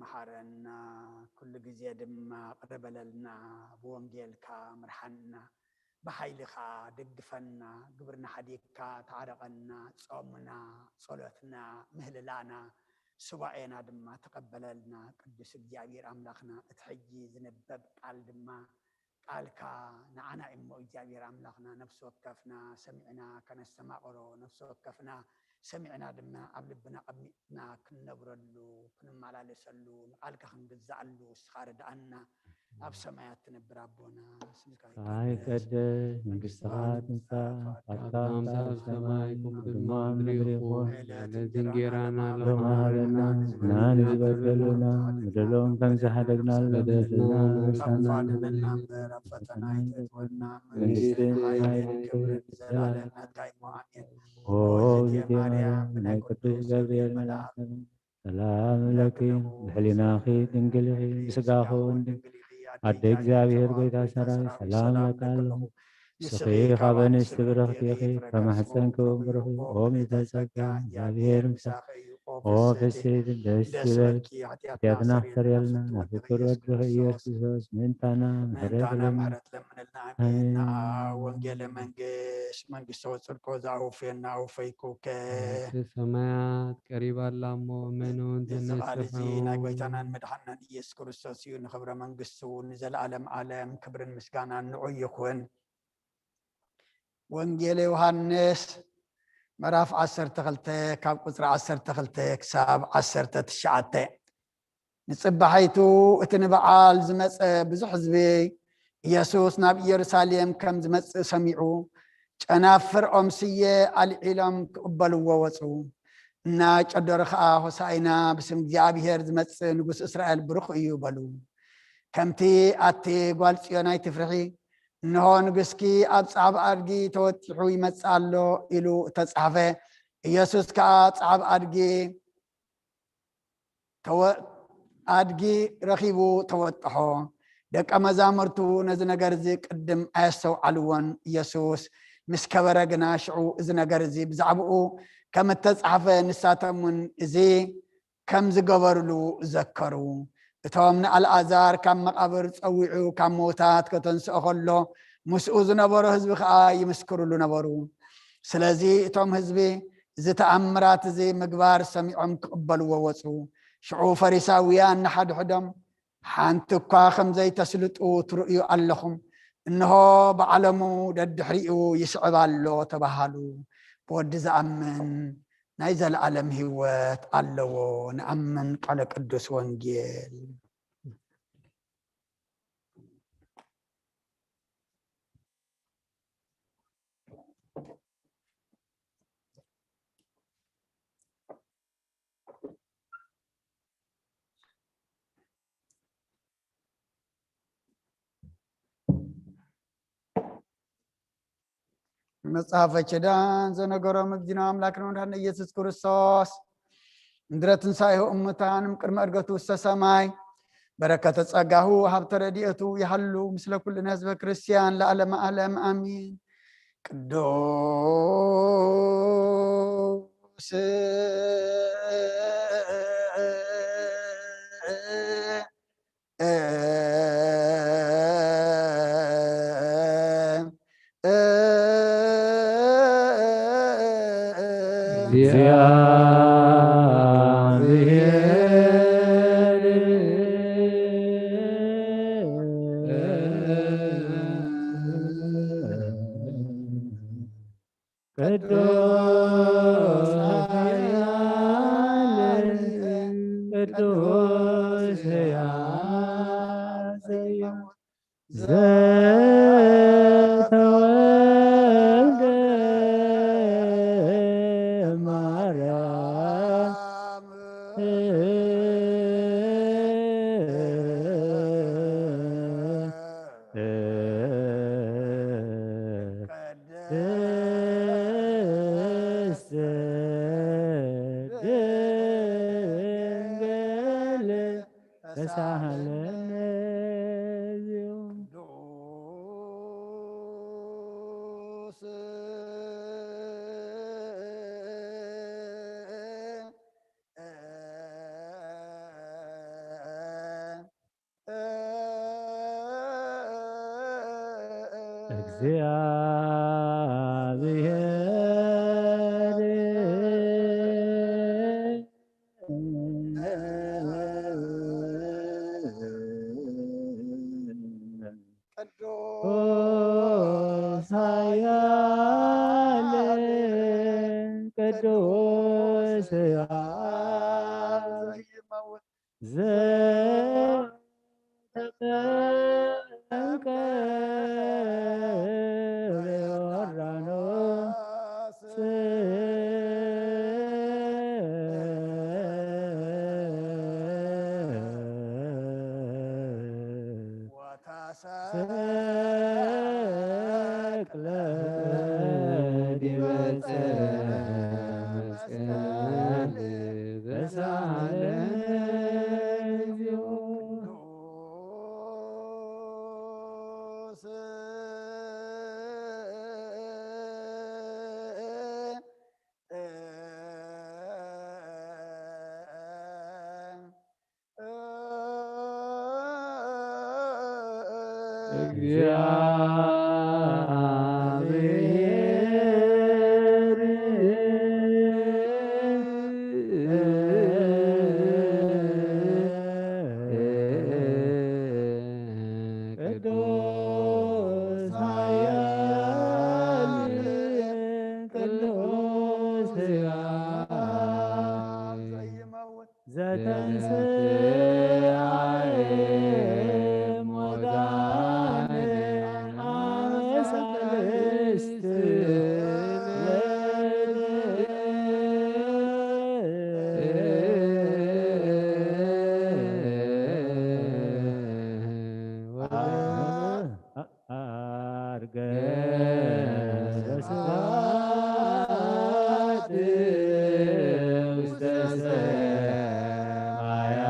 መሓረና፣ ኩሉ ግዜ ድማ ቅረ በለልና፣ ብወንጌልካ ምርሓና፣ ብሓይልኻ ደግፈና፣ ግብርና ሓዲግካ ተዓረቐና፣ ጾምና፣ ጸሎትና፣ ምህልላና፣ ሱባኤና ድማ ተቐበለልና። ቅዱስ እግዚኣብሔር ኣምላኽና፣ እቲ ሕጂ ዝንበብ ቃል ድማ ቃልካ ንዓና እሞ እግዚኣብሔር ኣምላኽና፣ ነፍሲ ወከፍና ሰሚዕና ከነስተማቕሮ፣ ነፍሲ ወከፍና ሰሚዕና ድማ ኣብ ልብና ኣቐሚጥና ክንነብረሉ፣ ክንመላለሰሉ፣ ንቃልካ ክንግዛኣሉ እስኻ ርድኣና። ኣብ ሰማያት ትነብር ኣቦና፣ ስምካ ይትቀደስ፣ መንግስትኻ ትምጻእ፣ ፈቃድካ ኣብ ሰማይ ከምኡ ድማ ኣብ ምድሪ ይኹን። ዕለት እንጀራና ሎሚ ሃበና፣ ንሕና ንዝበደሉና ንበድሎም ከም ዝሓደግና ንበድለና፣ ንበድለና፣ ንበድለና፣ ንበድለና፣ እምበር ኣብ ፈተና ኣይተእትወና፣ መንግስትን መንግስትን ሓይልን ሓይልን ክብርን ክብርን ዘለዓለም ናትካ እዩ። ኣሜን። ኦ እግዝእትየ ማርያም፣ ብናይ ቅዱስ ገብርኤል መልኣክ ሰላም ለኪ፣ ብሕሊናኺ ድንግል ኢኺ፣ ብስጋኺ እውን ድንግል ኢኺ፣ ኣደ እግዚኣብሔር ጎይታ ሰራዊት ሰላም እለኪ ኣለኹ። ንስኺ ካብ ኣንስቲ ብርኽቲ ኢኺ፣ ካብ ማሕፀንኪ እውን ብሩኽ እዩ። ኦ ምልዕተ ጸጋ፣ እግዚኣብሔር ምሳኺ እዩ። ኦ ፍስሕቲ ደስ ይበልኪ፣ ሓጢኣትና ኣስተሰርየልና፣ ናብ ፍቁር ወድኺ ኢየሱስ ክርስቶስ ምእንታና ምሕረት ለምንልና። ኣሜን። ንዓ ወንጌለ መንግስት፣ መንግስተ ወፅድቆ ዘኣውፍየና ኣውፈይኩከ። መንግስተ ሰማያት ቀሪባ ኣላ እሞ እመኑ እንተ እዚ ቃል እዚ ንስሑ። ናይ ጎይታናን መድሓናን ኢየሱስ ክርስቶስ እዩ። ንኽብረ መንግስቱ ንዘለኣለም ዓለም ክብርን ምስጋናን ንዑ ይኹን። ወንጌል ዮሃንስ ምዕራፍ ዓሰርተ ክልተ ካብ ቁፅሪ ዓሰርተ ክልተ ክሳብ ዓሰርተ ትሽዓተ። ንጽባሒቱ እቲ ንበዓል ዝመጸ ብዙሕ ህዝቢ፣ ኢየሱስ ናብ ኢየሩሳሌም ከም ዝመጽእ ሰሚዑ፣ ጨናፍር ኦም ስየ ኣልዒሎም ክቕበልዎ ወጹ። እናጨደሩ ኸኣ፣ "ሆሳዕና፣ ብስም እግዚኣብሔር ዝመጽእ ንጉስ እስራኤል ብሩኽ እዩ" በሉ። ከምቲ ኣቲ ጓል ጽዮን ኣይትፍርሒ፣ እንሆ ንጉስኪ ኣብ ጻዕብ ኣድጊ ተወጢሑ ይመጽእ ኣሎ ኢሉ እተጻሕፈ፣ ኢየሱስ ከኣ ጻዕብ ኣድጊ ተወ-፣ ኣድጊ ረኺቡ ተወጥሖ። ደቀ መዛሙርቱ ነዚ ነገር እዚ ቅድም ኣየስተውዓልዎን። ኢየሱስ ምስ ከበረ ግና ሽዑ እዚ ነገር እዚ ብዛዕባኡ ከም እተጻሕፈ ንሳቶም እውን እዚ ከም ዝገበሩሉ ዘከሩ። እቶም ንኣልኣዛር ካብ መቓብር ጸዊዑ ካብ ምዉታት ከተንስኦ ከሎ ምስኡ ዝነበሩ ህዝቢ ኸኣ ይምስክሩሉ ነበሩ። ስለዚ እቶም ህዝቢ እዚ ተኣምራት እዚ ምግባር ሰሚዖም ክቕበልዎ ወጹ። ሽዑ ፈሪሳውያን ንሓድሕዶም፣ "ሓንቲ እኳ ከም ዘይተስልጡ ትርእዩ ኣለኹም፣ እንሆ ብዓለሙ ደድሕሪኡ ይስዕብ ኣሎ" ተባሃሉ። ብወዲ ዝኣምን ናይ ዘለኣለም ህይወት ኣለዎ። ንኣምን። ቃለ ቅዱስ ወንጌል። መጽሓፈ ኪዳን ዘነገሮም እግዚእነ ኣምላክነ ወመድኃኒነ ኢየሱስ ክርስቶስ፣ ምድረ ትንሣኤሁ እሙታን እምቅድመ ዕርገቱ ውስተ ሰማይ፣ በረከተ ጸጋሁ ሀብተ ረድኤቱ ይሃሉ ምስለ ኩልነ ህዝበ ክርስቲያን ለዓለመ ዓለም ኣሜን። ቅዱስ ቅዱስ ኃያል ማርያም ቅድስት ድንግል ተሳሃለነ። እግዚአብሔር ቅዱስ ኃያል ቅዱስ ሕያው ዘተጠምቀ በዮርዳኖስ ተሰቅለ ዲበ ዕፀ መስቀል ተሳሃለነ እግዚኦ። እግዚአብሔር ቅዱስ ኃያል ቅዱስ ሕያው ዘተንሥአ እሙታን አመ ሠልስት አርገ በስብሐት ውስተ ሰማያ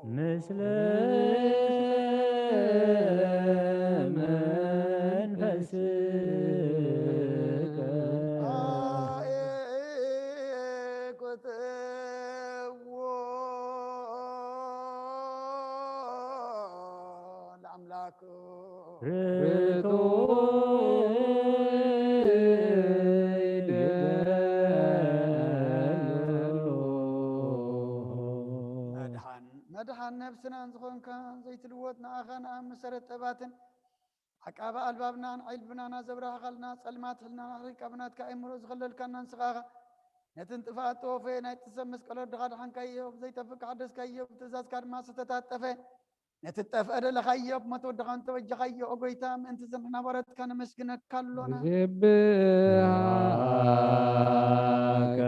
ምስለ መንፈስከ አኤኩትዎ ለአምላኩ ርቱዕ ይደሉ። መድኃን መድኃን ነብስናን ዝኾንካ ዘይትልወጥ ንኣኻ ንኣብ መሰረት ጠባትን ዓቃቢ ኣልባብናን ዓይልብናና ዘብራህኻልና ጸልማት ሕልናና ኣርሒቃ ብናትካ ኣእምሮ ዝኸለልካና ንስኻ ኢኻ። ነቲ ንጥፍኣት ተወፈየ ናይ ጥሰብ መስቀል ወድኻ ድሓንካዮ፣ ብዘይጠፍእ ሓደስካዮ፣ ብትእዛዝካ ድማ ዝተታጠፈ ነቲ ትጠፍአ ደለኻዮ፣ ብሞት ወድኻ እንተበጀኻዮ፣ ኦ ጎይታ፣ ምእንቲ ዝንሕና ባሮትካ ነመስግነካ ኣሎና። ንሴብሐከ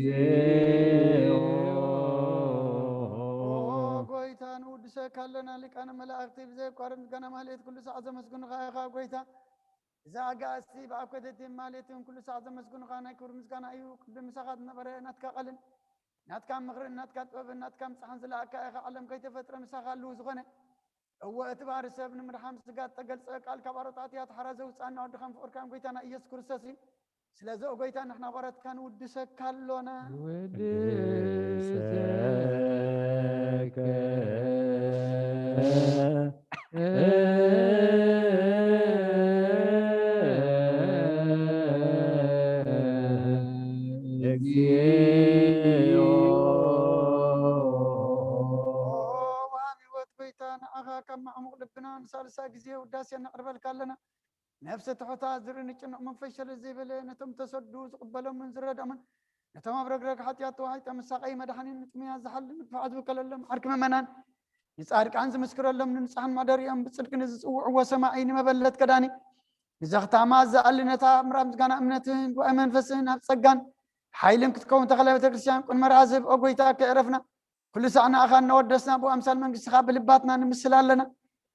እግዚኦ። ኦ ጎይታ፣ ንውድሰካ ኣለና፣ ሊቃነ መላእክቲ ብዘየቋርጥ ምስጋና ማህሌት ኩሉ ሳዕ ዘመስግኑኻ ኢኻ። ጎይታ፣ እዚ ኣጋእዝቲ ብኣብ ከተቲ ማህሌትን ኩሉ ሳዕ ዘመስግኑኻ ናይ ክብሪ ምስጋና እዩ። ቅድም ምሳኻ ዝነበረ ናትካ ቃልን ናትካ ምኽርን ናትካ ጥበብን ናትካ ምጽሓን ዝለኣካ ኢኻ። ዓለም ከይተፈጥረ ምሳኻ ኣለዉ ዝኾነ። እወ፣ እቲ ባህሪ ሰብ ንምድሓን ስጋ እተገልጸ ቃል ካብ ኣሮጣት ያት ሓራ ዘውጽኣና ወድኻን ፍቕርካን ጎይታና ኢየሱስ ክርስቶስ እዩ። ስለዚ ኦ ጎይታ፣ ንሕና ባሮትካ ንውድሰካ ኣሎና። ንውድሰከ እግዚኦ። ኦ ወሃቢ ህይወት ጎይታ፣ ንዓኻ ካብ ማዕሙቕ ልብና ንሳልሳይ ግዜ ውዳሴ ነቕርበልካ ኣለና። ነፍሲ ትሑታ ዝርኢ ንጭኑቕ መንፈስ ሸለል ዘይበለ፣ ነቶም ተሰዱ ዝቕበሎምን ዝረድኦምን፣ ነቶም ኣብ ረግረግ ሓጢኣት ተዋሒጦም ዝሳቐዩ መድሓኒን ንጥሙያት ዝሓሊ ንግፋዕ ዝብከለሎም ዓርኪ ምእመናን፣ ንጻድቃን ዝምስክረሎም፣ ንንጹሓን ማደሪኦም፣ ብጽድቂ ንዝጽውዕዎ ሰማዒ፣ ንመበለት ከዳኒ፣ ንዘኽታማት ዝኣሊ፣ ነታ ምራብ ምስጋና እምነትን ጉባኤ መንፈስን ኣብ ጸጋን ሓይልን ክትከውን ተኽለ ቤተ ክርስቲያን ቁን መርሃ ዝህብ ኦ ጎይታ ከየዕረፍና ኩሉ ሳዕ ንኣኻ እናወደስና ብኣምሳል መንግስትኻ ብልባትና ንምስል ኣለና።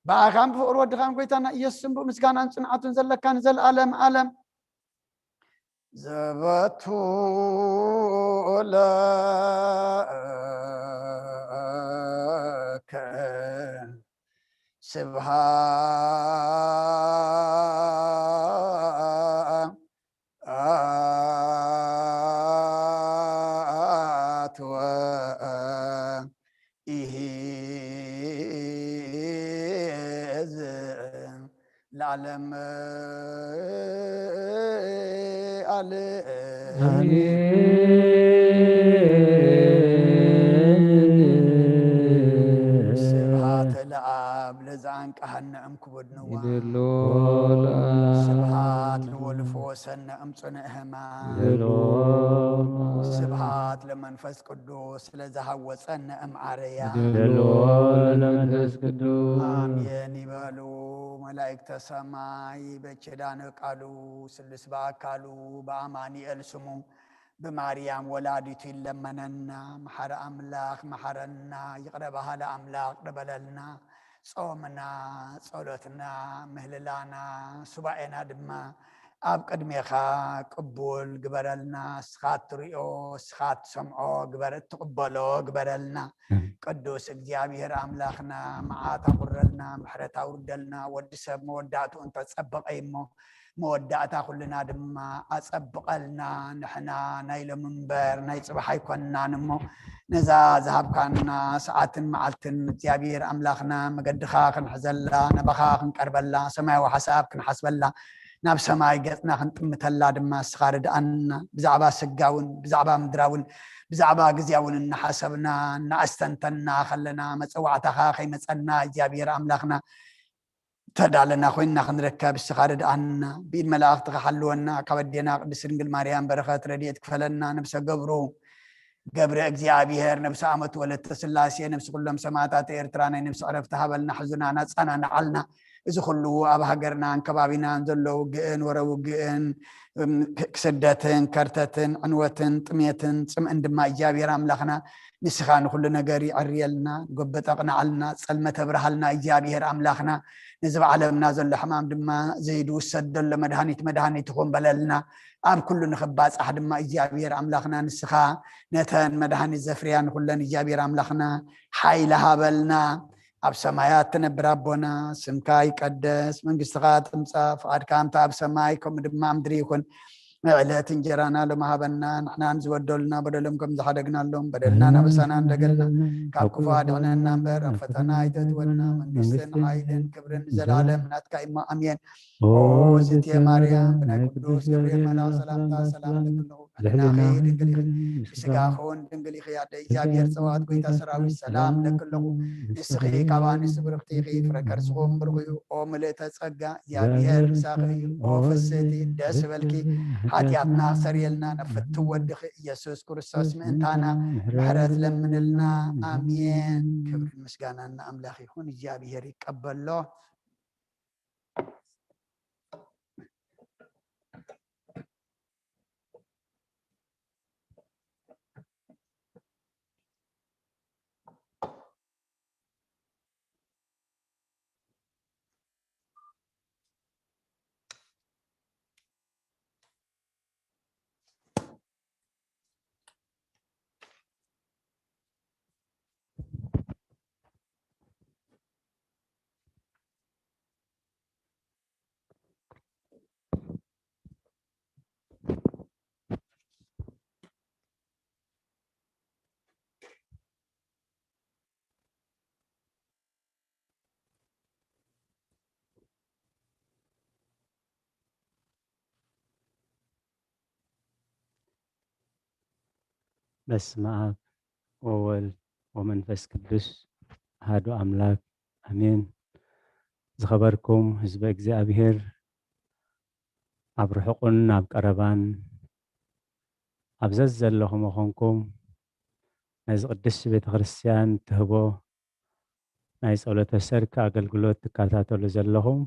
ብኣኻን ብፍቕሪ ወድኻን ጎይታና ኢየሱስን ብምስጋናን ጽንዓቱን ዘለካ ንዘለኣለም ኣለም። ዘበቱ ለከ ስብሃት ወኢሂዝ ለዓለም ዓለም። ስብሃት ለኣብ ለዘኣንቀሃነ እምክቡድ ንዋ። ይደሎ ስብሃት ለወልፎ ሰነ እምጽንእ ህማ። ይደሎ ስብሃት ለመንፈስ ቅዱስ ለዘሃወጸነ እምዓረያ። ይደሎ ለመንፈስ ቅዱስ ኣሜን ይበሉ መላእክተ ሰማይ። በኪዳነ ቃሉ ስሉስ በአካሉ በአማኑኤል ስሙ ብማርያም ወላዲቱ ይለመነና። መሐረ አምላክ መሐረና፣ ይቅረ በሃሊ አምላክ ይቅረ በለልና። ጾምና፣ ጸሎትና፣ ምህልላና፣ ሱባኤና ድማ ኣብ ቅድሜኻ ቅቡል ግበረልና። እስኻ እትሪኦ፣ እስኻ እትሰምዖ ግበር፣ እትቕበሎ ግበረልና። ቅዱስ እግዚኣብሔር ኣምላኽና፣ መዓት ኣቑረልና፣ ምሕረት ኣውርደልና። ወዲ ሰብ መወዳእትኡ እንተጸበቐ እሞ፣ መወዳእታ ኩልና ድማ ኣጸብቐልና። ንሕና ናይ ሎም እምበር ናይ ጽባሕ ኣይኮንናን እሞ፣ ነዛ ዝሃብካና ሰዓትን መዓልትን እግዚኣብሔር ኣምላኽና፣ መገድኻ ክንሕዘላ፣ ናባኻ ክንቀርበላ፣ ሰማያዊ ሓሳብ ክንሓስበላ፣ ናብ ሰማይ ገጽና ክንጥምተላ ድማ እስኻ ርድኣና። ብዛዕባ ስጋውን ብዛዕባ ምድራውን ብዛዕባ ግዜያውን እናሓሰብና እናኣስተንተና ከለና፣ መጸዋዕታኻ ከይመጸና እግዚኣብሔር ኣምላኽና ተዳለና ኮይንና ክንርከብ እስኻ ርድኣና። ብኢድ መላእኽትኻ ሓልወና። ካብ ኣዴና ቅድስት ድንግል ማርያም በረኸት ረድኤት ክፈለና። ነብሰ ገብሩ ገብረ እግዚኣብሔር፣ ነብሰ ኣመት ወለተ ስላሴ፣ ነብሲ ኩሎም ሰማዕታት ኤርትራ ናይ ነብሲ ዕረፍቲ ሃበልና። ሕዙና ናጻና ንዓልና እዚ ኩሉ ኣብ ሃገርናን ከባቢናን ዘሎ ውግእን ወረ ውግእን፣ እም፣ ክ-፣ ስደትን ከርተትን ዕንወትን ጥሜትን ጽምእን ድማ እግዚኣብሔር ኣምላኽና ንስኻ ንኹሉ ነገር ይዕርየልና፣ ጎበጥ ኣቕንዓልና፣ ጸልመት ኣብርሃልና እግዚኣብሔር ኣምላኽና። ነዚ ብዓለምና ዘሎ ሕማም ድማ ዘይድውሰድ ዘሎ መድሃኒት መድሃኒት ይኹን በለልና። ኣብ ኩሉ ንኽባጻሕ ድማ እግዚኣብሔር ኣምላኽና ንስኻ ነተን መድሃኒት ዘፍርያ ንኹለን እግዚኣብሔር ኣምላኽና ሓይሊ ሃበልና። ኣብ ሰማያት ትነብር ኣቦና፣ ስምካ ይቀደስ፣ መንግስትኻ ትምጻእ፣ ፍቓድካ ከምቲ ኣብ ሰማይ ከምኡ ድማ ኣብ ምድሪ ይኹን። ዕለት እንጀራና ሎም ሃበና፣ ንሕናን ዝበደሉና በደሎም ከም ዝሓደግናሎም በደልና ናበሳና እንደገልና፣ ካብ ክፉ ኣድሕነና እምበር ኣብ ፈተና ኣይተእትወና። መንግስትን ሓይልን ክብርን ንዘለኣለም ናትካ እሞ ኣሜን። ኦ ዝእቲ ማርያም፣ ብናይ ቅዱስ ገብርኤል መልኣኽ ሰላምታ ሰላም እብለኪ ኣለኹ። ሕሊናኺ ድንግል ኢኺ፣ ብስጋኺ እውን ድንግል ኢኺ። ኣደ እግዚኣብሔር ጸባኦት፣ ጎይታ ሰራዊት፣ ሰላም እብለኪ ኣለኹ። ንስኺ ካብ ኣንስቲ ብርኽቲ ኢኺ፣ ፍረ ከርስኹም ብሩኽ እዩ። ኦ ምልእተ ጸጋ፣ እግዚኣብሔር ምሳኺ እዩ። ኦ ፍስህቲ፣ ደስ ይበልኪ። ሓጢኣትና ክሰርየልና፣ ናብ ፍትው ወድኺ ኢየሱስ ክርስቶስ ምእንታና ምሕረት ለምንልና። ኣሜን። ክብርን ምስጋናን ንኣምላኽ ይኹን። እግዚኣብሔር ይቀበሎ። በስመ ኣብ ወወልድ ወመንፈስ ቅዱስ ኣሐዱ ኣምላክ ኣሜን። ዝኸበርኩም ህዝበ እግዚኣብሔር፣ ኣብ ርሑቕን ኣብ ቀረባን፣ ኣብ ዘዘለኹም ኾንኩም ነዚ ቅድስቲ ቤተ ክርስቲያን ትህቦ ናይ ጸሎተ ሰርክ ኣገልግሎት ትከታተሉ ዘለኹም፣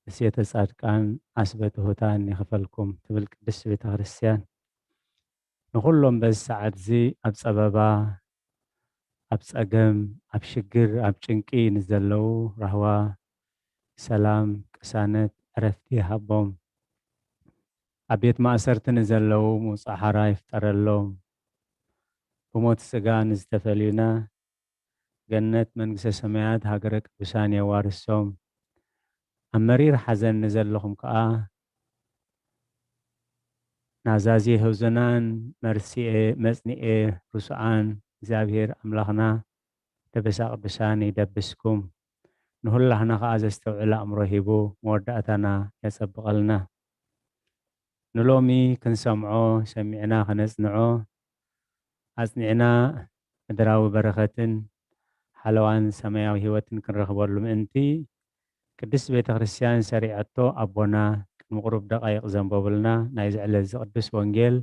እሴተ ጻድቃን ዓስበ ትሑታን ይኽፈልኩም ትብል ቅድስቲ ቤተ ክርስቲያን። ንኹሎም በዚ ሰዓት እዚ ኣብ ጸበባ፣ ኣብ ጸገም፣ ኣብ ሽግር፣ ኣብ ጭንቂ ንዘለዉ ራህዋ፣ ሰላም፣ ቅሳነት፣ ዕረፍቲ ይሃቦም። ኣብ ቤት ማእሰርቲ ንዘለዉ ምውጻእ ሓራ ይፍጠረሎም። ብሞት ስጋ ንዝተፈልዩና ገነት መንግስተ ሰማያት ሃገረ ቅዱሳን የዋርሶም። ኣብ መሪር ሓዘን ንዘለኹም ከኣ ናዛዜ ህውዘናን መርሲኤ መጽኒኤ ርሱዓን እግዚኣብሔር ኣምላኽና ደበሳ ቅዱሳን ይደብስኩም። ንሁላህና ከኣ ዘስተውዕል ኣእምሮ ሂቡ መወዳእታና የጸብቐልና። ንሎሚ ክንሰምዖ ሰሚዕና ከነጽንዖ ኣጽኒዕና ምድራዊ በረኸትን ሓለዋን ሰማያዊ ህይወትን ክንረኽበሉ ምእንቲ ቅድስቲ ቤተ ክርስቲያን ሰሪዐቶ ኣቦና ቅድሚ ቁሩብ ደቓይቕ ዘንበቡልና ናይዚ ዕለት እዚ ቅዱስ ወንጌል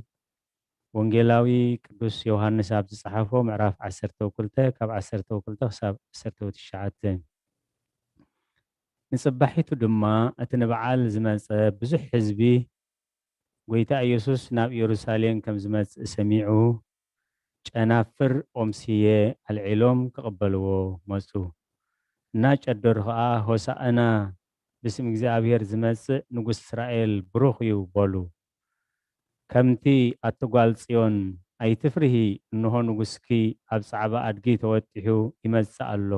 ወንጌላዊ ቅዱስ ዮሃንስ ኣብ ዝጸሓፎ ምዕራፍ ዓሰርተ ክልተ ካብ ዓሰርተ ክልተ ክሳብ ዓሰርተ ትሽዓተ። ንጽባሒቱ ድማ እቲ ንበዓል ዝመጸ ብዙሕ ህዝቢ ጎይታ ኢየሱስ ናብ ኢየሩሳሌም ከም ዝመጽእ ሰሚዑ ጨናፍር ኦም ስየ ኣልዒሎም ክቕበልዎ መጹ። እናጨደሩ ኸኣ ሆሳእና ብስም እግዚኣብሔር ዝመጽእ ንጉስ እስራኤል ብሩኽ እዩ በሉ። ከምቲ ኣቲ ጓል ጽዮን ኣይትፍርሂ፣ እንሆ ንጉስኪ ኣብ ጻዕባ ኣድጊ ተወጢሑ ይመጽእ ኣሎ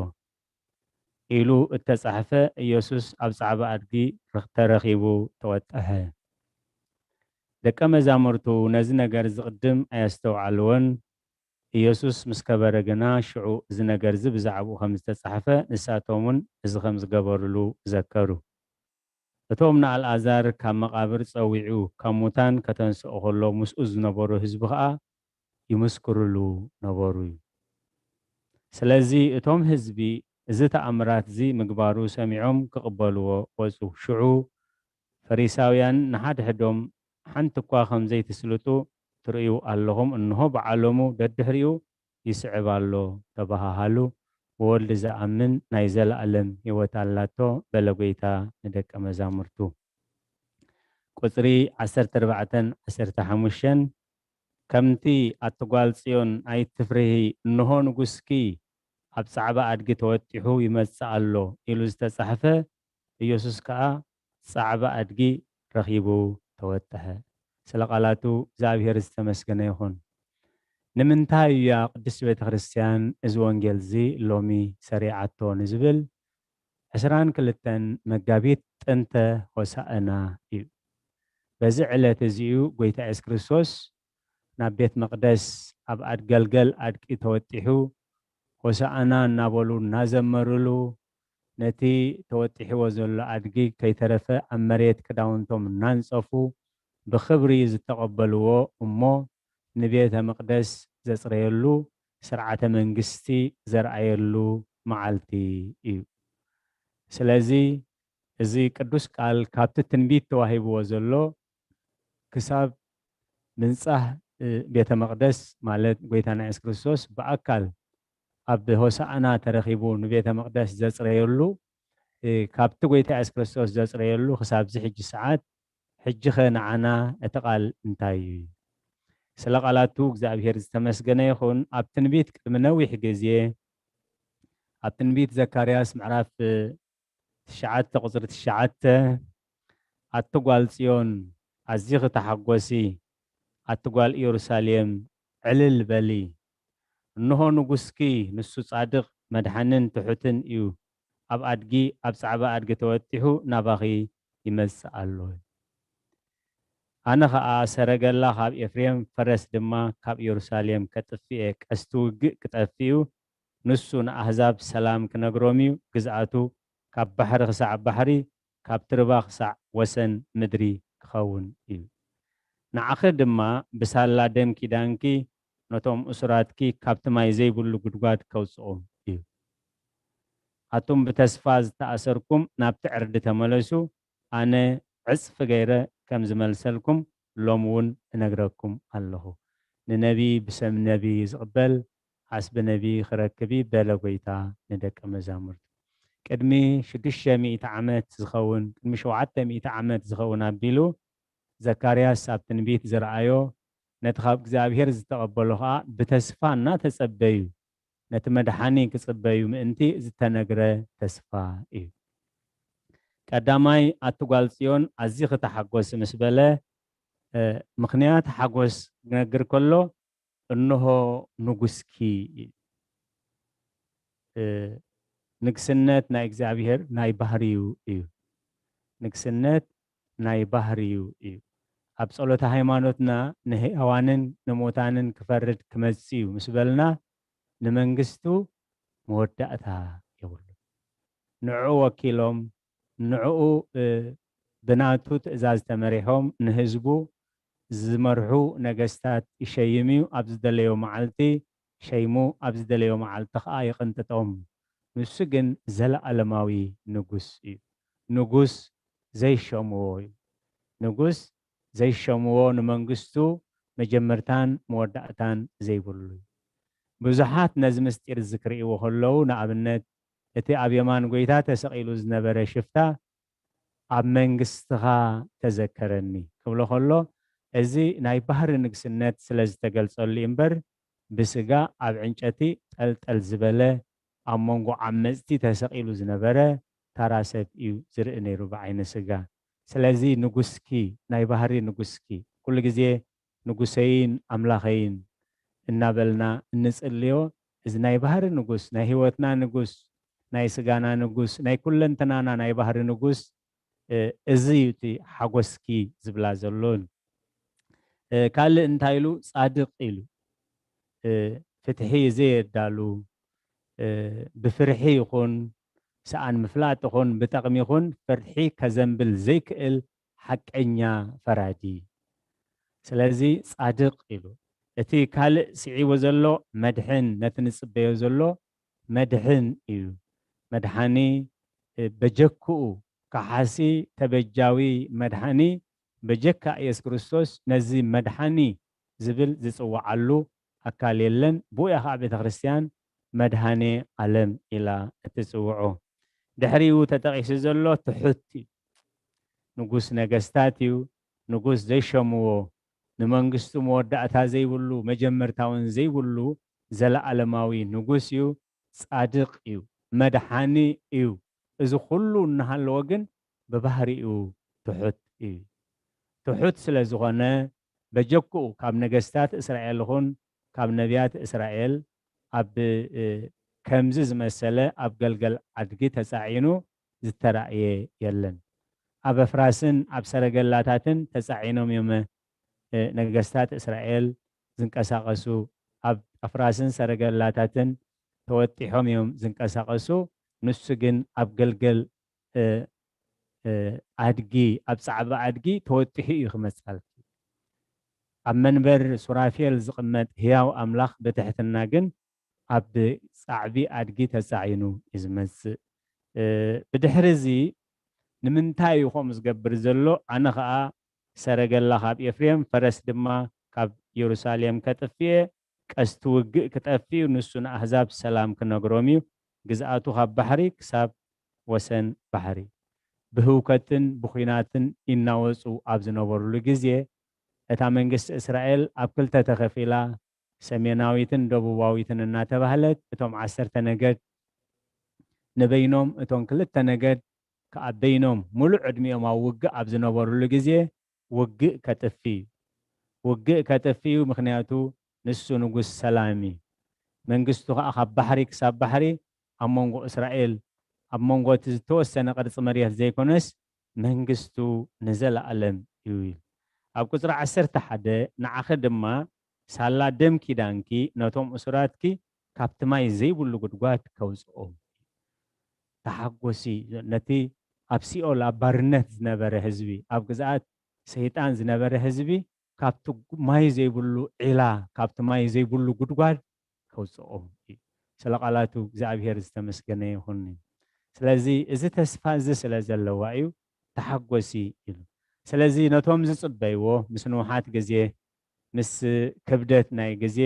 ኢሉ እተጻሕፈ ኢየሱስ ኣብ ጻዕባ ኣድጊ ተረኺቡ ተወጠሐ። ደቀ መዛሙርቱ ነዚ ነገር ዝቕድም ኣየስተውዓልዎን። ኢየሱስ ምስ ከበረ ግና ሽዑ እዚ ነገር እዚ ብዛዕባኡ ከም ዝተጻሕፈ ንሳቶም እውን እዚ ከም ዝገበሩሉ ዘከሩ። እቶም ንኣልኣዛር ካብ መቓብር ጸዊዑ ካብ ሙታን ከተንስኦ ከሎ ምስኡ ዝነበሩ ህዝቢ ኸኣ ይምስክሩሉ ነበሩ እዩ። ስለዚ እቶም ህዝቢ እዚ ተኣምራት እዚ ምግባሩ ሰሚዖም ክቕበልዎ ወጹ። ሽዑ ፈሪሳውያን ንሓድሕዶም ሓንቲ እኳ ከም ዘይትስልጡ ትርእዩ ኣለኹም፣ እንሆ በዓሎሙ ደድሕሪኡ ይስዕብ ኣሎ ተባሃሃሉ። ብወልድ ዝኣምን ናይ ዘለኣለም ህይወት ኣላቶ፣ በለ ጐይታ ንደቀ መዛሙርቱ። ቁጽሪ ዓሰርተ ኣርባዕተን ዓሰርተ ሓሙሽተን፣ ከምቲ ኣቲ ጓል ጽዮን ኣይትፍርሂ፣ እንሆ ንጉስኪ ኣብ ጻዕባ ኣድጊ ተወጢሑ ይመጽእ ኣሎ ኢሉ ዝተጻሕፈ፣ ኢየሱስ ከኣ ጻዕባ ኣድጊ ረኺቡ ተወጥሐ። ስለ ቃላቱ እግዚኣብሔር ዝተመስገነ ይኹን። ንምንታይ እያ ቅድስት ቤተ ክርስቲያን እዚ ወንጌል እዚ ሎሚ ሰሪዓቶ ንዝብል፣ ዕስራን ክልተን መጋቢት ጥንተ ሆሳእና እዩ። በዚ ዕለት እዚ እዩ ጐይታ የሱስ ክርስቶስ ናብ ቤት መቕደስ ኣብ ኣድ-፣ ገልገል ኣድቂ ተወጢሑ፣ ሆሳእና እናበሉ እናዘመሩሉ፣ ነቲ ተወጢሕዎ ዘሎ ኣድጊ ከይተረፈ ኣብ መሬት ክዳውንቶም እናንጸፉ ብኽብሪ ዝተቐበልዎ እሞ ንቤተ መቕደስ ዘጽረየሉ፣ ስርዓተ መንግስቲ ዘርኣየሉ መዓልቲ እዩ። ስለዚ እዚ ቅዱስ ቃል ካብቲ ትንቢት ተዋሂብዎ ዘሎ ክሳብ ምንጻህ፣ እ፣ ቤተ መቕደስ ማለት ጐይታና የሱስ ክርስቶስ ብኣካል ኣብ ሆሳዕና ተረኺቡ ንቤተ መቕደስ ዘጽረየሉ፣ እ፣ ካብቲ ጐይታ የሱስ ክርስቶስ ዘጽረየሉ ክሳብዚ ሕጂ ሰዓት፣ ሕጂኸ ንዓና እቲ ቃል እንታይ እዩ? ስለ ቃላቱ እግዚኣብሔር ዝተመስገነ ይኹን። ኣብ ትንቢት ቅድሚ ነዊሕ ግዜ፣ ኣብ ትንቢት ዘካርያስ ምዕራፍ ትሽዓተ ቁጽሪ ትሽዓተ፣ ኣቲ ጓል ጽዮን ኣዚኺ ተሓጎሲ፣ ኣቲ ጓል ኢየሩሳሌም ዕልል በሊ፣ እንሆ ንጉስኪ ንሱ ጻድቕ መድሓንን ትሑትን እዩ፣ ኣብ ኣድጊ ኣብ ጻዕባ ኣድጊ ተወጢሑ ናባኺ ይመጽእ ኣሎ። ኣነ ኸኣ ሰረገላ ካብ ኤፍሬም፣ ፈረስ ድማ ካብ ኢየሩሳሌም ከጥፍእ እየ። ቀስቲ ውግእ ክጠፍእ እዩ። ንሱ ንኣህዛብ ሰላም ክነግሮም እዩ። ግዝኣቱ ካብ ባሕሪ ክሳዕ ባሕሪ፣ ካብ ትርባ ክሳዕ ወሰን ምድሪ ክኸውን እዩ። ንዓኺ ድማ ብሳላ ደም ኪዳንኪ ነቶም እሱራትኪ ካብቲ ማይ ዘይብሉ ጉድጓድ ከውጽኦም እዩ። ኣቱም ብተስፋ ዝተኣሰርኩም ናብቲ ዕርዲ ተመለሱ። ኣነ ዕጽፊ ገይረ ከም ዝመልሰልኩም ሎሚ እውን እነግረኩም ኣለኹ። ንነቢ ብሰም ነቢ ዝቕበል ዓስቢ ነቢ ክረክብ እዩ፣ በለ ጐይታ ንደቀ መዛሙርቱ። ቅድሚ ሽዱሽተ ሚእቲ ዓመት ዝኸውን፣ ቅድሚ ሸውዓተ ሚእቲ ዓመት ዝኸውን ኣቢሉ ዘካርያስ ኣብ ትንቢት ዝረኣዮ፣ ነቲ ካብ እግዚኣብሔር ዝተቐበሎ ኸኣ ብተስፋ እናተጸበዩ ነቲ መድሓኒ ክጽበዩ ምእንቲ ዝተነግረ ተስፋ እዩ። ቀዳማይ፣ ኣቲ ጓል ጽዮን ኣዚኺ ተሓጎሲ ምስ በለ፣ እ፣ ምኽንያት ሓጎስ ክነግር ከሎ፣ እንሆ ንጉስኪ እዩ። እ፣ ንግስነት ናይ እግዚኣብሔር ናይ ባህሪዩ እዩ። ንግስነት ናይ ባህሪዩ እዩ። ኣብ ጸሎተ ሃይማኖትና ንህያዋንን ንሙታንን ክፈርድ ክመጽእ እዩ ምስ በልና፣ ንመንግስቱ መወዳእታ የብሉን። ንዕኡ ወኪሎም፣ ንዕኡ፣ እ፣ ብናቱ ትእዛዝ ተመሪሖም ንህዝቡ ዝመርሑ ነገስታት ይሸይም እዩ። ኣብ ዝደለዮ መዓልቲ ሸይሙ፣ ኣብ ዝደለዮ መዓልቲ ኸኣ ይቕንጥጦም። ንሱ ግን ዘለኣለማዊ ንጉስ እዩ። ንጉስ ዘይሸምዎ እዩ። ንጉስ ዘይሸምዎ፣ ንመንግስቱ መጀመርታን መወዳእታን ዘይብሉ እዩ። ብዙሓት ነዚ ምስጢር እዚ ክርእይዎ ከለዉ፣ ንኣብነት፣ እቲ ኣብ የማን ጐይታ ተሰቒሉ ዝነበረ ሽፍታ፣ "ኣብ መንግስትኻ ተዘከረኒ" ክብሎ ከሎ፣ እዚ ናይ ባህሪ ንግስነት ስለ ዝተገልጸሉ እዩ እምበር፣ ብስጋ ኣብ ዕንጨቲ ጠልጠል ዝበለ፣ ኣብ መንጎ ዓመጽቲ ተሰቒሉ ዝነበረ ተራ ሰብ እዩ ዝርኢ ነይሩ ብዓይኒ ስጋ። ስለዚ ንጉስኪ፣ ናይ ባህሪ ንጉስኪ፣ ኩሉ ግዜ ንጉሰይን ኣምላኸይን እናበልና እንጽልዮ፣ እዚ ናይ ባህሪ ንጉስ፣ ናይ ህይወትና ንጉስ፣ ናይ ስጋና ንጉስ፣ ናይ ኩለንትናና ናይ ባህሪ ንጉስ፣ እ፣ እዚ እዩ እቲ ሓጎስኪ ዝብላ ዘሎን። እ፣ ካልእ እንታይ ኢሉ? ጻድቕ ኢሉ። እ፣ ፍትሒ ዘየዳሉ፣ እ፣ ብፍርሒ ይኹን፣ ሰኣን ምፍላጥ ይኹን፣ ብጠቕሚ ይኹን፣ ፍርሒ ከዘንብል ዘይክእል ሓቀኛ ፈራዲ። ስለዚ ጻድቕ ኢሉ። እቲ ካልእ ስዒቡ ዘሎ መድሕን፣ ነቲ ንጽበዮ ዘሎ መድሕን እዩ። መድሓኒ፣ እ፣ በጀክኡ፣ ከሓሲ ተበጃዊ መድሓኒ፣ በጀካ ኢየሱስ ክርስቶስ ነዚ መድሓኒ ዝብል ዝጽውዓሉ ኣካል የለን። ብኡ እያ ኸዓ ቤተ ክርስቲያን መድሃኔ ዓለም ኢላ እትጽውዖ። ድሕሪኡ ተጠቒሱ ዘሎ ትሑት እዩ። ንጉስ ነገስታት እዩ። ንጉስ ዘይሸምዎ፣ ንመንግስቱ መወዳእታ ዘይብሉ፣ መጀመርታውን ዘይብሉ ዘለዓለማዊ ንጉስ እዩ። ጻድቕ እዩ። መድሓኒ እዩ። እዚ ኩሉ እናሃለወ ግን ብባህሪኡ ትሑት እዩ። ትሑት ስለ ዝኾነ በጀክኡ ካብ ነገስታት እስራኤል ይኹን ካብ ነቢያት እስራኤል ኣብ እ፣ ከምዚ ዝመሰለ ኣብ ገልገል ኣድጊ ተጻዒኑ ዝተራእየ የለን። ኣብ ኣፍራስን ኣብ ሰረገላታትን ተጻዒኖም እዮም እ፣ ነገስታት እስራኤል ዝንቀሳቐሱ። ኣብ ኣፍራስን ሰረገላታትን ተወጢሖም እዮም ዝንቀሳቐሱ። ንሱ ግን ኣብ ገልገል እ፣ እ፣ ኣድጊ፣ ኣብ ጻዕባ ኣድጊ ተወጢሑ እዩ ክመጻልኪ። ኣብ መንበር ሱራፌል ዝቕመጥ ህያው ኣምላኽ ብትሕትና ግን ኣብ ጻዕቢ ኣድጊ ተጻዒኑ እዩ ዝመጽእ። እ፣ ብድሕሪ እዚ ንምንታይ እዩ ከምኡ ዝገብር ዘሎ? ኣነ ኸኣ ሰረገላ ካብ ኤፍሬም፣ ፈረስ ድማ ካብ የሩሳሌም ከጥፍእ እየ። ቀስቲ ውግእ ክጠፍእ እዩ፣ ንሱ ንኣህዛብ ሰላም ክነግሮም እዩ። ግዝኣቱ ካብ ባሕሪ ክሳብ ወሰን ባሕሪ። ብህውከትን ብኹናትን ይናወጹ ኣብ ዝነበሩሉ ግዜ፣ እታ መንግስቲ እስራኤል ኣብ ክልተ ተኸፊላ፣ ሰሜናዊትን ደቡባዊትን እናተባህለት፣ እቶም ዓሰርተ ነገድ ንበይኖም፣ እቶም ክልተ ነገድ ከኣ በይኖም፣ ሙሉእ ዕድሚኦም ኣብ ውግእ ኣብ ዝነበሩሉ ግዜ፣ ውግእ ከጥፊ እዩ። ውግእ ከጥፊ እዩ፣ ምኽንያቱ ንሱ ንጉስ ሰላም እዩ። መንግስቱ ኸኣ ካብ ባሕሪ ክሳብ ባሕሪ ኣብ መንጎ እስራኤል፣ ኣብ መንጎ እቲ ዝተወሰነ ቅርጺ መሬት ዘይኮነስ፣ መንግስቱ ንዘለኣለም እዩ ይብል። ኣብ ቁጽሪ ዓሰርተ ሓደ፣ ንዓኺ ድማ ሳላ ደም ኪዳንኪ ነቶም እሱራትኪ ካብቲ ማይ ዘይብሉ ጉድጓድ ከውጽኦም። ተሓጎሲ፣ ነቲ ኣብ ሲኦል ኣብ ባርነት ዝነበረ ህዝቢ፣ ኣብ ግዝኣት ሰይጣን ዝነበረ ህዝቢ፣ ካብቲ ማይ ዘይብሉ ዒላ፣ ካብቲ ማይ ዘይብሉ ጉድጓድ ከውጽኦም እዩ። ስለ ቃላቱ እግዚኣብሔር ዝተመስገነ ይኹን። ስለዚ እዚ ተስፋ እዚ ስለ ዘለዋ እዩ ተሓጎሲ ኢሉ። ስለዚ ነቶም ዝጽበይዎ ምስ ንውሓት ግዜ፣ ምስ ክብደት ናይ ግዜ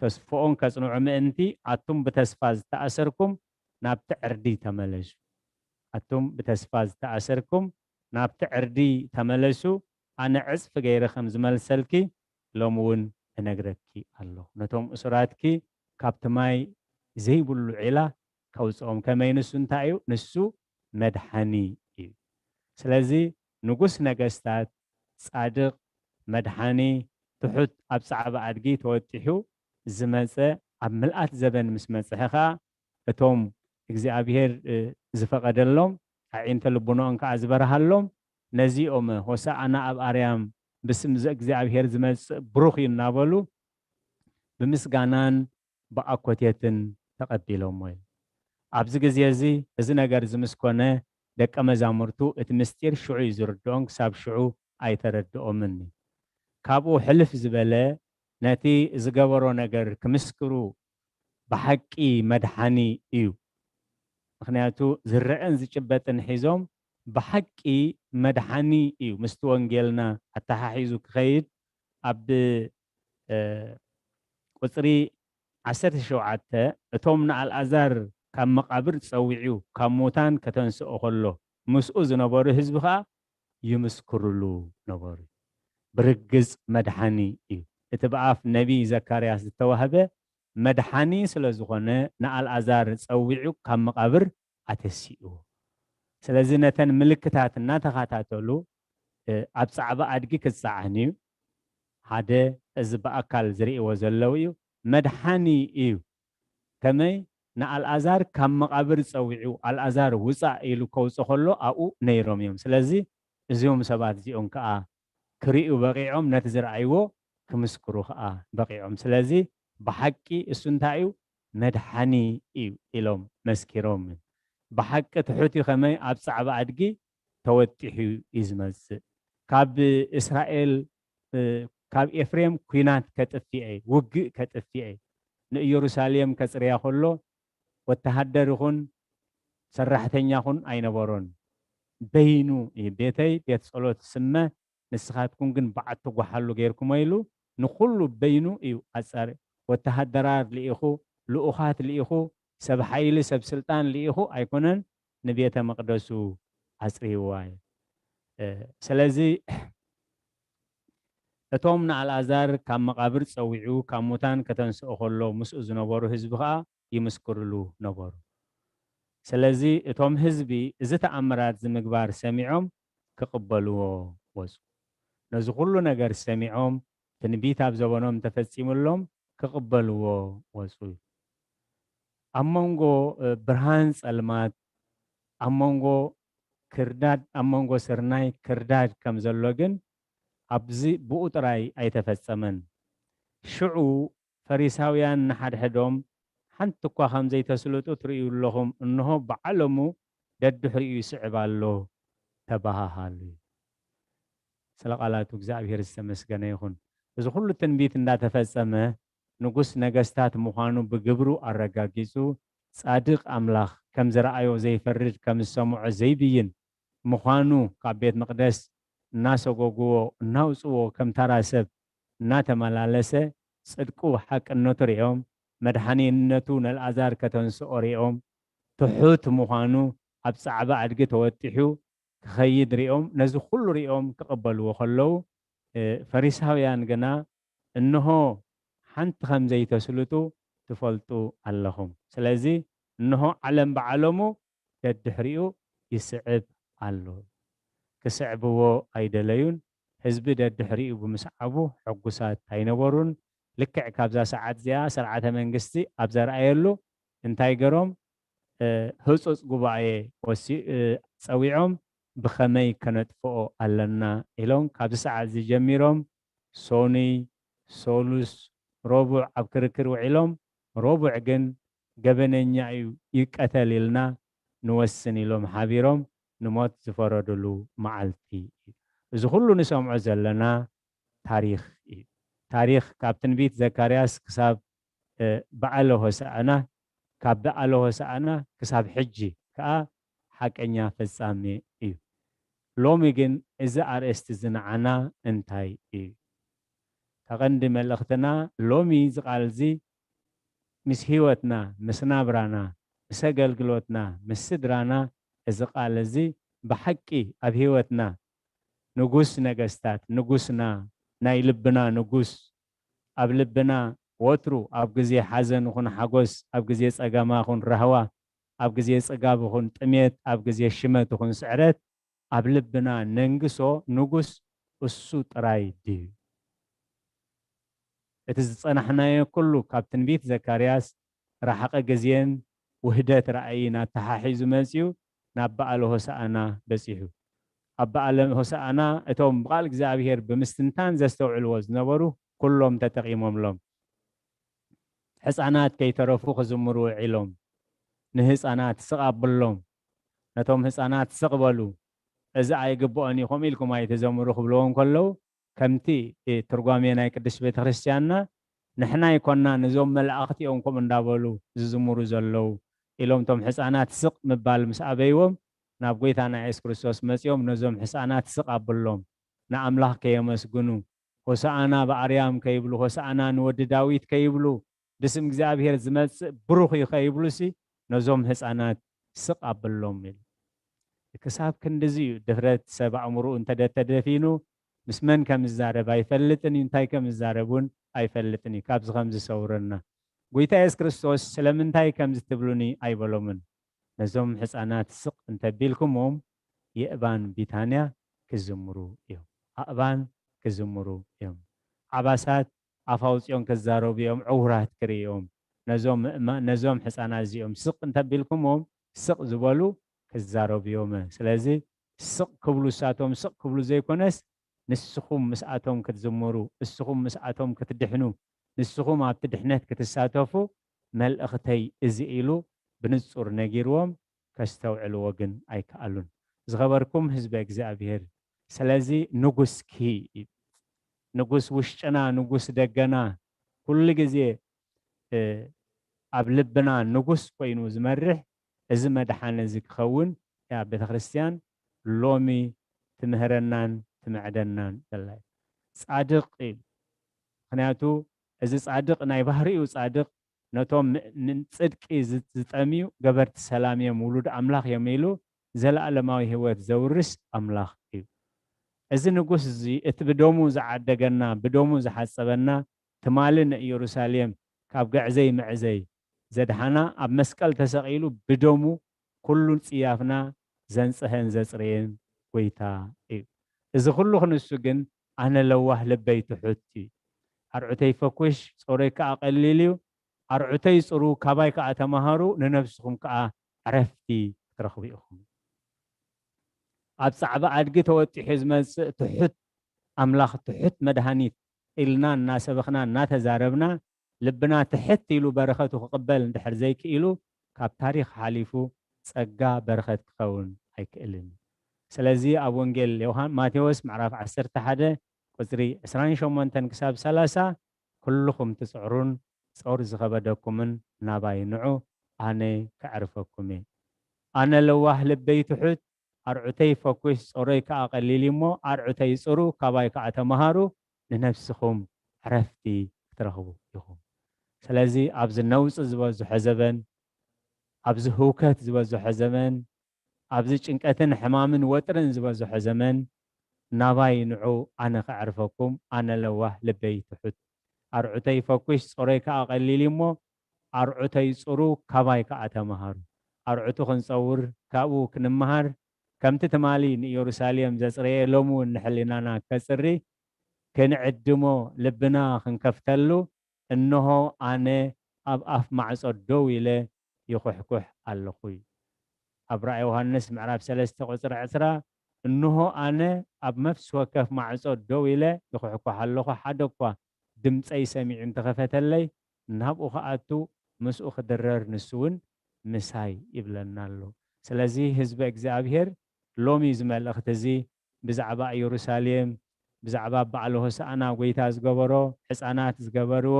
ተስፍኦም ከጽንዑ ምእንቲ፣ ኣቱም ብተስፋ ዝተኣሰርኩም ናብቲ ዕርዲ ተመለሱ። ኣቱም ብተስፋ ዝተኣሰርኩም ናብቲ ዕርዲ ተመለሱ። ኣነ ዕጽፊ ገይረ ከም ዝመልሰልኪ ሎሚ እውን እነግረኪ ኣለኹ። ነቶም እሱራትኪ ካብቲ ማይ ዘይብሉ ዒላ ከውጽኦም። ከመይ? ንሱ እንታይ እዩ? ንሱ መድሓኒ እዩ። ስለዚ ንጉስ ነገስታት፣ ጻድቕ፣ መድሓኒ፣ ትሑት፣ ኣብ ጻዕባ ኣድጊ ተወጢሑ ዝመጸ፣ ኣብ ምልኣት ዘበን ምስ መጽሐ ኸኣ፣ እቶም እግዚኣብሔር፣ እ፣ ዝፈቐደሎም፣ ኣዒንተ ልቡናኦም ከኣ ዝበርሃሎም፣ ነዚኦም፣ ሆሳዕና ኣብ ኣርያም፣ ብስም እግዚኣብሔር ዝመጽእ ብሩኽ እዩ እናበሉ፣ ብምስጋናን ብኣኮቴትን ተቐቢሎሞ እዩ። ኣብዚ ግዜ እዚ፣ እዚ ነገር እዚ ምስ ኮነ፣ ደቀ መዛሙርቱ እቲ ምስጢር ሽዑ እዩ ዝርድኦም፣ ክሳብ ሽዑ ኣይተረድኦምን እዩ። ካብኡ ሕልፍ ዝበለ፣ ነቲ ዝገበሮ ነገር ክምስክሩ፣ ብሓቂ መድሓኒ እዩ። ምኽንያቱ ዝረአን ዝጭበጥን ሒዞም፣ ብሓቂ መድሓኒ እዩ። ምስቲ ወንጌልና ኣተሓሒዙ ክኸይድ፣ ኣብ፣ እ፣ ቁጽሪ ዓሰርተ ሸውዓተ፣ እቶም ንኣልኣዛር ካብ መቓብር ጸዊዑ ካብ ሙታን ከተንስኦ ከሎ ምስኡ ዝነበሩ ህዝቢ ኸኣ ይምስክሩሉ ነበሩ። ብርግጽ መድሓኒ እዩ። እቲ ብኣፍ ነቢይ ዘካርያስ ዝተዋህበ መድሓኒ ስለ ዝኾነ፣ ንኣልኣዛር ጸዊዑ ካብ መቓብር ኣተሲእዎ። ስለዚ ነተን ምልክታት እናተኸታተሉ፣ እ፣ ኣብ ጻዕባ ኣድጊ ክጸዓን እዩ። ሓደ፣ እዚ ብኣካል ዝርእይዎ ዘለዉ እዩ። መድሓኒ እዩ። ከመይ? ንኣልኣዛር ካብ መቓብር ጸዊዑ፣ "ኣልኣዛር ውጻእ" ኢሉ ከውጽእ ከሎ ኣብኡ ነይሮም እዮም። ስለዚ እዚኦም ሰባት እዚኦም ከኣ ክርእዩ በቒዖም፣ ነቲ ዝረኣይዎ ክምስክሩ ከኣ በቒዖም። ስለዚ ብሓቂ እሱ እንታይ እዩ? መድሓኒ እዩ ኢሎም መስኪሮም። ብሓቂ ትሑት እዩ፣ ከመይ? ኣብ ጻዕባ ኣድጊ ተወጢሑ እዩ ዝመጽእ። ካብ እስራኤል፣ እ፣ ካብ ኤፍሬም ኲናት ከጥፍኤ፣ ውግእ ከጥፍኤ፣ ንኢየሩሳሌም ከጽርያ ከሎ፣ ወተሃደር ይኹን ሰራሕተኛ ይኹን ኣይነበሮን። በይኑ እዩ፣ "ቤተይ ቤት ጸሎት ስመ፣ ንስኻትኩም ግን በዓቲ ጓሓሉ ጌርኩሞ" ኢሉ ንኹሉ በይኑ እዩ ኣጻሪ-፣ ወተሃደራት ልኢኹ፣ ልኡኻት ልኢኹ፣ ሰብ ሓይሊ፣ ሰብ ስልጣን ልኢኹ ኣይኮነን፣ ንቤተ መቕደሱ ኣጽርይዋ እዩ። እ፣ ስለዚ እቶም ንኣልኣዛር ካብ መቓብር ጸዊዑ ካብ ሙታን ከተንስኦ ከሎ ምስኡ ዝነበሩ ህዝቢ ኸኣ ይምስክርሉ ነበሩ። ስለዚ እቶም ህዝቢ እዚ ተኣምራት እዚ ምግባር ሰሚዖም ክቕበልዎ ወጹ። ነዚ ኩሉ ነገር ሰሚዖም ትንቢት ኣብ ዘበኖም ተፈጺሙሎም ክቕበልዎ ወጹ። ኣብ መንጎ፣ እ፣ ብርሃን ጸልማት፣ ኣብ መንጎ ክርዳድ፣ ኣብ መንጎ ስርናይ ክርዳድ ከም ዘሎ ግን ኣብዚ ብኡ ጥራይ ኣይተፈጸመን። ሽዑ ፈሪሳውያን ንሓድሕዶም፣ ሓንቲ እኳ ከም ዘይተስልጡ ትርእዩ ኣለኹም፣ እንሆ ብዓለሙ ደድሕሪኡ ይስዕብ ኣሎ ተባሃሃሉ። ስለ ቃላቱ እግዚኣብሔር ዝተመስገነ ይኹን። እዚ ኩሉ ትንቢት እንዳተፈጸመ ንጉስ ነገስታት ምዃኑ ብግብሩ ኣረጋጊጹ፣ ጻድቕ ኣምላኽ ከም ዝረኣዮ ዘይፈርድ፣ ከም ዝሰምዖ ዘይብይን ምዃኑ ካብ ቤት መቕደስ እናሰጎግዎ እናውጽዎ ከም ታራ ሰብ እናተመላለሰ ጽድቁ ሓቅነቱ ሪኦም መድሓኒነቱ ነልኣዛር ከተንስኦ ሪኦም ትሑት ምዃኑ ኣብ ጻዕባ ኣድጊ ተወጢሑ ክኸይድ ሪኦም ነዚ ኩሉ ሪኦም ክቕበልዎ ከለዉ ፈሪሳውያን ግና እንሆ ሓንቲ ከም ዘይተስልጡ ትፈልጡ ኣለኹም። ስለዚ እንሆ ዓለም ብዓለሙ ደድሕሪኡ ይስዕብ ኣሎ። ክስዕብዎ ኣይደለዩን። ህዝቢ ደድሕሪኡ ብምስዓቡ ሕጉሳት ኣይነበሩን። ልክዕ ካብዛ ሰዓት እዚኣ ስርዓተ መንግስቲ ኣብ ዘርኣየሉ እንታይ ገሮም ህፁፅ ጉባኤ ፀዊዖም ብኸመይ ከነጥፍኦ ኣለና ኢሎም ካብዚ ሰዓት እዚ ጀሚሮም ሶኑይ፣ ሶሉስ፣ ረቡዕ ኣብ ክርክር ውዒሎም ረቡዕ ግን ገበነኛ እዩ ይቀተል ኢልና ንወስን ኢሎም ሓቢሮም ንሞት ዝፈረዱሉ መዓልቲ እዩ። እዚ ኩሉ ንሰምዖ ዘለና ታሪኽ እዩ። ታሪኽ ካብ ትንቢት ዘካርያስ ክሳብ በዓለ ሆሳዕና፣ ካብ በዓለ ሆሳዕና ክሳብ ሕጂ ከኣ ሓቀኛ ፍጻሜ እዩ። ሎሚ ግን እዚ ኣርእስቲ እዚ ንዓና እንታይ እዩ? እታ ቀንዲ መልእኽትና ሎሚ እዚ ቃል እዚ ምስ ህይወትና፣ ምስ ናብራና፣ ምስ ኣገልግሎትና፣ ምስ ስድራና እዚ ቃል እዚ ብሓቂ ኣብ ህይወትና ንጉስ ነገስታት፣ ንጉስና፣ ናይ ልብና ንጉስ፣ ኣብ ልብና ወትሩ ኣብ ግዜ ሓዘን ይኹን ሓጎስ፣ ኣብ ግዜ ጸገማ ይኹን ራህዋ፣ ኣብ ግዜ ጽጋብ ይኹን ጥሜት፣ ኣብ ግዜ ሽመት ይኹን ስዕረት፣ ኣብ ልብና ነንግሶ ንጉስ እሱ ጥራይ ድዩ? እቲ ዝጸናሕናዮ ኩሉ ካብ ትንቢት ዘካርያስ ረሓቐ ግዜን ውህደት ራእይን ኣተሓሒዙ መጺኡ ናብ በዓለ ሆሳዕና በጺሑ። ኣብ በዓለ ሆሳዕና እቶም ብቓል እግዚኣብሔር ብምስትንታን ዘስተውዕልዎ ዝነበሩ ኩሎም ተጠቒሞምሎም። ሕፃናት ከይተረፉ ክዝምሩ ውዒሎም። ንህፃናት ስቕ ኣብሎም። ነቶም ህፃናት ስቕ በሉ። እዚ ኣይግብኦን እዩ፣ ከምኡ ኢልኩም ኣይትዘምሩ ክብልዎም ከለዉ ከምቲ ትርጓሜ ናይ ቅድስት ቤተ ክርስቲያንና ንሕና ኣይኮናን እዞም መላእኽቲ እዮም ከምኡ እንዳበሉ ዝዝምሩ ዘለዉ ኢሎም እቶም ሕፃናት ስቕ ምባል ምስ ኣበይዎም ናብ ጎይታና የሱስ ክርስቶስ መፂኦም ነዞም ሕፃናት ስቕ ኣብሎም ንኣምላኽ ከየመስግኑ ሆሳኣና ብኣርያም ከይብሉ ሆሳኣና ንወዲ ዳዊት ከይብሉ ብስም እግዚኣብሔር ዝመፅእ ብሩኽ እዩ ከይብሉሲ ነዞም ህፃናት ስቕ ኣብሎም ኢሉ። ክሳብ ክንድዚ እዩ ድፍረት ሰብ ኣእምርኡ እንተደ ተደፊኑ ምስ መን ከም ዝዛረብ ኣይፈልጥን እዩ፣ እንታይ ከም ዝዛረብ እውን ኣይፈልጥን እዩ። ካብዚ ከም ዝሰውረና ጎይታ የሱስ ክርስቶስ ስለምንታይ ከምዚ ትብሉኒ ኣይበሎምን። ነዞም ህፃናት ስቕ እንተቢልኩሞም የእባን ቢታንያ ክዝምሩ እዮም። ኣእባን ክዝምሩ እዮም። ዓባሳት ኣፍ ኣውፂኦም ክዛረቡ እዮም፣ ዕውራት ክርእዮም። ነዞም ነዞም ህፃናት እዚኦም ስቕ እንተቢልኩሞም ስቕ ዝበሉ ክዛረቡ እዮም። ስለዚ ስቕ ክብሉ እሳቶም ስቕ ክብሉ ዘይኮነስ ንስኹም ምስኣቶም ክትዝምሩ፣ እስኹም ምስኣቶም ክትድሕኑ፣ ንስኹም ኣብቲ ድሕነት ክትሳተፉ መልእኽተይ እዚ ኢሉ ብንጹር ነጊርዎም፣ ከስተውዕልዎ ግን ኣይከኣሉን። ዝኸበርኩም ህዝበ እግዚኣብሔር፣ ስለዚ ንጉስኪ እዩ። ንጉስ ውሽጥና፣ ንጉስ ደገና፣ ኩሉ ግዜ ኣብ ልብና ንጉስ ኮይኑ ዝመርሕ እዚ መድሓኒ እዚ ክኸውን እያ ቤተ ክርስቲያን ሎሚ ትምህረናን ትምዕደናን ዘላ እዩ። ጻድቕ ኢሉ። ምኽንያቱ እዚ ጻድቕ ናይ ባህሪኡ ጻድቕ ነቶም ን- ንጽድቂ ዝ- ዝጠምዩ ገበርቲ ሰላም እዮም፣ ውሉድ ኣምላኽ እዮም ኢሉ ዘለኣለማዊ ህይወት ዘውርስ ኣምላኽ እዩ። እዚ ንጉስ እዚ እቲ ብደሙ ዝዓደገና፣ ብደሙ ዝሓጸበና፣ ትማሊ ንኢየሩሳሌም ካብ ግዕዘይ ምዕዘይ ዘድሓና፣ ኣብ መስቀል ተሰቒሉ ብደሙ ኩሉ ጽያፍና ዘንጽሀን ዘጽረየን ጎይታ እዩ። እዚ ኩሉ ክንሱ ግን ኣነ ለዋህ ልበይ ትሑት እዩ። ኣርዑተይ ፈኩሽ ጾረይ ከኣ ቀሊል እዩ። ኣርዑተይ ጽሩ ካባይ ከኣ ተማሃሩ፣ ንነብስኹም ከኣ ዕረፍቲ ክትረኽቡ ኢኹም። ኣብ ጻዕባ ኣድጊ ተወጢሑ ዝመጽእ ትሑት ኣምላኽ ትሑት መድሃኒት ኢልና እናሰበኽና እናተዛረብና ልብና ትሕት ኢሉ በረኸቱ ክቕበል እንድሕር ዘይክኢሉ ካብ ታሪኽ ሓሊፉ ጸጋ በረኸት ክኸውን ኣይክእልን። ስለዚ ኣብ ወንጌል ዮሃን ማቴዎስ ምዕራፍ ዓሰርተ ሓደ ቁጽሪ ዕስራን ሸሞንተን ክሳብ ሰላሳ ኩልኹም ትጽዕሩን ጾር ዝኸበደኩምን ናባይ ንዑ ኣነ ከዕርፈኩም እየ። ኣነ ለዋህ ልበይ ትሑት ኣርዑተይ ፈኩሽ ጾረይ ከኣ ቀሊል እሞ ኣርዑተይ ጽሩ ካባይ ከኣ ተመሃሩ ንነብስኹም ዕረፍቲ ክትረኽቡ ኢኹም። ስለዚ ኣብዚ ነውጺ ዝበዝሖ ዘበን፣ ኣብዚ ህውከት ዝበዝሖ ዘመን፣ ኣብዚ ጭንቀትን ሕማምን ወጥርን ዝበዝሖ ዘመን ናባይ ንዑ ኣነ ከዕርፈኩም ኣነ ለዋህ ልበይ ትሑት ኣርዑተይ ፈኩሽ ጾረይ ከኣ ቀሊል እሞ ኣርዑተይ ጽሩ ካባይ ከኣ ተመሃሩ። ኣርዑቱ ክንጸውር ካብኡ ክንመሃር ከምቲ ትማሊ ንኢየሩሳሌም ዘጽረየ ሎም እውን ንሕሊናና ከጽሪ ክንዕድሞ ልብና ክንከፍተሉ እንሆ ኣነ ኣብ ኣፍ ማዕጾ ደው ኢለ ይኹሕኩሕ ኣለኹ እዩ። ኣብ ራእይ ዮሃንስ ምዕራፍ ሰለስተ ቁጽሪ ዕስራ እንሆ ኣነ ኣብ መፍስ ወከፍ ማዕጾ ደው ኢለ ይኹሕኩሕ ኣለኹ፣ ሓደ እኳ ድምፀይ ሰሚዑ እንተኸፈተለይ ናብኡ ክኣቱ ምስኡ ክድረር ንሱ እውን ምሳይ ይብለና ኣሎ። ስለዚ ህዝቢ እግዚኣብሔር ሎሚ እዚ መልእኽቲ እዚ ብዛዕባ ኢየሩሳሌም ብዛዕባ በዓል ሆሳዕና ጎይታ ዝገበሮ ሕፃናት ዝገበርዎ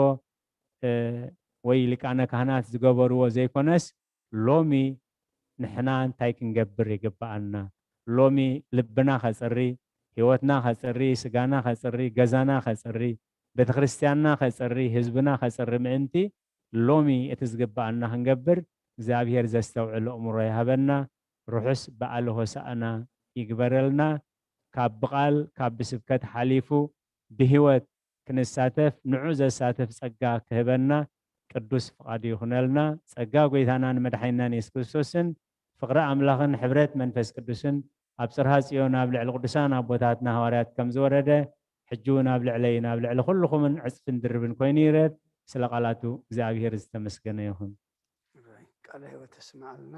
ወይ ሊቃነ ካህናት ዝገበርዎ ዘይኮነስ ሎሚ ንሕና እንታይ ክንገብር ይግብኣና? ሎሚ ልብና ከጽሪ፣ ህይወትና ከጽሪ፣ ስጋና ከጽሪ፣ ገዛና ከጽሪ፣ ቤተክርስትያንና ከጽሪ፣ ህዝብና ከጽሪ ምእንቲ ሎሚ እቲ ዝግብኣና ክንገብር እግዚኣብሔር ዘስተውዕል ኣእምሮ ይሃበና። ርሑስ በዓል ሆሳእና ይግበረልና። ካብ ብቓል ካብ ብስብከት ሓሊፉ ብህይወት ክንሳተፍ ንዑ ዘሳትፍ ጸጋ ክህበና ቅዱስ ፍቓዱ ይኹነልና። ጸጋ ጐይታናን መድሓኒናን የሱስ ክርስቶስን ፍቕሪ ኣምላኽን ሕብረት መንፈስ ቅዱስን ኣብ ጽርሃ ጽዮን ኣብ ልዕሊ ቅዱሳን ኣቦታትና ሃዋርያት ከም ዝወረደ ሕጂ እውን ኣብ ልዕለይን ኣብ ልዕሊ ኩልኹምን ዕጽፍን ድርብን ኮይኑ ይረድ። ስለ ቃላቱ እግዚኣብሔር ዝተመስገነ ይኹን። ቃለ ሕይወት ተስማዕልና።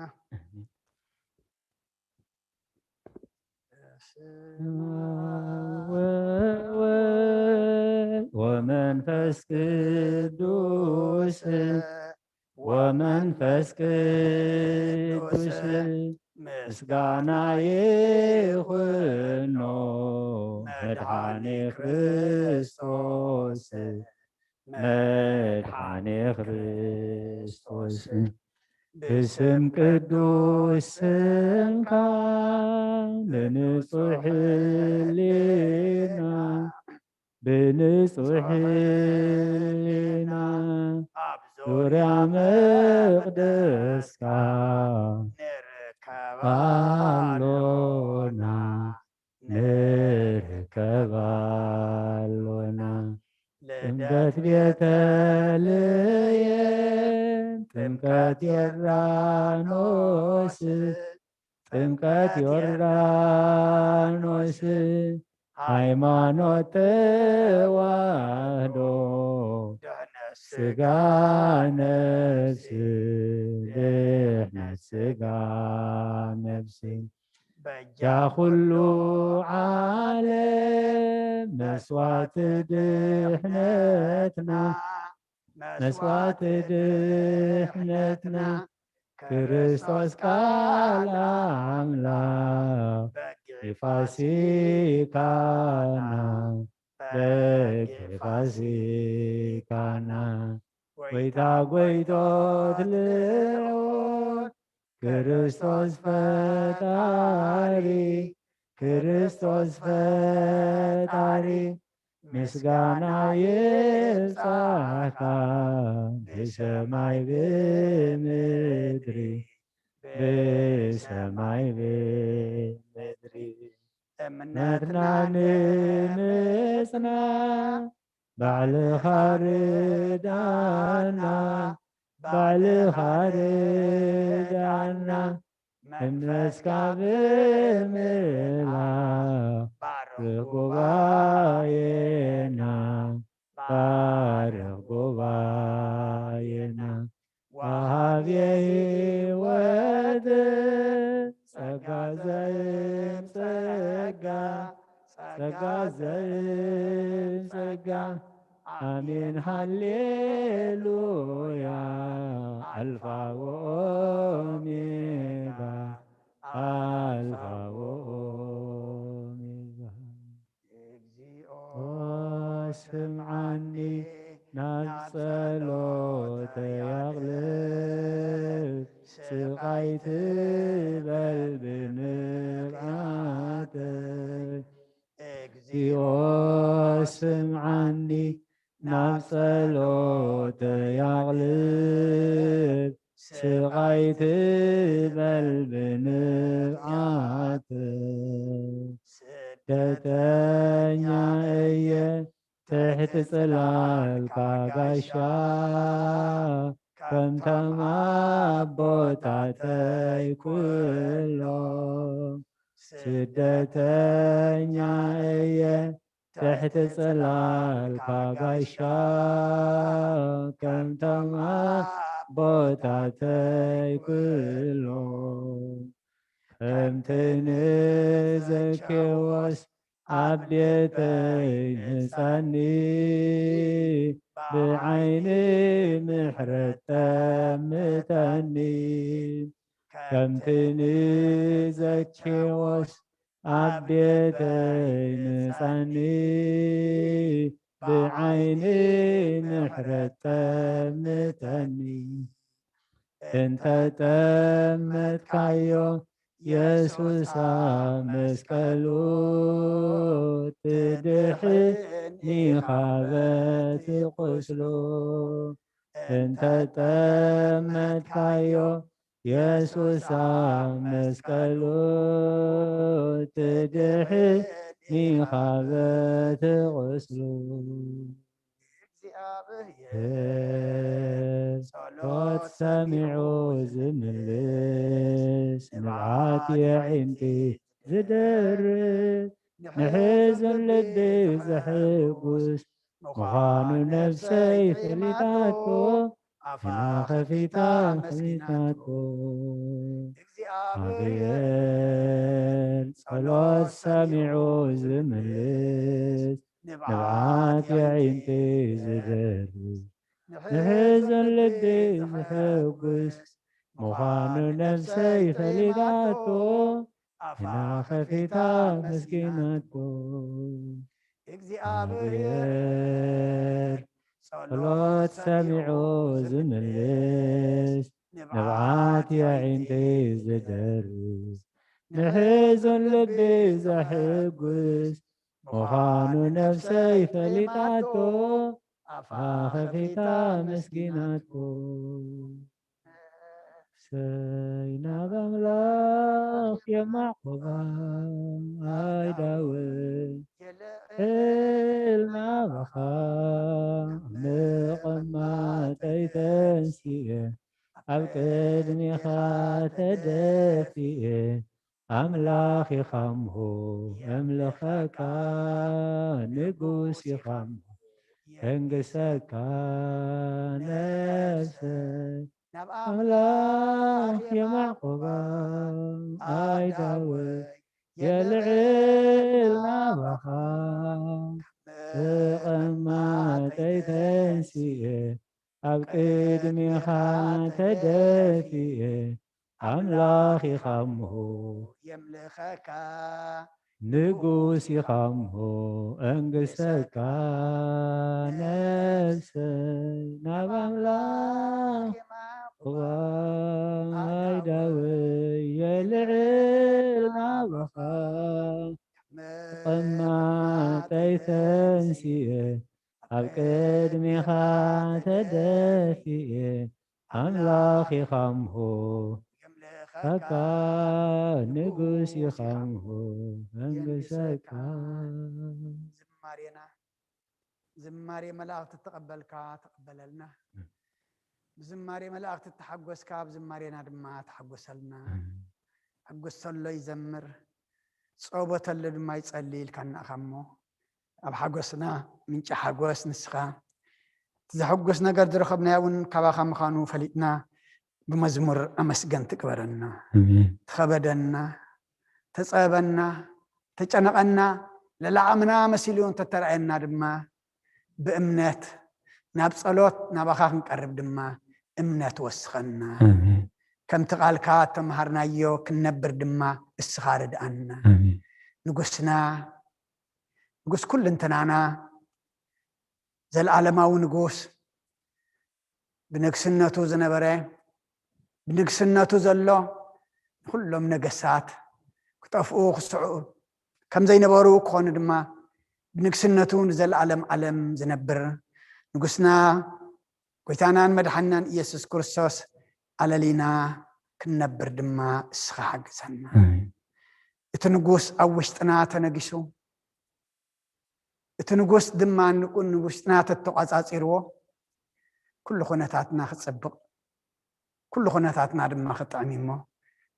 ስማ ወወልድ ወመንፈስ ቅዱስ ወመንፈስ ቅዱስ ምስጋና ይኹኖ መድሓኒ ክርስቶስ መድሓኒ ክርስቶስ ብስም ቅዱስ ስምካ ብንጹሕ ህሊና ብንጹሕ ህሊና ኣብ ዙርያ መቕደስካ ንርከብ ኣሎና ንርከብ ኣሎና። ልደት ቤተልሔም ጥምቀት ዮርዳኖስ ጥምቀት ዮርዳኖስ ሃይማኖት ተዋህዶ ድሕነት ስጋ ነፍሲ ድሕነት ስጋ ነፍሲ በጃ ኩሉ ዓለም መስዋዕቲ ድሕነትና መስዋዕቲ ድሕነትና ክርስቶስ ቃል ኣምላኽ በጊዕ ፋሲካና በጊዕ ፋሲካና ጎይታ ጎይቶት ልዑል ክርስቶስ ፈጣሪ ክርስቶስ ፈጣሪ ምስጋና ይብጻሕካ ብሰማይ ብምድሪ፣ ብሰማይ ብምድሪ። እምነትና ንምጽና ባዕልኻ ርዳና፣ ባዕልኻ ርዳና። መንፈስካ ብምልኣኽ ባርኽ ጉባኤና፣ ባርኽ ጉባኤና። ወሃብየ ህይወት ጸጋ ዘእም ጸጋ፣ ጸጋ ዘእም ጸጋ። ኣሜን ሃሌሉያ። ኣልፋ ወኦሜጋ፣ ኣልፋ ወኦሜጋ። እግዚኦ ስምዓኒ፣ ናብ ጸሎተይ ኣቕልብ፣ ስቓይ ትበል ብንብዓተይ። እግዚኦ ስምዓኒ፣ ናብ ጸሎተይ ኣቕልብ፣ ስቓይ ትበል ብንብዓተይ። ስደተኛ እየ ትሕቲ ጽላልካ ጋሻ፣ ከምቶም ኣቦታተይ ኩሎም። ስደተኛ እየ ትሕቲ ጽላልካ ጋሻ፣ ከምቶም ኣቦታተይ ኩሎም። ከምቲ ንዘኬዎስ ኣብ ቤተይ ንጸኒ፣ ብዓይኒ ምሕረት ጠምተኒ። ከምቲ ንዘኬዎስ ኣብ ቤተይ ንጸኒ፣ ብዓይኒ ምሕረት ጠምተኒ። እንተ ጠመትካዮ የሱስ ኣብ መስቀሉ፣ ትድሕን ኢኻ በቲ ቁስሉ። እንተ ጠመትካዮ የሱስ ኣብ መስቀሉ፣ ትድሕን ኢኻ በቲ ቁስሉ። እግዚኣብሔር ጸሎት ሰሚዑ ዝምልስ፣ ንብዓት የዒንቲ ዝደርስ፣ ንሕዙን ልቢ ዘሕጉስ ምዃኑ ነፍሰይ ፈሊጣቶ፣ ኣፋ ከፊታ መስኪናቶ። እግዚኣብሔር ጸሎት ሰሚዑ ዝምልስ፣ ንብዓት የዒንቲ ዝደርስ፣ ንሕዙን ልቢ ዘሕጉስ ምዃኑ ነፍሰይ ፈሊጣቶ፣ ኣፋ ከፊታ መስኪናቶ። እግዚኣብሔር ጸሎት ሰሚዑ ዝምልስ፣ ንብዓት የዒንቲ ዝደርስ፣ ንሕዙን ልቢ ዘሕጉስ ምዃኑ ነፍሰይ ፈሊጣቶ፣ ኣፋ ከፊታ መስኪናቶ። ነፍሰይ ናብ ኣምላኽ የማዕቁባ፣ ኣይ ዳዊት የልዕል ናባኻ፣ ምቕማጠይ ተንሲኤ ኣብ ቅድሜኻ ተደፊኤ፣ ኣምላኽ ኢኻ እሞ የምልኸካ፣ ንጉስ ኢኻ እሞ የንግሰካ። ነፍሰይ ናብ ኣምላኽ የማዕቁባ፣ ኣይ ዳዊት የልዕል ናባኻ፣ ተቐማጠይ ተንሲኤ ኣብ ቅድሜኻ ተደፊኤ፣ ኣምላኽ ኢኻ እሞ የምልኸካ፣ ንጉስ ኢኻ እሞ እንግሰካ። ነፍሰይ ናብ ኣምላኽ የማዕቁባ፣ ኣይ ዳዊት የልዕል ናባኻ፣ ተቐማ ናተይ ተንሲኤ ኣብ ቅድሜኻ ተደፊኤ ኣምላኽ ኢኻምሁ ከካ ንጉስ ኢኻምሁ መንግሰካ። ዝማሬና ዝማሬ መላእኽቲ ተቐበልካ ተቐበለልና። ብዝማሬ መላእኽቲ ተሓጎስካ ኣብ ዝማሬና ድማ ተሓጎሰልና። ሕጉስ ተሎ ይዘምር፣ ጸወተሉ ድማ ይጸሊ ኢልካ እናእኻ እሞ ኣብ ሓጎስና ምንጪ ሓጎስ ንስኻ፣ እቲ ዘሐጉስ ነገር ዝረኸብናዮ እውን ካባኻ ምዃኑ ፈሊጥና ብመዝሙር ኣመስገንቲ ግበረና። ተኸበደና፣ ተጸበና፣ ተጨነቐና፣ ለላዓምና መሲሉ እንተተራእየና ድማ ብእምነት ናብ ጸሎት ናባኻ ክንቀርብ ድማ እምነት ወስኸና። ከምቲ ቃልካ ተምሃርናዮ ክንነብር ድማ እስኻ ርድኣና። ንጉስና ንጉስ ኩልንትናና፣ ዘለዓለማዊ ንጉስ፣ ብንግስነቱ ዝነበረ፣ ብንግስነቱ ዘሎ፣ ንኹሎም ነገስታት ክጠፍኡ ክስዑ ከም ዘይነበሩ ክኾኑ ድማ ብንግስነቱ ንዘለዓለም ዓለም ዝነብር ንጉስና ጎይታናን መድሓንናን ኢየሱስ ክርስቶስ ኣለሊና ክንነብር ድማ እስኻ ሓግዘና። እቲ ንጉስ ኣብ ውሽጥና ተነጊሱ፣ እቲ ንጉስ ድማ ንውሽጥና ተተቋጻጺርዎ፣ ኩሉ ኩነታትና ክጸብቕ፣ ኩሉ ኩነታትና ድማ ክጥዕም እሞ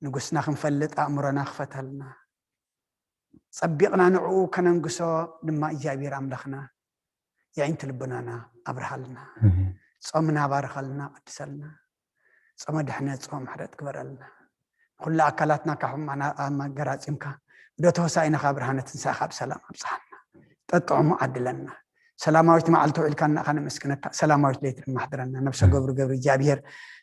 ንጉስና ክንፈልጥ ኣእምሮና ክፈተልና፣ ጸቢቕና ንዕኡ ከነንግሶ ድማ እግዚኣብሔር ኣምላኽና የዒንቲ ልቡናና ኣብርሃልና። ጾምና ባርኸልና፣ ቀድሰልና። ጾመ ድሕነት፣ ጾመ ምሕረት ግበረልና። ንኹሉ ኣካላትና ካብ ሕማና ኣመገራጺምካ፣ ብደት ሆሳዕና ካብ ብርሃነ ትንሳኤኻ ብሰላም ኣብጽሓና። ጠጥዑሙ ዓድለና። ሰላማዊት መዓልቲ ውዒልካና ኢኻ ነመስግነካ። ሰላማዊት ለይቲ ድማ ኣሕድረና። ነብሰ ገብሩ ገብረ እግዚኣብሔር፣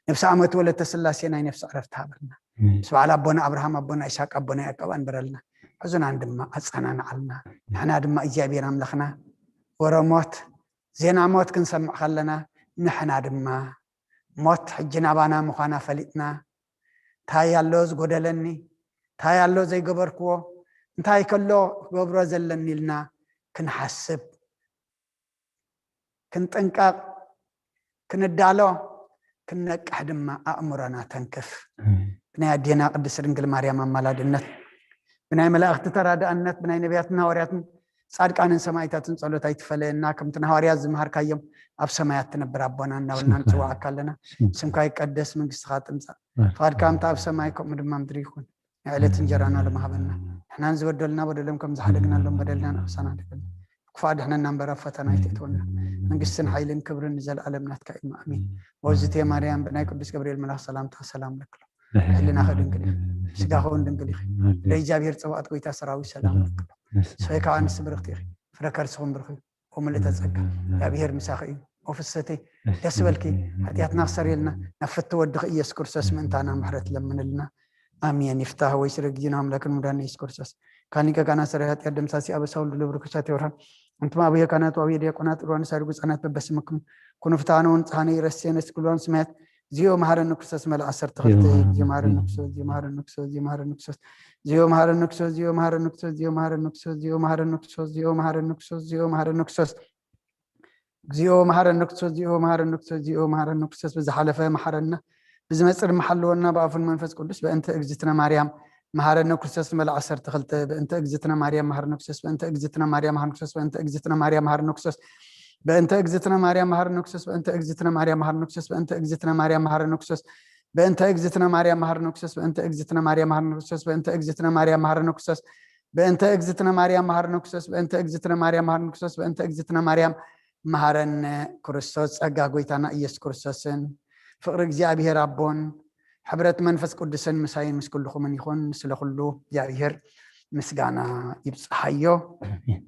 ነብሰ ዓመት ወለተ ስላሴ ናይ ነፍሲ ዕረፍቲ ሃበልና። ምስ በዓል ኣቦና ኣብርሃም፣ ኣቦና ይስሐቅ፣ ኣቦና ያዕቆብ ኣንበረልና። ሕዙናን ድማ ኣጸናንዓልና። ንሕና ድማ እግዚኣብሔር ኣምላኽና ወረ ሞት፣ ዜና ሞት ክንሰምዕ ከለና ንሕና ድማ ሞት ሕጂ ናባና ምዃና ፈሊጥና፣ እንታይ ኣሎ ዝጎደለኒ፣ እንታይ ኣሎ ዘይገበርክዎ፣ እንታይ ከሎ ክገብሮ ዘለኒ ኢልና ክንሓስብ፣ ክንጥንቀቕ፣ ክንዳሎ፣ ክንነቅሕ ድማ ኣእምሮና ተንክፍ። ብናይ ኣዴና ቅድስት ድንግል ማርያም ኣማላድነት፣ ብናይ መላእኽቲ ተራዳእነት፣ ብናይ ነቢያትን ሃዋርያትን ጻድቃንን ሰማዕታትን ጸሎት ኣይትፈለየና። ከምቲ ንሃዋርያት ዝመሃርካዮም ኣብ ሰማያት ትነብር ኣቦና እናበልና ንጽውዓካ ኣለና። ስምካ ይቀደስ፣ መንግስትኻ ትምጻእ፣ ፍቓድካ ከምቲ ኣብ ሰማይ ከምኡ ድማ ምድሪ ይኹን። ናይ ዕለት እንጀራና ሎም ሃበና። ንሕናን ዝበደሉና በደሎም ከም ዝሓደግናሎም በደልና ንኽሳና ድግና። ክፉእ ኣድሕነና እምበር ኣብ ፈተና ኣይትእትወና። መንግስትን ሓይልን ክብርን ንዘለኣለም ናትካ እዩ። ኣሜን። ወዝቴ ማርያም ብናይ ቅዱስ ገብርኤል መልኣኽ ሰላምታ ሰላም ለክሎ። ሕልናኸ ድንግል እዩ፣ ስጋኸ እውን ድንግል እዩ። ለእግዚኣብሔር ጸባኦት ጎይታ ሰራዊት ሰላም ለክሎ። ሰይ ከዓ ኣንስቲ ብርኽቲ ኢኺ፣ ፍረ ከርስኹም ብርኽ እዩ። ወምልእተ ጸጋ፣ እግዚኣብሔር ምሳኺ እዩ። ወፍሰተይ ደስ በልኪ፣ ሓጢኣትና ክሰርየልና ናብ ፍትው ወድኺ ኢየሱስ ክርስቶስ ምእንታና ምሕረት ለምንልና። ኣሜን። ይፍታህ ወይ ስረ ጊዜና ኣምላክን ሙዳን ኢየሱስ ክርስቶስ ካን ሊቀ ካህናት ሰራዊት ኃጢአት ደምሳሲ አበሳ ሁሉ ለብሩክ ሳቴ ወርሃ። እንቱም አብየ ካህናት ወአብየ ዲያቆናት ሩዋን ሳድጉ ህጻናት በበስምኩም ኩኑ ፍትሐነ ወንጽሐነ ይረሴነ ስክሏን ስማያት። ዚዮ መሐረነ ክርስቶስ መልአ ዓሰርተ ክልተ። ዚዮ መሐረነ ክርስቶስ፣ ዚዮ መሐረነ ክርስቶስ፣ ዚዮ መሐረነ ክርስቶስ፣ ዚዮ መሐረነ ክርስቶስ፣ ዚዮ መሐረነ ክርስቶስ፣ ዚዮ መሐረነ ክርስቶስ፣ ዚዮ መሐረነ ክርስቶስ፣ ዚዮ መሐረነ ክርስቶስ፣ ዚዮ መሐረነ ክርስቶስ፣ ዚዮ መሐረነ ክርስቶስ፣ ዚዮ መሐረነ ክርስቶስ። ብዝሓለፈ መሐረና፣ ብዝመጽእ ድማ ሓልወና፣ ብኣፉን መንፈስ ቅዱስ። በእንተ እግዝእትነ ማርያም መሐረነ ክርስቶስ ንመልአ ዓሰርተ ክልተ። በእንተ እግዝእትነ ማርያም መሐረነ ክርስቶስ፣ በእንተ እግዝእትነ ማርያም መሐረነ ክርስቶስ፣ በእንተ እግዝእትነ ማርያም መሐረነ ክርስቶስ፣ በእንተ እግዝእትነ ማርያም መሐረነ ክርስቶስ፣ በእንተ እግዝእትነ ማርያም መሐረነ ክርስቶስ፣ በእንተ እግዝእትነ ማርያም መሐረነ ክርስቶስ፣ በእንተ እግዝእትነ ማርያም መሐረነ ክርስቶስ፣ በእንተ እግዝእትነ ማርያም መሐረነ ክርስቶስ፣ በእንተ እግዝእትነ ማርያም መሐረነ ክርስቶስ፣ በእንተ እግዝእትነ ማርያም መሐረነ ክርስቶስ፣ በእንተ እግዝእትነ ማርያም መሐረነ ክርስቶስ። ጸጋ ጎይታና ኢየሱስ ክርስቶስን ፍቕሪ እግዚኣብሔር ኣቦን ሕብረት መንፈስ ቅዱስን ምሳይን ምስ ኩልኹምን ይኹን። ስለ ኩሉ እግዚኣብሔር ምስጋና ይብጽሓዮ። ኣሜን።